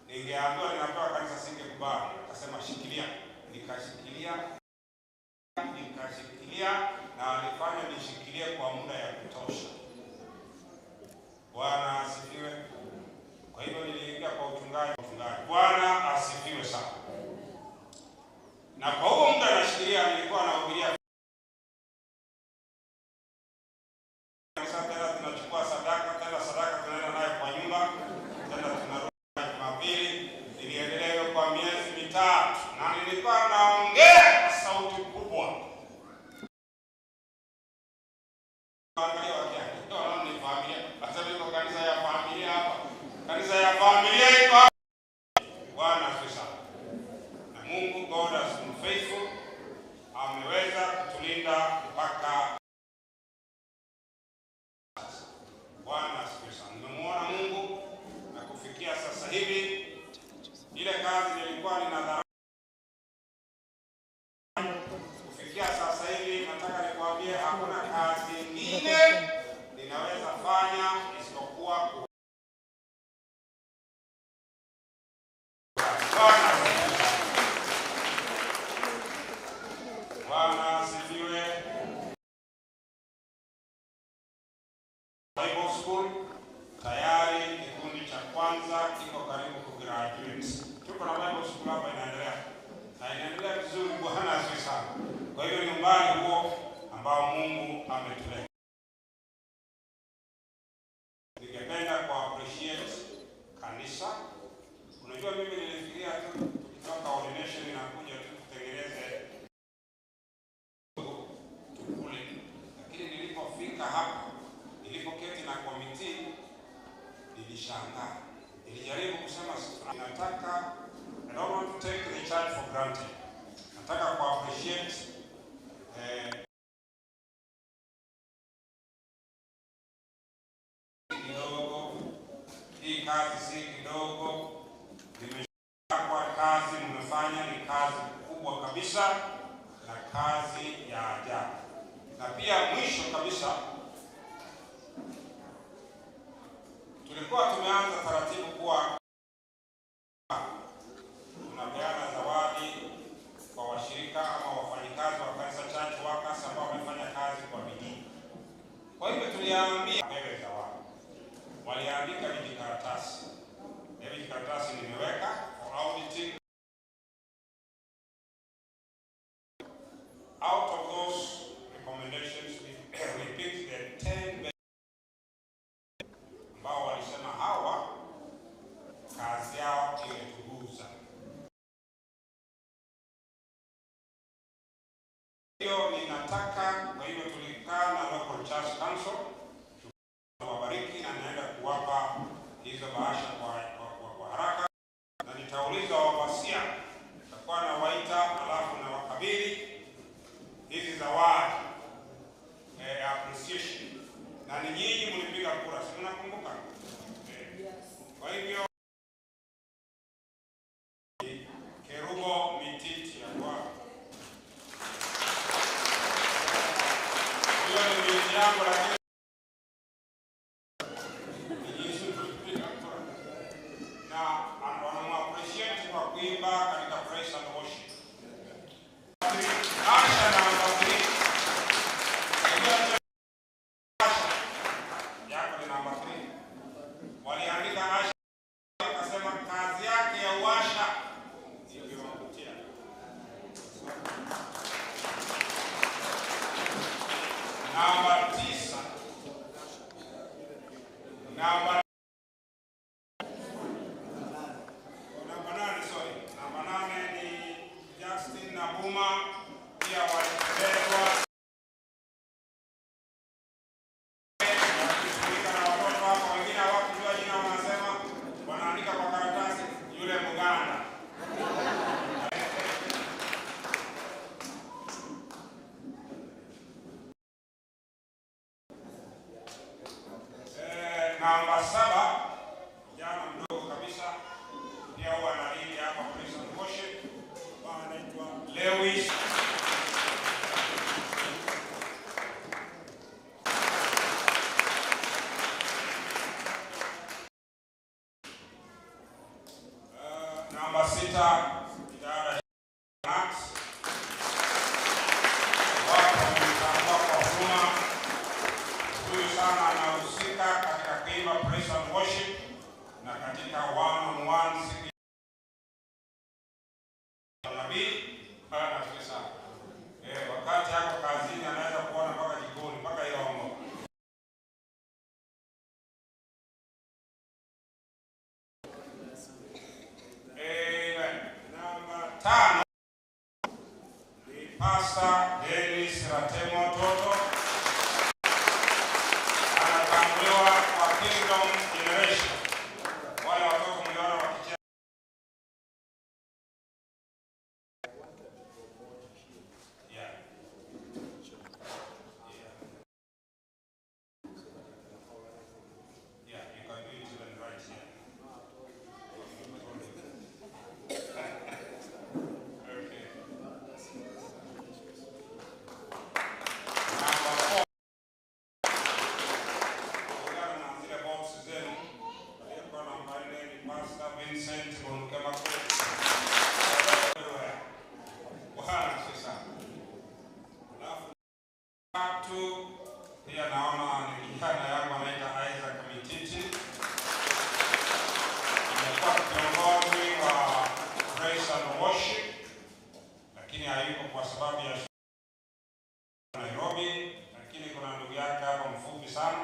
Ningeambiwa ninapewa kanisa singekubali. Akasema shikilia, nikashikilia, nikashikilia, na alifanya nishikilie kwa muda ya kutosha. Bwana asifiwe. Kwa hivyo niliingia kwa uchungaji. Bwana asifiwe sana. Na kwa huo muda nashikilia, nilikuwa nahubiria kanisa, tena tunachukua sadaka, tena sadaka tunaenda nayo kwa nyumba, tena tunarudi Jumapili. Niliendelea hiyo kwa miezi 3, na nilikuwa naongea kwa sauti kubwa. Angalia wakiangalia, wanaona ni familia. Sasa iko kanisa ya familia hapa. Kanisa ya familia iko hapa. Bwana asifiwe sana. Na Mungu, God has been faithful. Ameweza kutulinda mpaka sasa. Bwana asifiwe sana. Nimemuona Mungu na kufikia sasa hivi ile kazi nilikuwa ninadharau, kufikia sasa hivi nataka nikwambie hakuna kazi nyingine ninaweza fanya isipokuwa Bwana asifiwe. Bwana asifiwe. Bible School tayari kikundi cha kwanza kiko karibu kugraduate. Tuko na Bible School hapa inaendelea, na inaendelea vizuri. Bwana asifiwe sana. Kwa hiyo ni umbali huo ambao Mungu ametuleta. Ningependa ku appreciate kanisa. Unajua mimi nilifikiria tu tukitoka ordination inakuja tu tutengeneze tukule, lakini nilipofika hapa, nilipoketi na committee, nilishangaa. Nilijaribu kusema nataka, I don't want to take the church for granted. Nataka ku appreciate kidogo. Hii kazi si kidogo. Nimeshangaa kwa kazi mmefanya, ni kazi kubwa kabisa na kazi ya ajabu. Na pia mwisho kabisa, tulikuwa tumeanza taratibu kuwa tunapeana zawadi kwa washirika ama wafanyikazi wa kanisa, church workers ambao wamefanya kazi kwa bidii. Kwa hivyo tuliambia wewe zawadi, waliandika vijikaratasi. Na vijikaratasi nimeweka for auditing. Out of those recommendations, we picked the 10 best ambao walisema hawa kazi yao imetuguza. Hiyo ninataka, kwa hivyo tulikaa na local church council tuwabariki, na naenda kuwapa hizo bahasha kwa haraka, na nitauliza wapasia, nitakuwa na waita alafu na wakabidhi hizi zawadi appreciation. Na ni nyinyi mlipiga kura, si mnakumbuka? Kwa hivyo Kerubo Mititi ya kwa hiyo ni binti yangu, lakini ni jinsi tulipiga kura, na wanamu-appreciate kwa kuimba katika praise and worship. Asha namba 3. Asha yako ni namba 3. Waliandika Asha, wakasema kazi yake ya uasha iliwavutia. Namba 9. Namba 8, sorry. Namba 8 ni Justin Nabuma, pia walipendezwa wakishughulika na watoto hapa. Wengine hawakujua jina, wanasema wanaandika kwa karatasi yule mwingine. Namba 6 idara Max. Watu wamemtambua kwa huduma. Huyu sana anahusika katika kuimba praise and worship na katika one on one siku ya nabii. Bwana asifiwe sana. Wakati hapo kazini anaweza kuona mpaka jikoni mpaka Irongo. Amen. Namba 5 ni Pastor Dennis Ratemo Toto. Anatambuliwa kwa Kingdom Generation. Wale watoto mliona wakicheza. Yeah. Yeah, you can do it even right here. Okay. Number 4. Kulingana na zile box zenu, aliyekuwa namba 4 ni Pastor Vincent Bonkema. Bwana asifiwe sana. Alafu 3 pia naona ni kijana yangu anaitwa Isaac Mititi. Amekuwa kiongozi wa praise and worship, lakini hayuko kwa sababu ya Nairobi, lakini kuna ndugu yake hapa mfupi sana.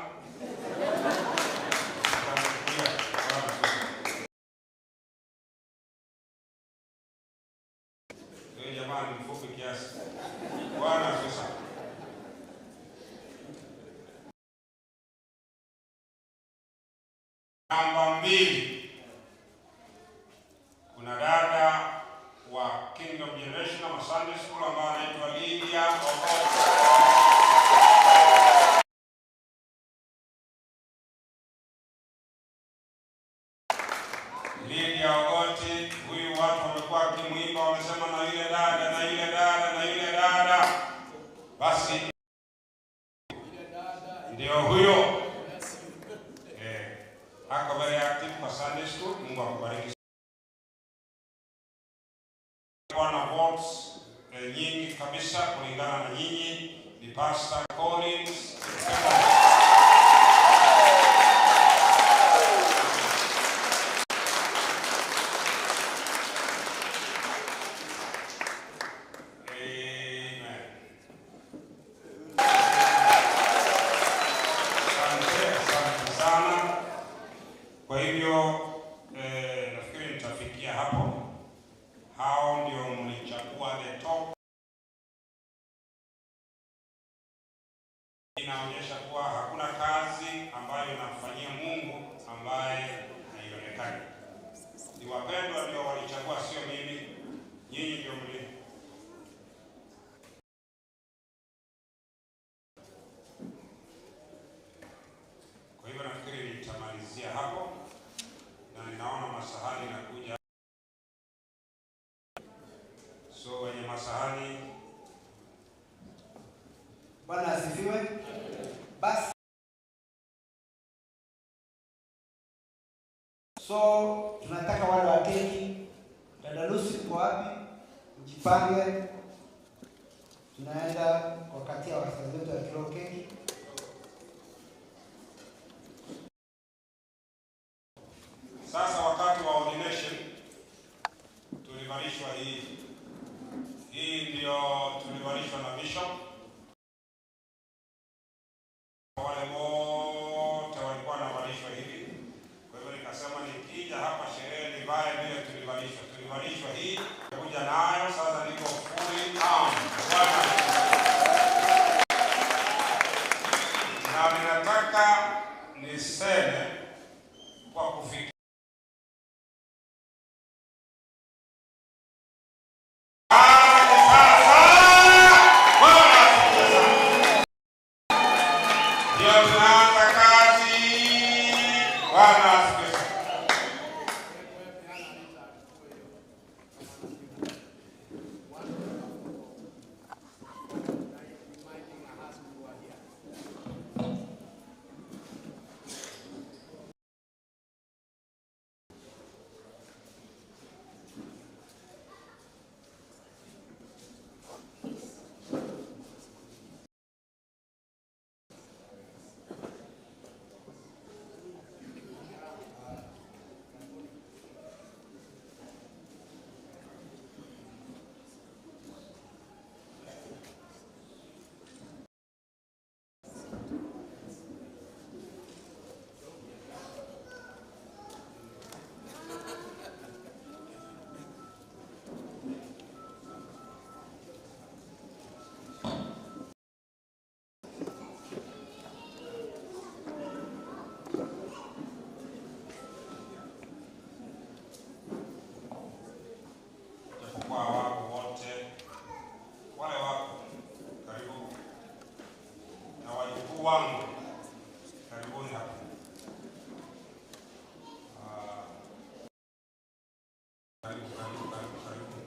Nitamchukulia. Bwana asifiwe. Huyu jamaa ni mfupi kiasi. Bwana asifiwe sana. Namba 2 kuna dada wa Kingdom Generation ama Sunday School ambaye anaitwa Lydia Okoth. Lydia Ogoti, huyu watu wamekuwa wakimuimba, wamesema na yule dada na yule dada na yule dada. Basi ndio huyo. Ako very active kwa Sunday School. Mungu akubariki. Wana votes nyingi kabisa kulingana na nyinyi ni Pastor Collins. Amen. Asante, asante sana. Kwa hivyo nafikiri nitafikia hapo. Hao ndio mlichagua the top. Inaonyesha kuwa hakuna kazi ambayo inamfanyia Mungu ambaye haionekani. Ni wapendwa ndio walichagua, sio mimi. Nyinyi ndio mli. Kwa hivyo nafikiri nitamalizia hapo, na ninaona masahani nakuja. So wenye masahani, Bwana asifiwe. Basi so tunataka wale wa keki, dada Lucy uko wapi? Mjipange, tunaenda kuwakatia wazazi wetu wa kiroho keki. Sasa wakati wa ordination tulivalishwa hii. Hii ndio tulivalishwa na bishop. Wale wote walikuwa wanavalishwa hivi. Kwa hivyo nikasema nikija hapa sherehe nivae vile tulivalishwa. Tulivalishwa hii, kuja nayo sasa niko fully armed. Bwana. Na ninataka niseme kwa kufikia ndio tunaanza kazi. Bwana asifiwe. Wajukuu wangu, karibuni hapa. Karibu, karibu, karibu, karibu.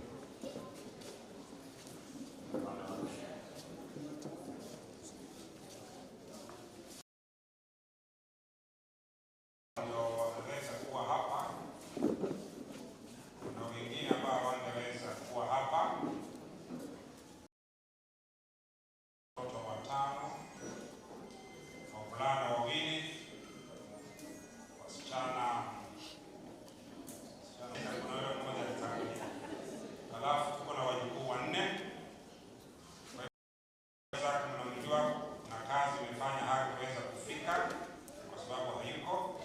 Ndio wameweza kuwa hapa na wengine ambao hawangeweza kuwa hapa. Watoto watano, wavulana wawili, wasichana na kuna yule mmoja alitangulia. Alafu tuko na wajukuu wanne. Kwa mnamjua na kazi imefanya hakuweza kufika kwa sababu hayuko.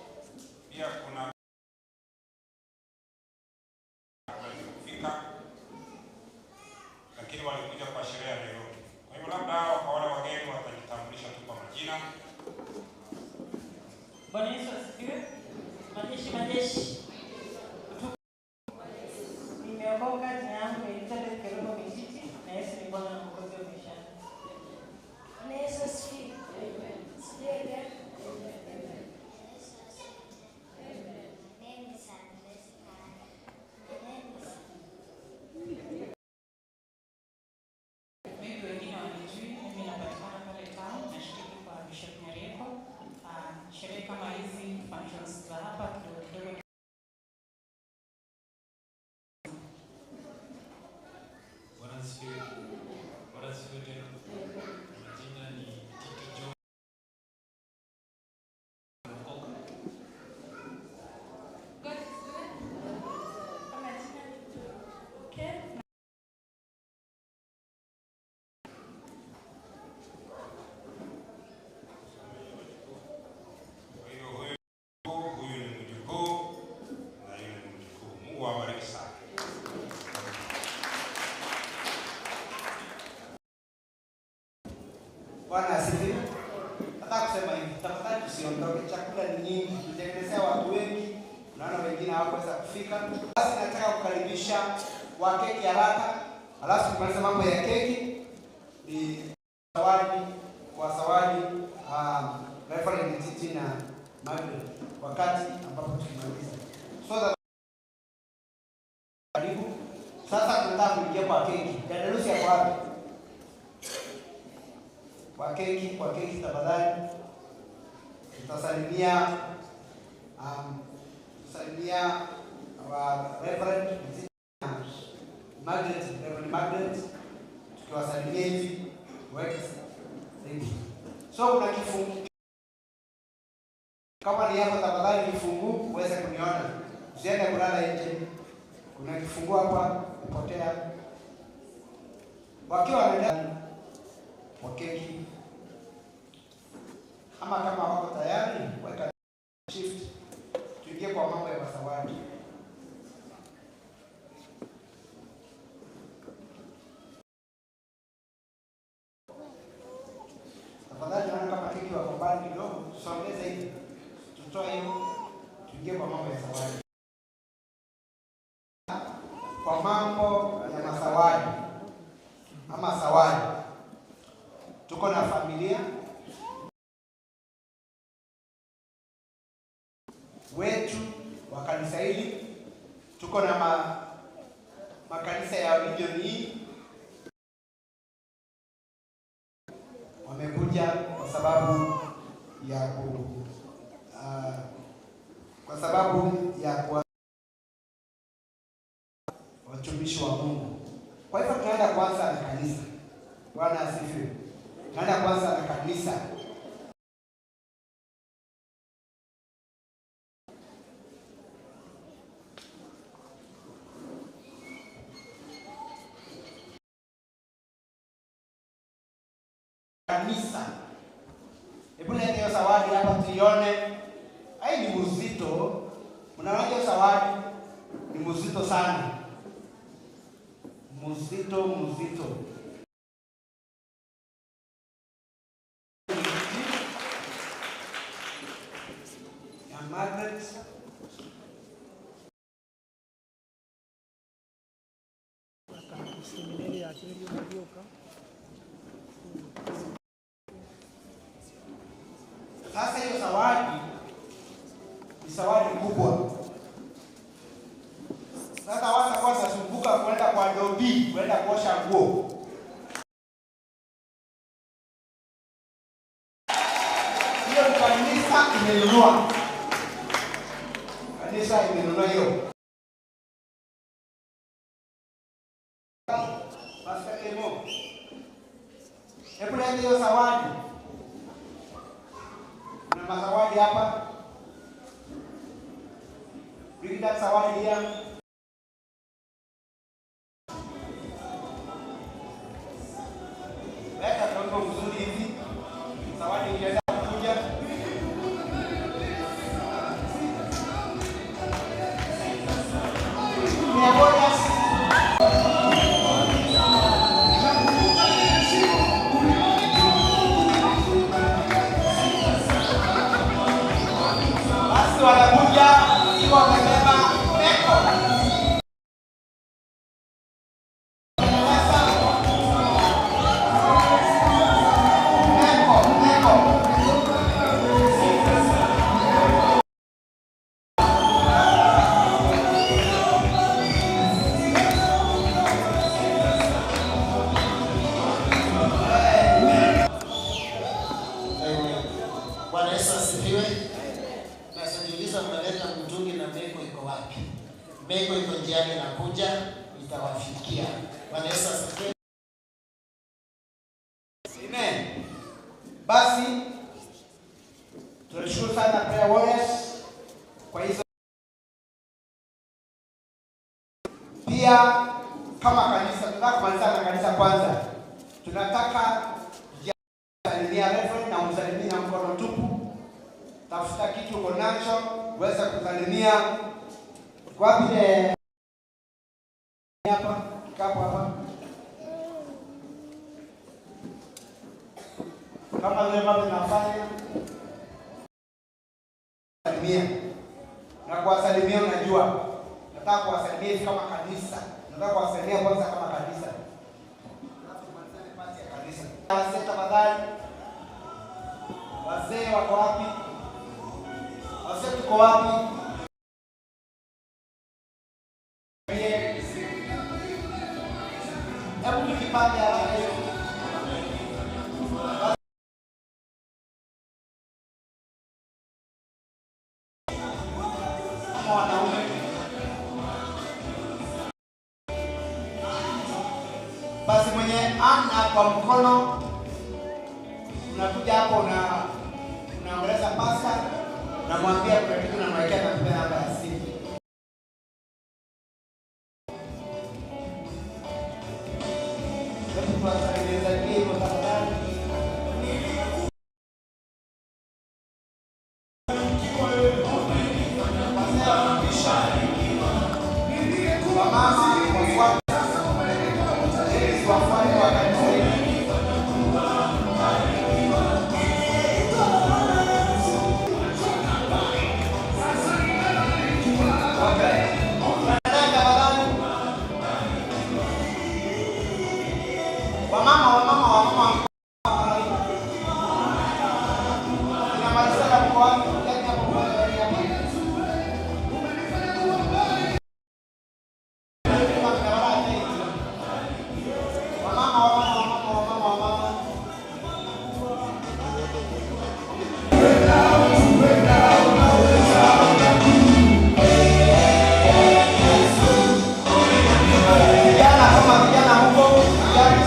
Pia kuna hakuweza kufika, lakini walikuja kwa sherehe ya Nairobi. Kwa hivyo labda hao kwa wale wageni watajitambulisha tu kwa majina. Bwana Yesu asifiwe. Majeshi, majeshi. Nimeokoka, jina yangu ni Elizabeth Kerubo Mititi na Yesu ni Bwana na Mwokozi wa maisha yangu. Bwana Yesu asifiwe. Asifiwe again. Maybe wengine wanijui, mimi napatikana pale town, nashiriki kwa Bishop Nyarieko. Sherehe kama hizi functions za hapa kidogo kidogo. Bwana asifiwe. Bwana asifiwe tena. Majina ni Tito John. Mkoka. Kwa hiyo huyu ni mjukuu na yule ni mjukuu. Mungu awabariki sana. Bwana asifiwe. Nataka kusema hivi, tafadhali tusiondoke, chakula ni nyingi, tutengenezea watu wengi, naona wengine hawakuweza kufika. Basi nataka kukaribisha wa keki haraka, alafu tumalize mambo ya keki ni zawadi kwa zawadi Reverend Titi na Margaret wakati ambapo tukimaliza. So that karibu. Sasa tunataka kuingia kwa keki. Dada Lucy ako wapi? Kwa keki, kwa keki tafadhali. Tutasalimia tutasalimia wa Reverend Titi na Margaret, Reverend Margaret, tukiwasalimia hivi weke hivi. So kuna kifungu kama ni yako tafadhali kifungu uweze kuniona. Usiende kulala nje. Kuna kifungu hapa upotea. Wakiwa wanaenda kwa keki ama kama wako tayari weka shift tuingie kwa mambo ya masawadi. Tafadhali naona kama keki wako mbali kidogo, tusongeze hivi, tutoe hiyo, tuingie kwa mambo ya zawadi. Kwa mambo ya masawadi ama zawadi, tuko na familia wetu wa kanisa hili, tuko na makanisa ya region hii wamekuja kwa sababu ya kwa sababu ya kuwa watumishi wa Mungu. Kwa hivyo tunaenda kwanza na kanisa. Bwana asifiwe. Tunaenda kwanza na kanisa. Kanisa. Hebu lete hiyo zawadi hapa tuione. Ai, ni mzito. Mnaona hiyo zawadi ni mzito sana. Mzito, mzito. Ya Margaret. Sasa watakuwa wanasumbuka kwenda kwa dobi, kwenda kuosha nguo. Hiyo kanisa imenunua. Kanisa imenunua hiyo. Pastor Kemo, hebu leta hiyo zawadi. Kuna mazawadi hapa. Bring that zawadi here. Weka tongo mzuri hivi. Zawadi ikiweza kuja. Mia moja. Basi wanakuja ikiwa wamebeba meko. Meko, meko. Amen. Bwana Yesu asifiwe. Na sijiuliza mnaleta mtungi na meko iko wapi? Meko iko njiani inakuja, itawafikia. Bwana Yesu asifiwe. Amen. Basi tunashukuru sana Prayer Warriors kwa hizo. Pia kama kanisa tunataka kumaliza na kanisa kwanza. Tunataka salimia reverend na umsalimie na mkono tupu. Tafuta kitu uko nacho uweze kusalimia. Kwa vile hapa kikapu hapa kama vile ambavyo tunafanya salimia na kuwasalimia. Unajua, nataka kuwasalimia hivi kama kanisa, nataka kuwasalimia kwanza kama kanisa, alafu tumalizane pati ya kanisa. Wazee tafadhali, wazee wako wapi? Wazee tuko wapi? Hebu tujipange haraka hivi. Kama wanaume. Basi mwenye ana kwa mkono unakuja hapo unaongeleza pasta, namwambia kuna kitu namwekea na kupea namba ya simu. Hebu tuwasalimie hivyo tafadhali. Wamama wafuate, ladies wafuate wa kanisa hili. Okay. Tafadhali. Wamama, wamama, wamama. Inamaliza na mko wapi? Yaani hapo kwa hapa. Wamama, wamama, wamama, wamama, wamama. Vijana kama vijana huko, vijana.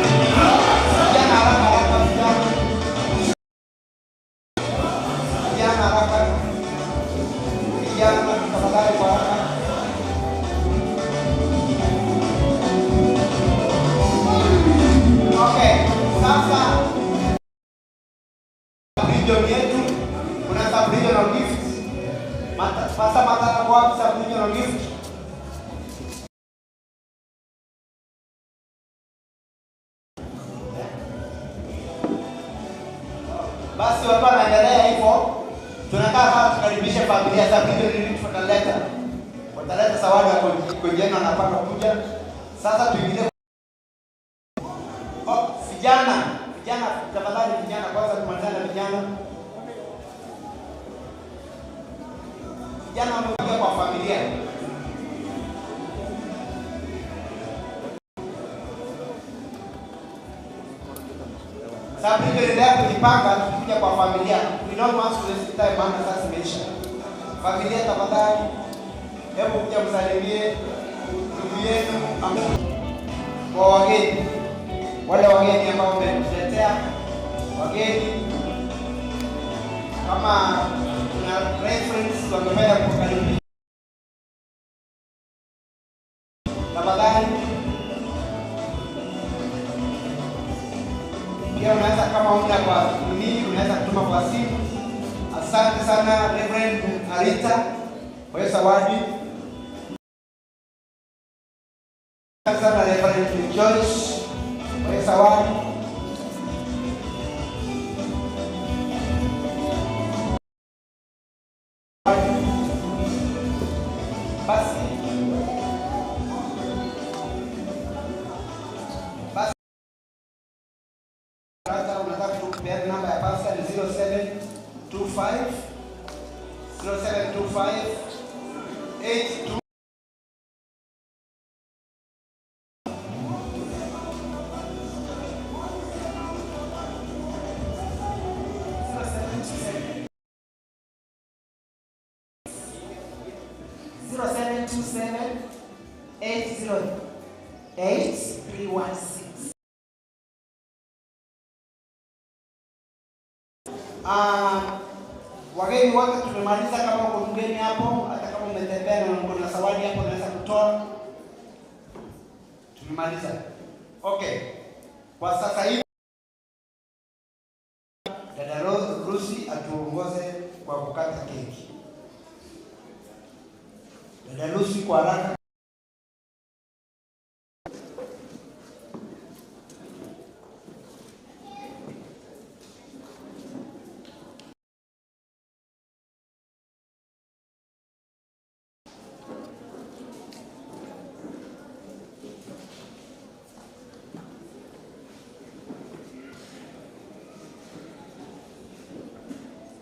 Vijana haraka haraka, vijana. Vijana haraka. Vijana tafadhali kwa haraka. Okay, sasa region yetu kuna sub regional gift. Pastor Matata kwa wapi sub regional gift? Basi walikuwa wanaendelea hivyo, tunakaa sasa tukaribishe familia sub regional gift wataleta. Wataleta zawadi ya kwenye wanapanga kuja. Sasa tuingilie. Oh, vijana. Vijana, vijana tafadhali, vijana kwanza, tumalizane na vijana. Vijana wamekuja kwa familia. Sababu hivyo endelea kujipanga, tukikuja kwa familia. We don't want to waste time, maana sasa imeisha. Familia tafadhali, hebu kuja msalimie ndugu yenu kwa wageni, wale wageni ambao wametuletea wageni, kama kuna reference wangependa kukaribisha tafadhali. Pia unaweza kama una kwa nini, unaweza kutuma kwa simu. Asante sana Reverend Arita kwa hiyo zawadi. Asante sana Reverend Joyce kwa hiyo zawadi. Basi basi, sasa unataka kupeana namba ya pastor ni 0725 0725 82 0727 808 316. Wageni wote tumemaliza. Kama uko mgeni hapo, hata kama umetembea na uko na zawadi hapo, unaweza kutoa. Tumemaliza. Okay, kwa sasa hivi dada Rusi atuongoze kwa kukata keki. Dada Lucy kwa haraka.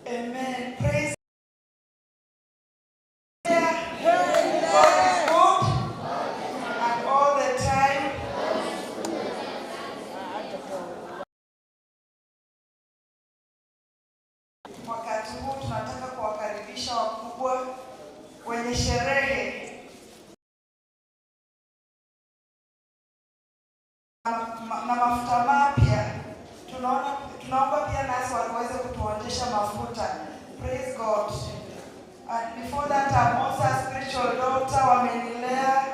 Amen. Praise God is good and all the time. Wakati huu tunataka kuwakaribisha wakubwa wenye sherehe na mafuta mapya. Tunaona, tunaomba pia nasi waweze kutuonyesha mafuta. Praise God. And before that, I'm also a spiritual daughter, wamenilea.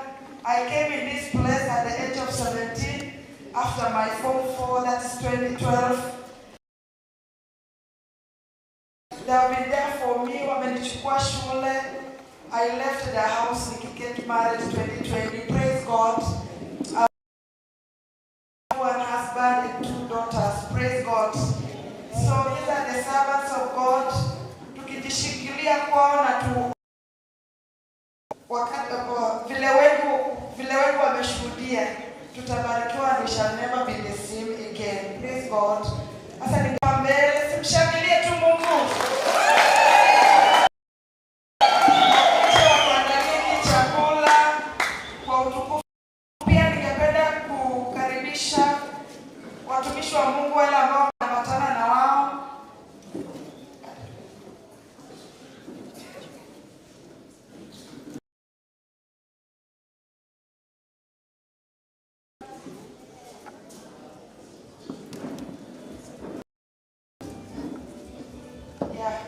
I came in this place at the age of 17 after my Form 4, that is 2012. They have been there for me, wamenichukua shule. I left the house nikiget married 2020. Praise God. I have one husband and 2 daughters. Praise God. So these are the servants of God. Tukijishikilia kwao na tu wakati vile wengi wameshuhudia, tutabarikiwa and we shall never be the same again. Praise God. Sasa ni mbele, simshangilie tu Mungu. Kuandalia chakula kwa utukufu. Pia ningependa kukaribisha watumishi wa Mungu wale ambao wanaambatana na wao.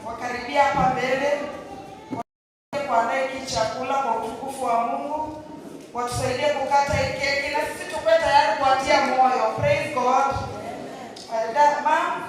Wakaribia hapa mbele kuandaa hiki chakula kwa utukufu wa Mungu, watusaidie kukata hii keki na sisi tukue tayari kuwatia moyo. Praise God. Ma'am.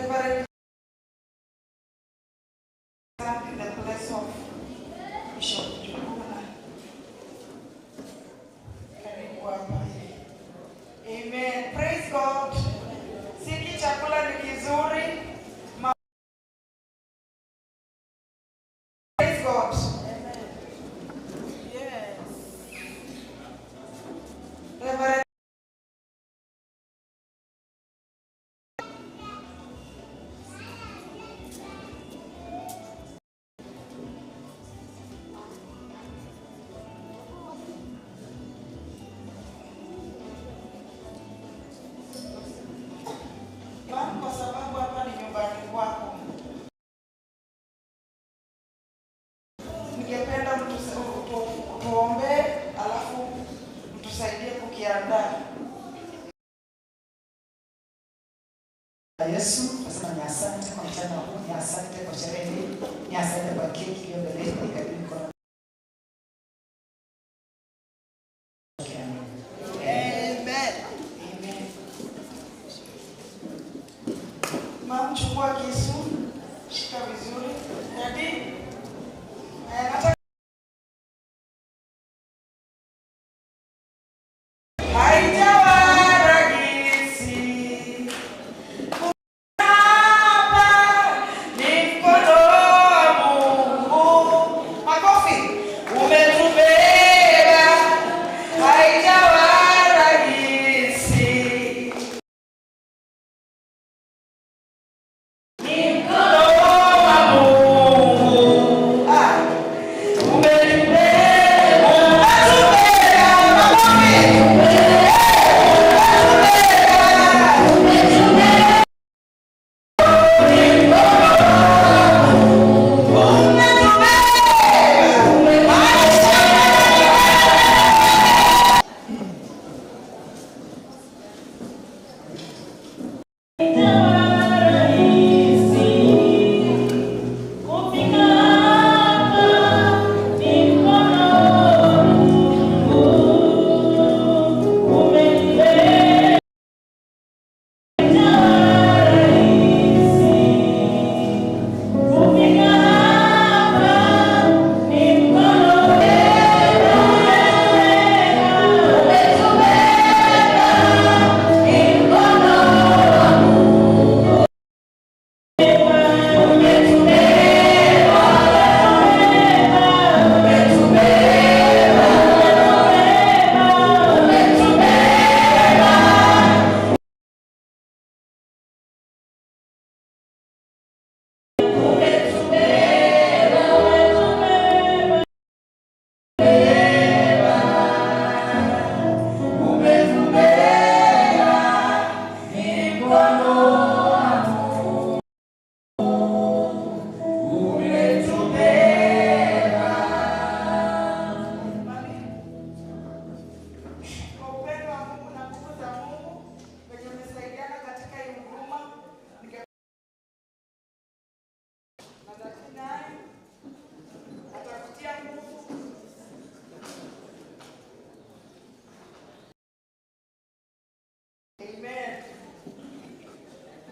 Reverend stand in the place of Bishop Njuguna. Karibu hapa. Amen. Praise God. Siki chakula ni kizuri. Praise God. Yes. Reverend Ma'am, kwa sababu hapa ni nyumbani kwako, ningependa tuombee, alafu mtusaidie kukiandaa. Yesu, nasema ni asante kwa mchana huu, ni asante kwa sherehe hii, ni asante kwa keki iliyo mbele yetu, nikabidhi mikono. Amen. Amen. Ma'am, chukua kisu, shika vizuri. Daddy, nataka haijawa rahisi. Hapa ni mkono wa Mungu. Makofi. Umetubeba, haijawa rahisi. Ni mkono wa Mungu. Umetubeba, umetubeba. Makofi. Kwa upendo wa Mungu na nguvu za Mungu venye mmesaidiana katika hii huduma, na Dadi naye atakutia nguvu. Amen.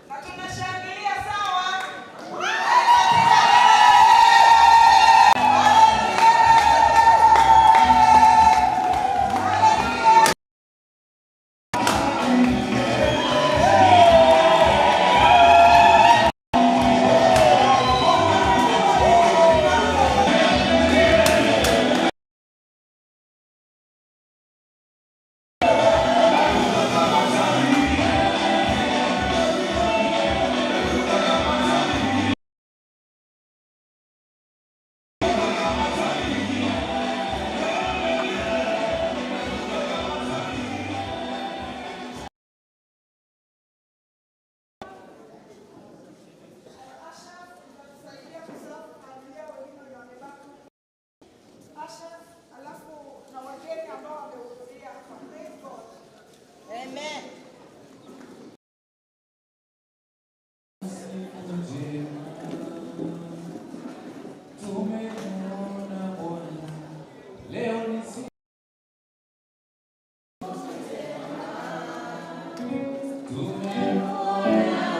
Na tunashangilia sawa. Asha, alafu na wageni ambao wamehudhuria hapa. Praise God. Amen. Tumemwona Bwana leo ni siku tumemwona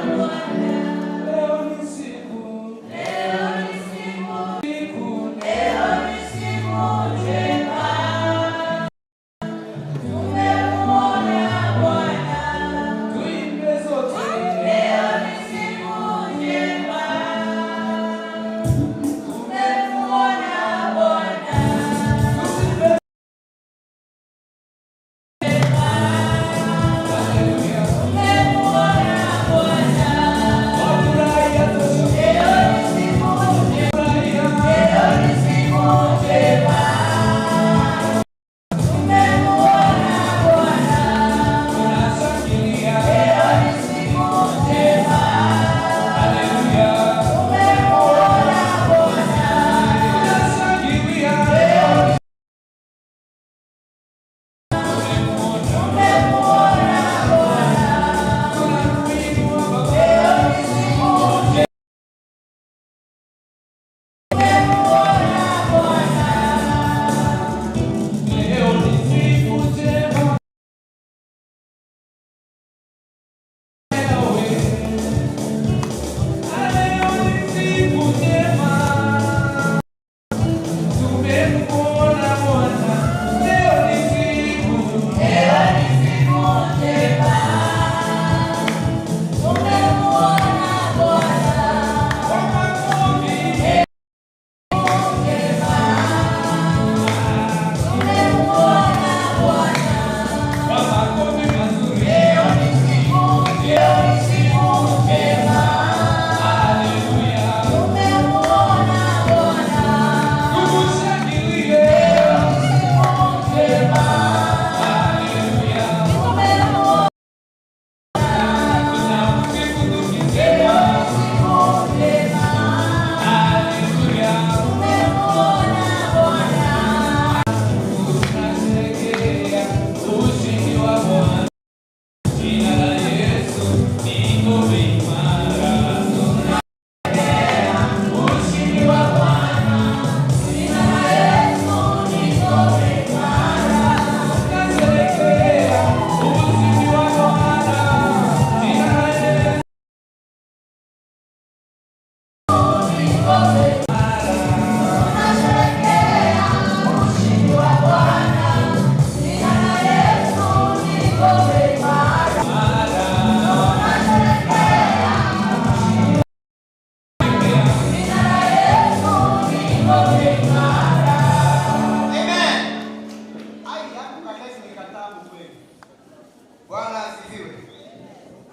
Bwana.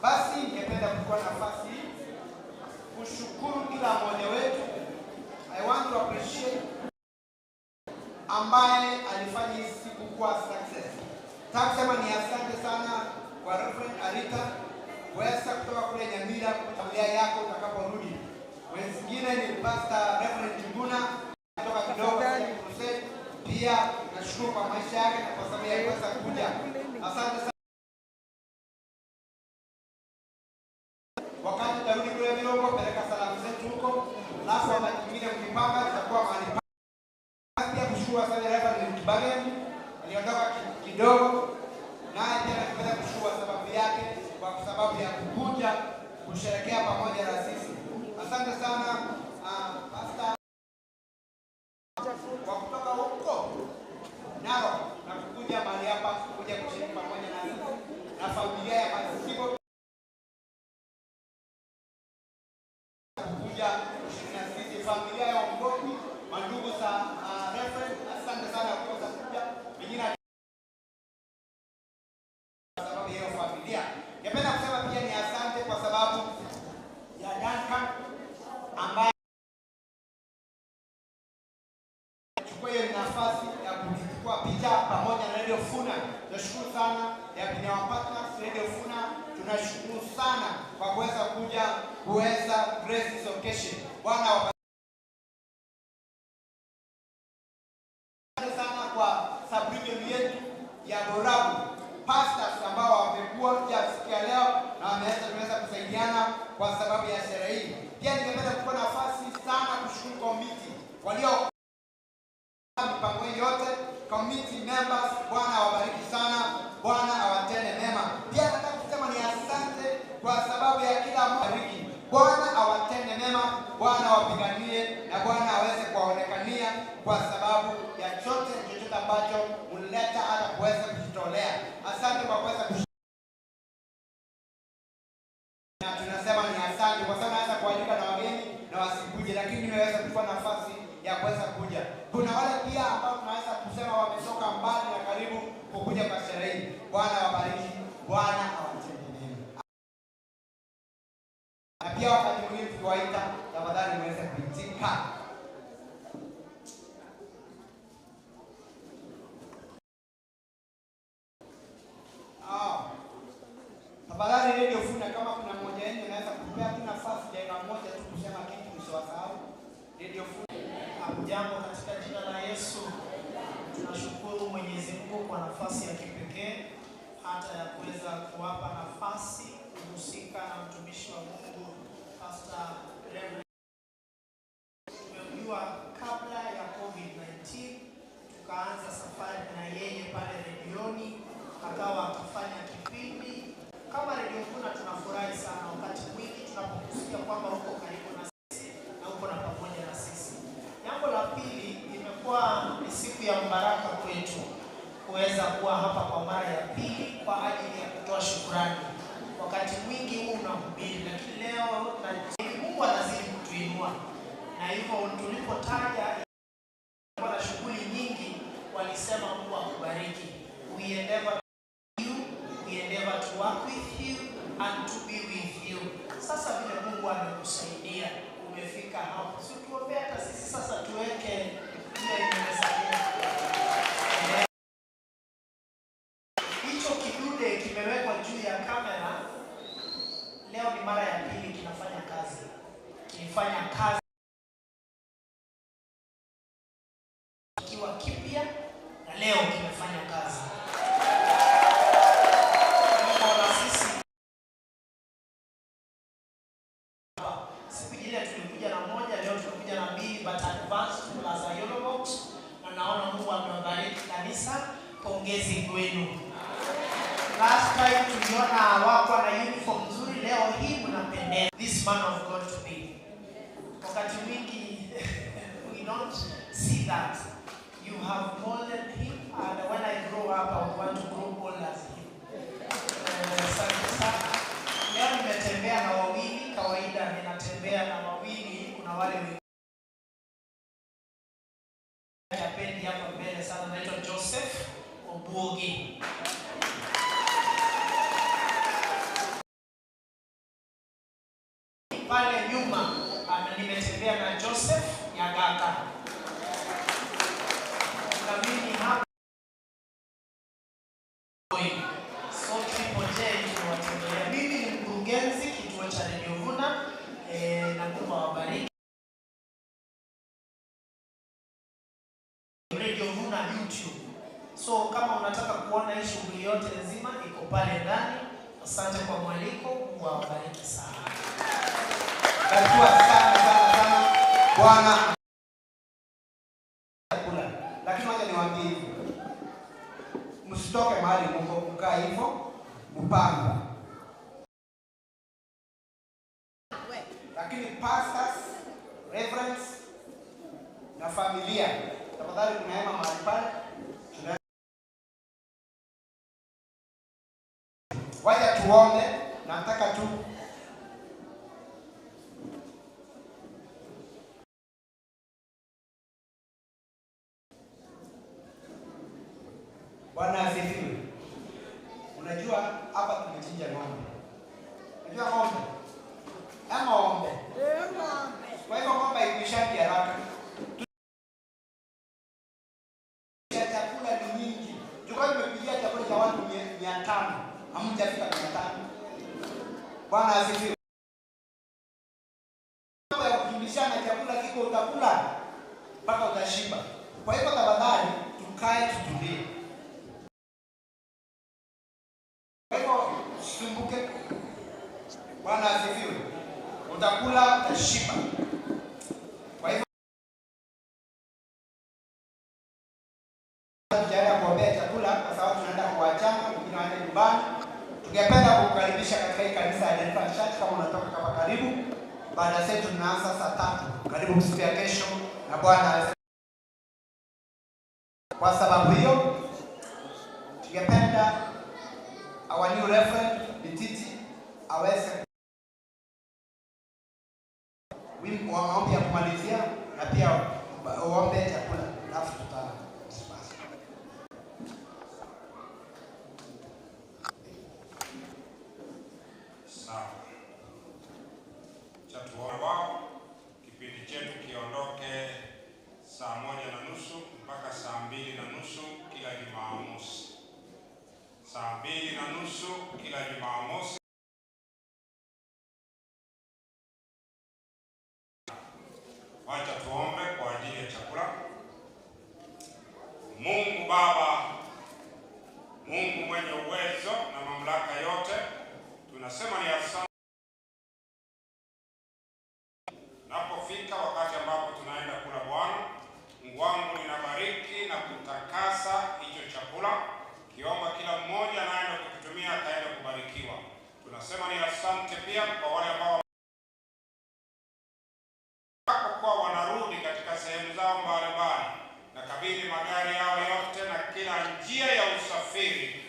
Basi ningependa kuchukua nafasi hii kushukuru kila mmoja wetu. I want to appreciate ambaye alifanya hii siku kuwa success. Nataka kusema ni asante sana kwa Reverend Arita kuweza kutoka kule Nyamira kwa familia yako utakaporudi. Wengine ni Pastor Reverend Juguna kutoka kidogo Crusade, pia nashukuru kwa maisha yake na kwa sababu ya kuweza kuja. Asante sana. Wakati utarudi kule Mirongo, peleka salamu zetu huko, alafu wakati mwingine mkipanga tutakuwa mahali pia kushukuru sana Reverend Kibageni aliondoka kidogo, naye pia nakipenda kushukuru kwa sababu yake, kwa sababu ya kukuja kusherehekea pamoja na sisi. Asante sana Pastor kwa kutoka huko Narok na kukuja mahali hapa kuja kushiriki pamoja na sisi na familia ya Masibo kuja kushiriki na sisi, familia ya Mgoki, mandugu za Reverend, asante sana kwa kuweza kuja wengine kwa sababu ya hiyo familia. Ningependa kusema pia ni asante kwa sababu ya Duncan ambaye chukua hiyo nafasi ya kuchukua picha pamoja na Radio Funa. Tunashukuru sana ya been our partners Radio Funa. Tunashukuru sana kwa kuweza kuja kuweza grace this occasion. Bwana awabariki sana kwa sub-region yetu ya Borabu, pastors ambao wamekuwa siku ya leo na tumeweza kusaidiana kwa sababu ya sherehe hii. Pia ningependa kuchukua nafasi sana kushukuru komiti walio mipango hii yote, committee members, Bwana awabariki sana, Bwana awatende mema. Pia nataka kusema ni asante kwa sababu ya kila mmoja. Bwana awatende mema, Bwana awapiganie na Bwana aweze kuwaonekania kwa sababu ya chote chochote ambacho mlileta hata kuweza kujitolea. Asante kwa kuweza na tunasema ni asante kwa sababu naweza kualika na wageni na wasikuje, lakini nimeweza kuchukua nafasi ya kuweza kuja. Kuna wale pia ambao tunaweza kusema wametoka mbali na karibu kukuja kwa sherehe hii. Bwana awabariki, Bwana awatende mema. Na pia wakati mwingine tukiwaita, tafadhali muweze kuitika. Tafadhali Radio Funa, kama kuna mmoja wenu anaweza kupea tu nafasi dakika moja tu kusema kitu, msiwasahau Radio Funa. Hamjambo, katika jina la Yesu tunashukuru Mwenyezi Mungu kwa nafasi ya kipekee hata ya kuweza kuwapa nafasi kuhusika na mtumishi wa Mungu Pastor Reverend. Tumemjua kabla ya COVID-19, tukaanza safari na yeye pale redioni, akawa akifanya kipindi kama Radio Funa. Tunafurahi sana wakati mwingi tunapokusikia kwamba uko karibu na sisi na uko na pamoja na sisi. Jambo la pili, imekuwa ni siku ya mbaraka kwetu kuweza kuwa hapa kwa mara ya pili kwa ajili ya kutoa shukrani. Wakati mwingi huu unahubiri, lakini leo na Mungu anazidi kutuinua, na hivyo tulipotaja kwa na shughuli nyingi, walisema Mungu akubariki. We endeavor you, we endeavor to work with you and to be with you. Sasa vile Mungu amekusaidia umefika hapo, si tuombee hata sisi sasa tuweke ile imesalia. Hicho kidude kimewekwa juu ya kamera, leo ni mara ya pili kinafanya kazi. Kilifanya kazi kikiwa kipya na leo kimefanya kazi. Na sisi siku ile tulikuja na moja, leo tumekuja na mbili, but advanced plus a yellow box, na naona Mungu amewabariki kanisa. Pongezi kwenu. Last time tuliona wako na uniform nzuri, leo hii mnapendeza. This man of God to be. Wakati mwingi we don't see that. You have molded him, and when I grow up I want to grow old as him. Asante sana. Leo nimetembea na wawili, kawaida ninatembea na wawili, kuna wale wengine hapa mbele sana, naitwa Joseph Obuogi. iko pale ndani. Asante kwa mwaliko, Mungu awabariki sana. Barikiwa sana sana sana. Bwana kula. Lakini wacha niwaambie hivi. Msitoke mahali mko, mkae hivyo, mpange. Lakini pastors, reverends na familia, tafadhali kuna hema mahali pale. Wacha tuombe, nataka tu Bwana asifiwe. Unajua hapa tumechinja ng'ombe. Unajua ng'ombe? Ama ng'ombe. Kwa hivyo ng'ombe haikuishangi haraka. Chakula ni nyingi. Tulikuwa tumepigia chakula cha watu 500. Hamjafika 500. Bwana asifiwe. Mambo ya kukimbishana chakula kiko, utakula mpaka utashiba. Kwa hivyo tafadhali tukae tutulie. Kwa hivyo usisumbuke. Bwana asifiwe. Utakula utashiba. Kwa hivyo tujaenda kuombea chakula kwa sababu tunaenda kuachana, wengine waende nyumbani. Tungependa kukukaribisha katika hii kanisa ya Deliverance Church kama unatoka kama karibu. Baada zetu tunaanza saa 3. Karibu siku ya kesho na Bwana. Kwa sababu hiyo tungependa our new reverend Mititi aweze wimbo wa maombi ya kumalizia na pia uombe chakula, alafu tuta Sawa. Cha tuombe wao, kipindi chetu kiondoke saa 1:30 mpaka saa 2:30 kila Jumamosi. Saa 2:30 kila Jumamosi. Wacha tuombe kwa ajili ya chakula. Mungu Baba, Mungu mwenye uwezo na mamlaka yote, tunasema ni asante. Napofika wakati ambapo tunaenda kula, Bwana Mungu wangu, ninabariki na kutakasa hicho chakula, kiomba kila mmoja anaenda kukitumia akaenda kubarikiwa. Tunasema ni asante pia kwa wale ambao kwa wanarudi katika sehemu zao mbalimbali, na kabidhi magari yao yote na kila njia ya usafiri,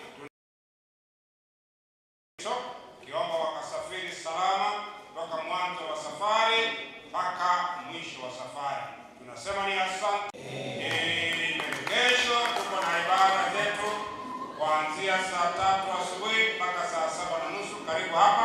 kiomba wakasafiri salama toka mwanzo wa safari mpaka mwisho wa safari. Tunasema ni asante. Kesho tuko na ibada zetu kuanzia saa 3 asubuhi mpaka saa 7:30. Karibu hapa.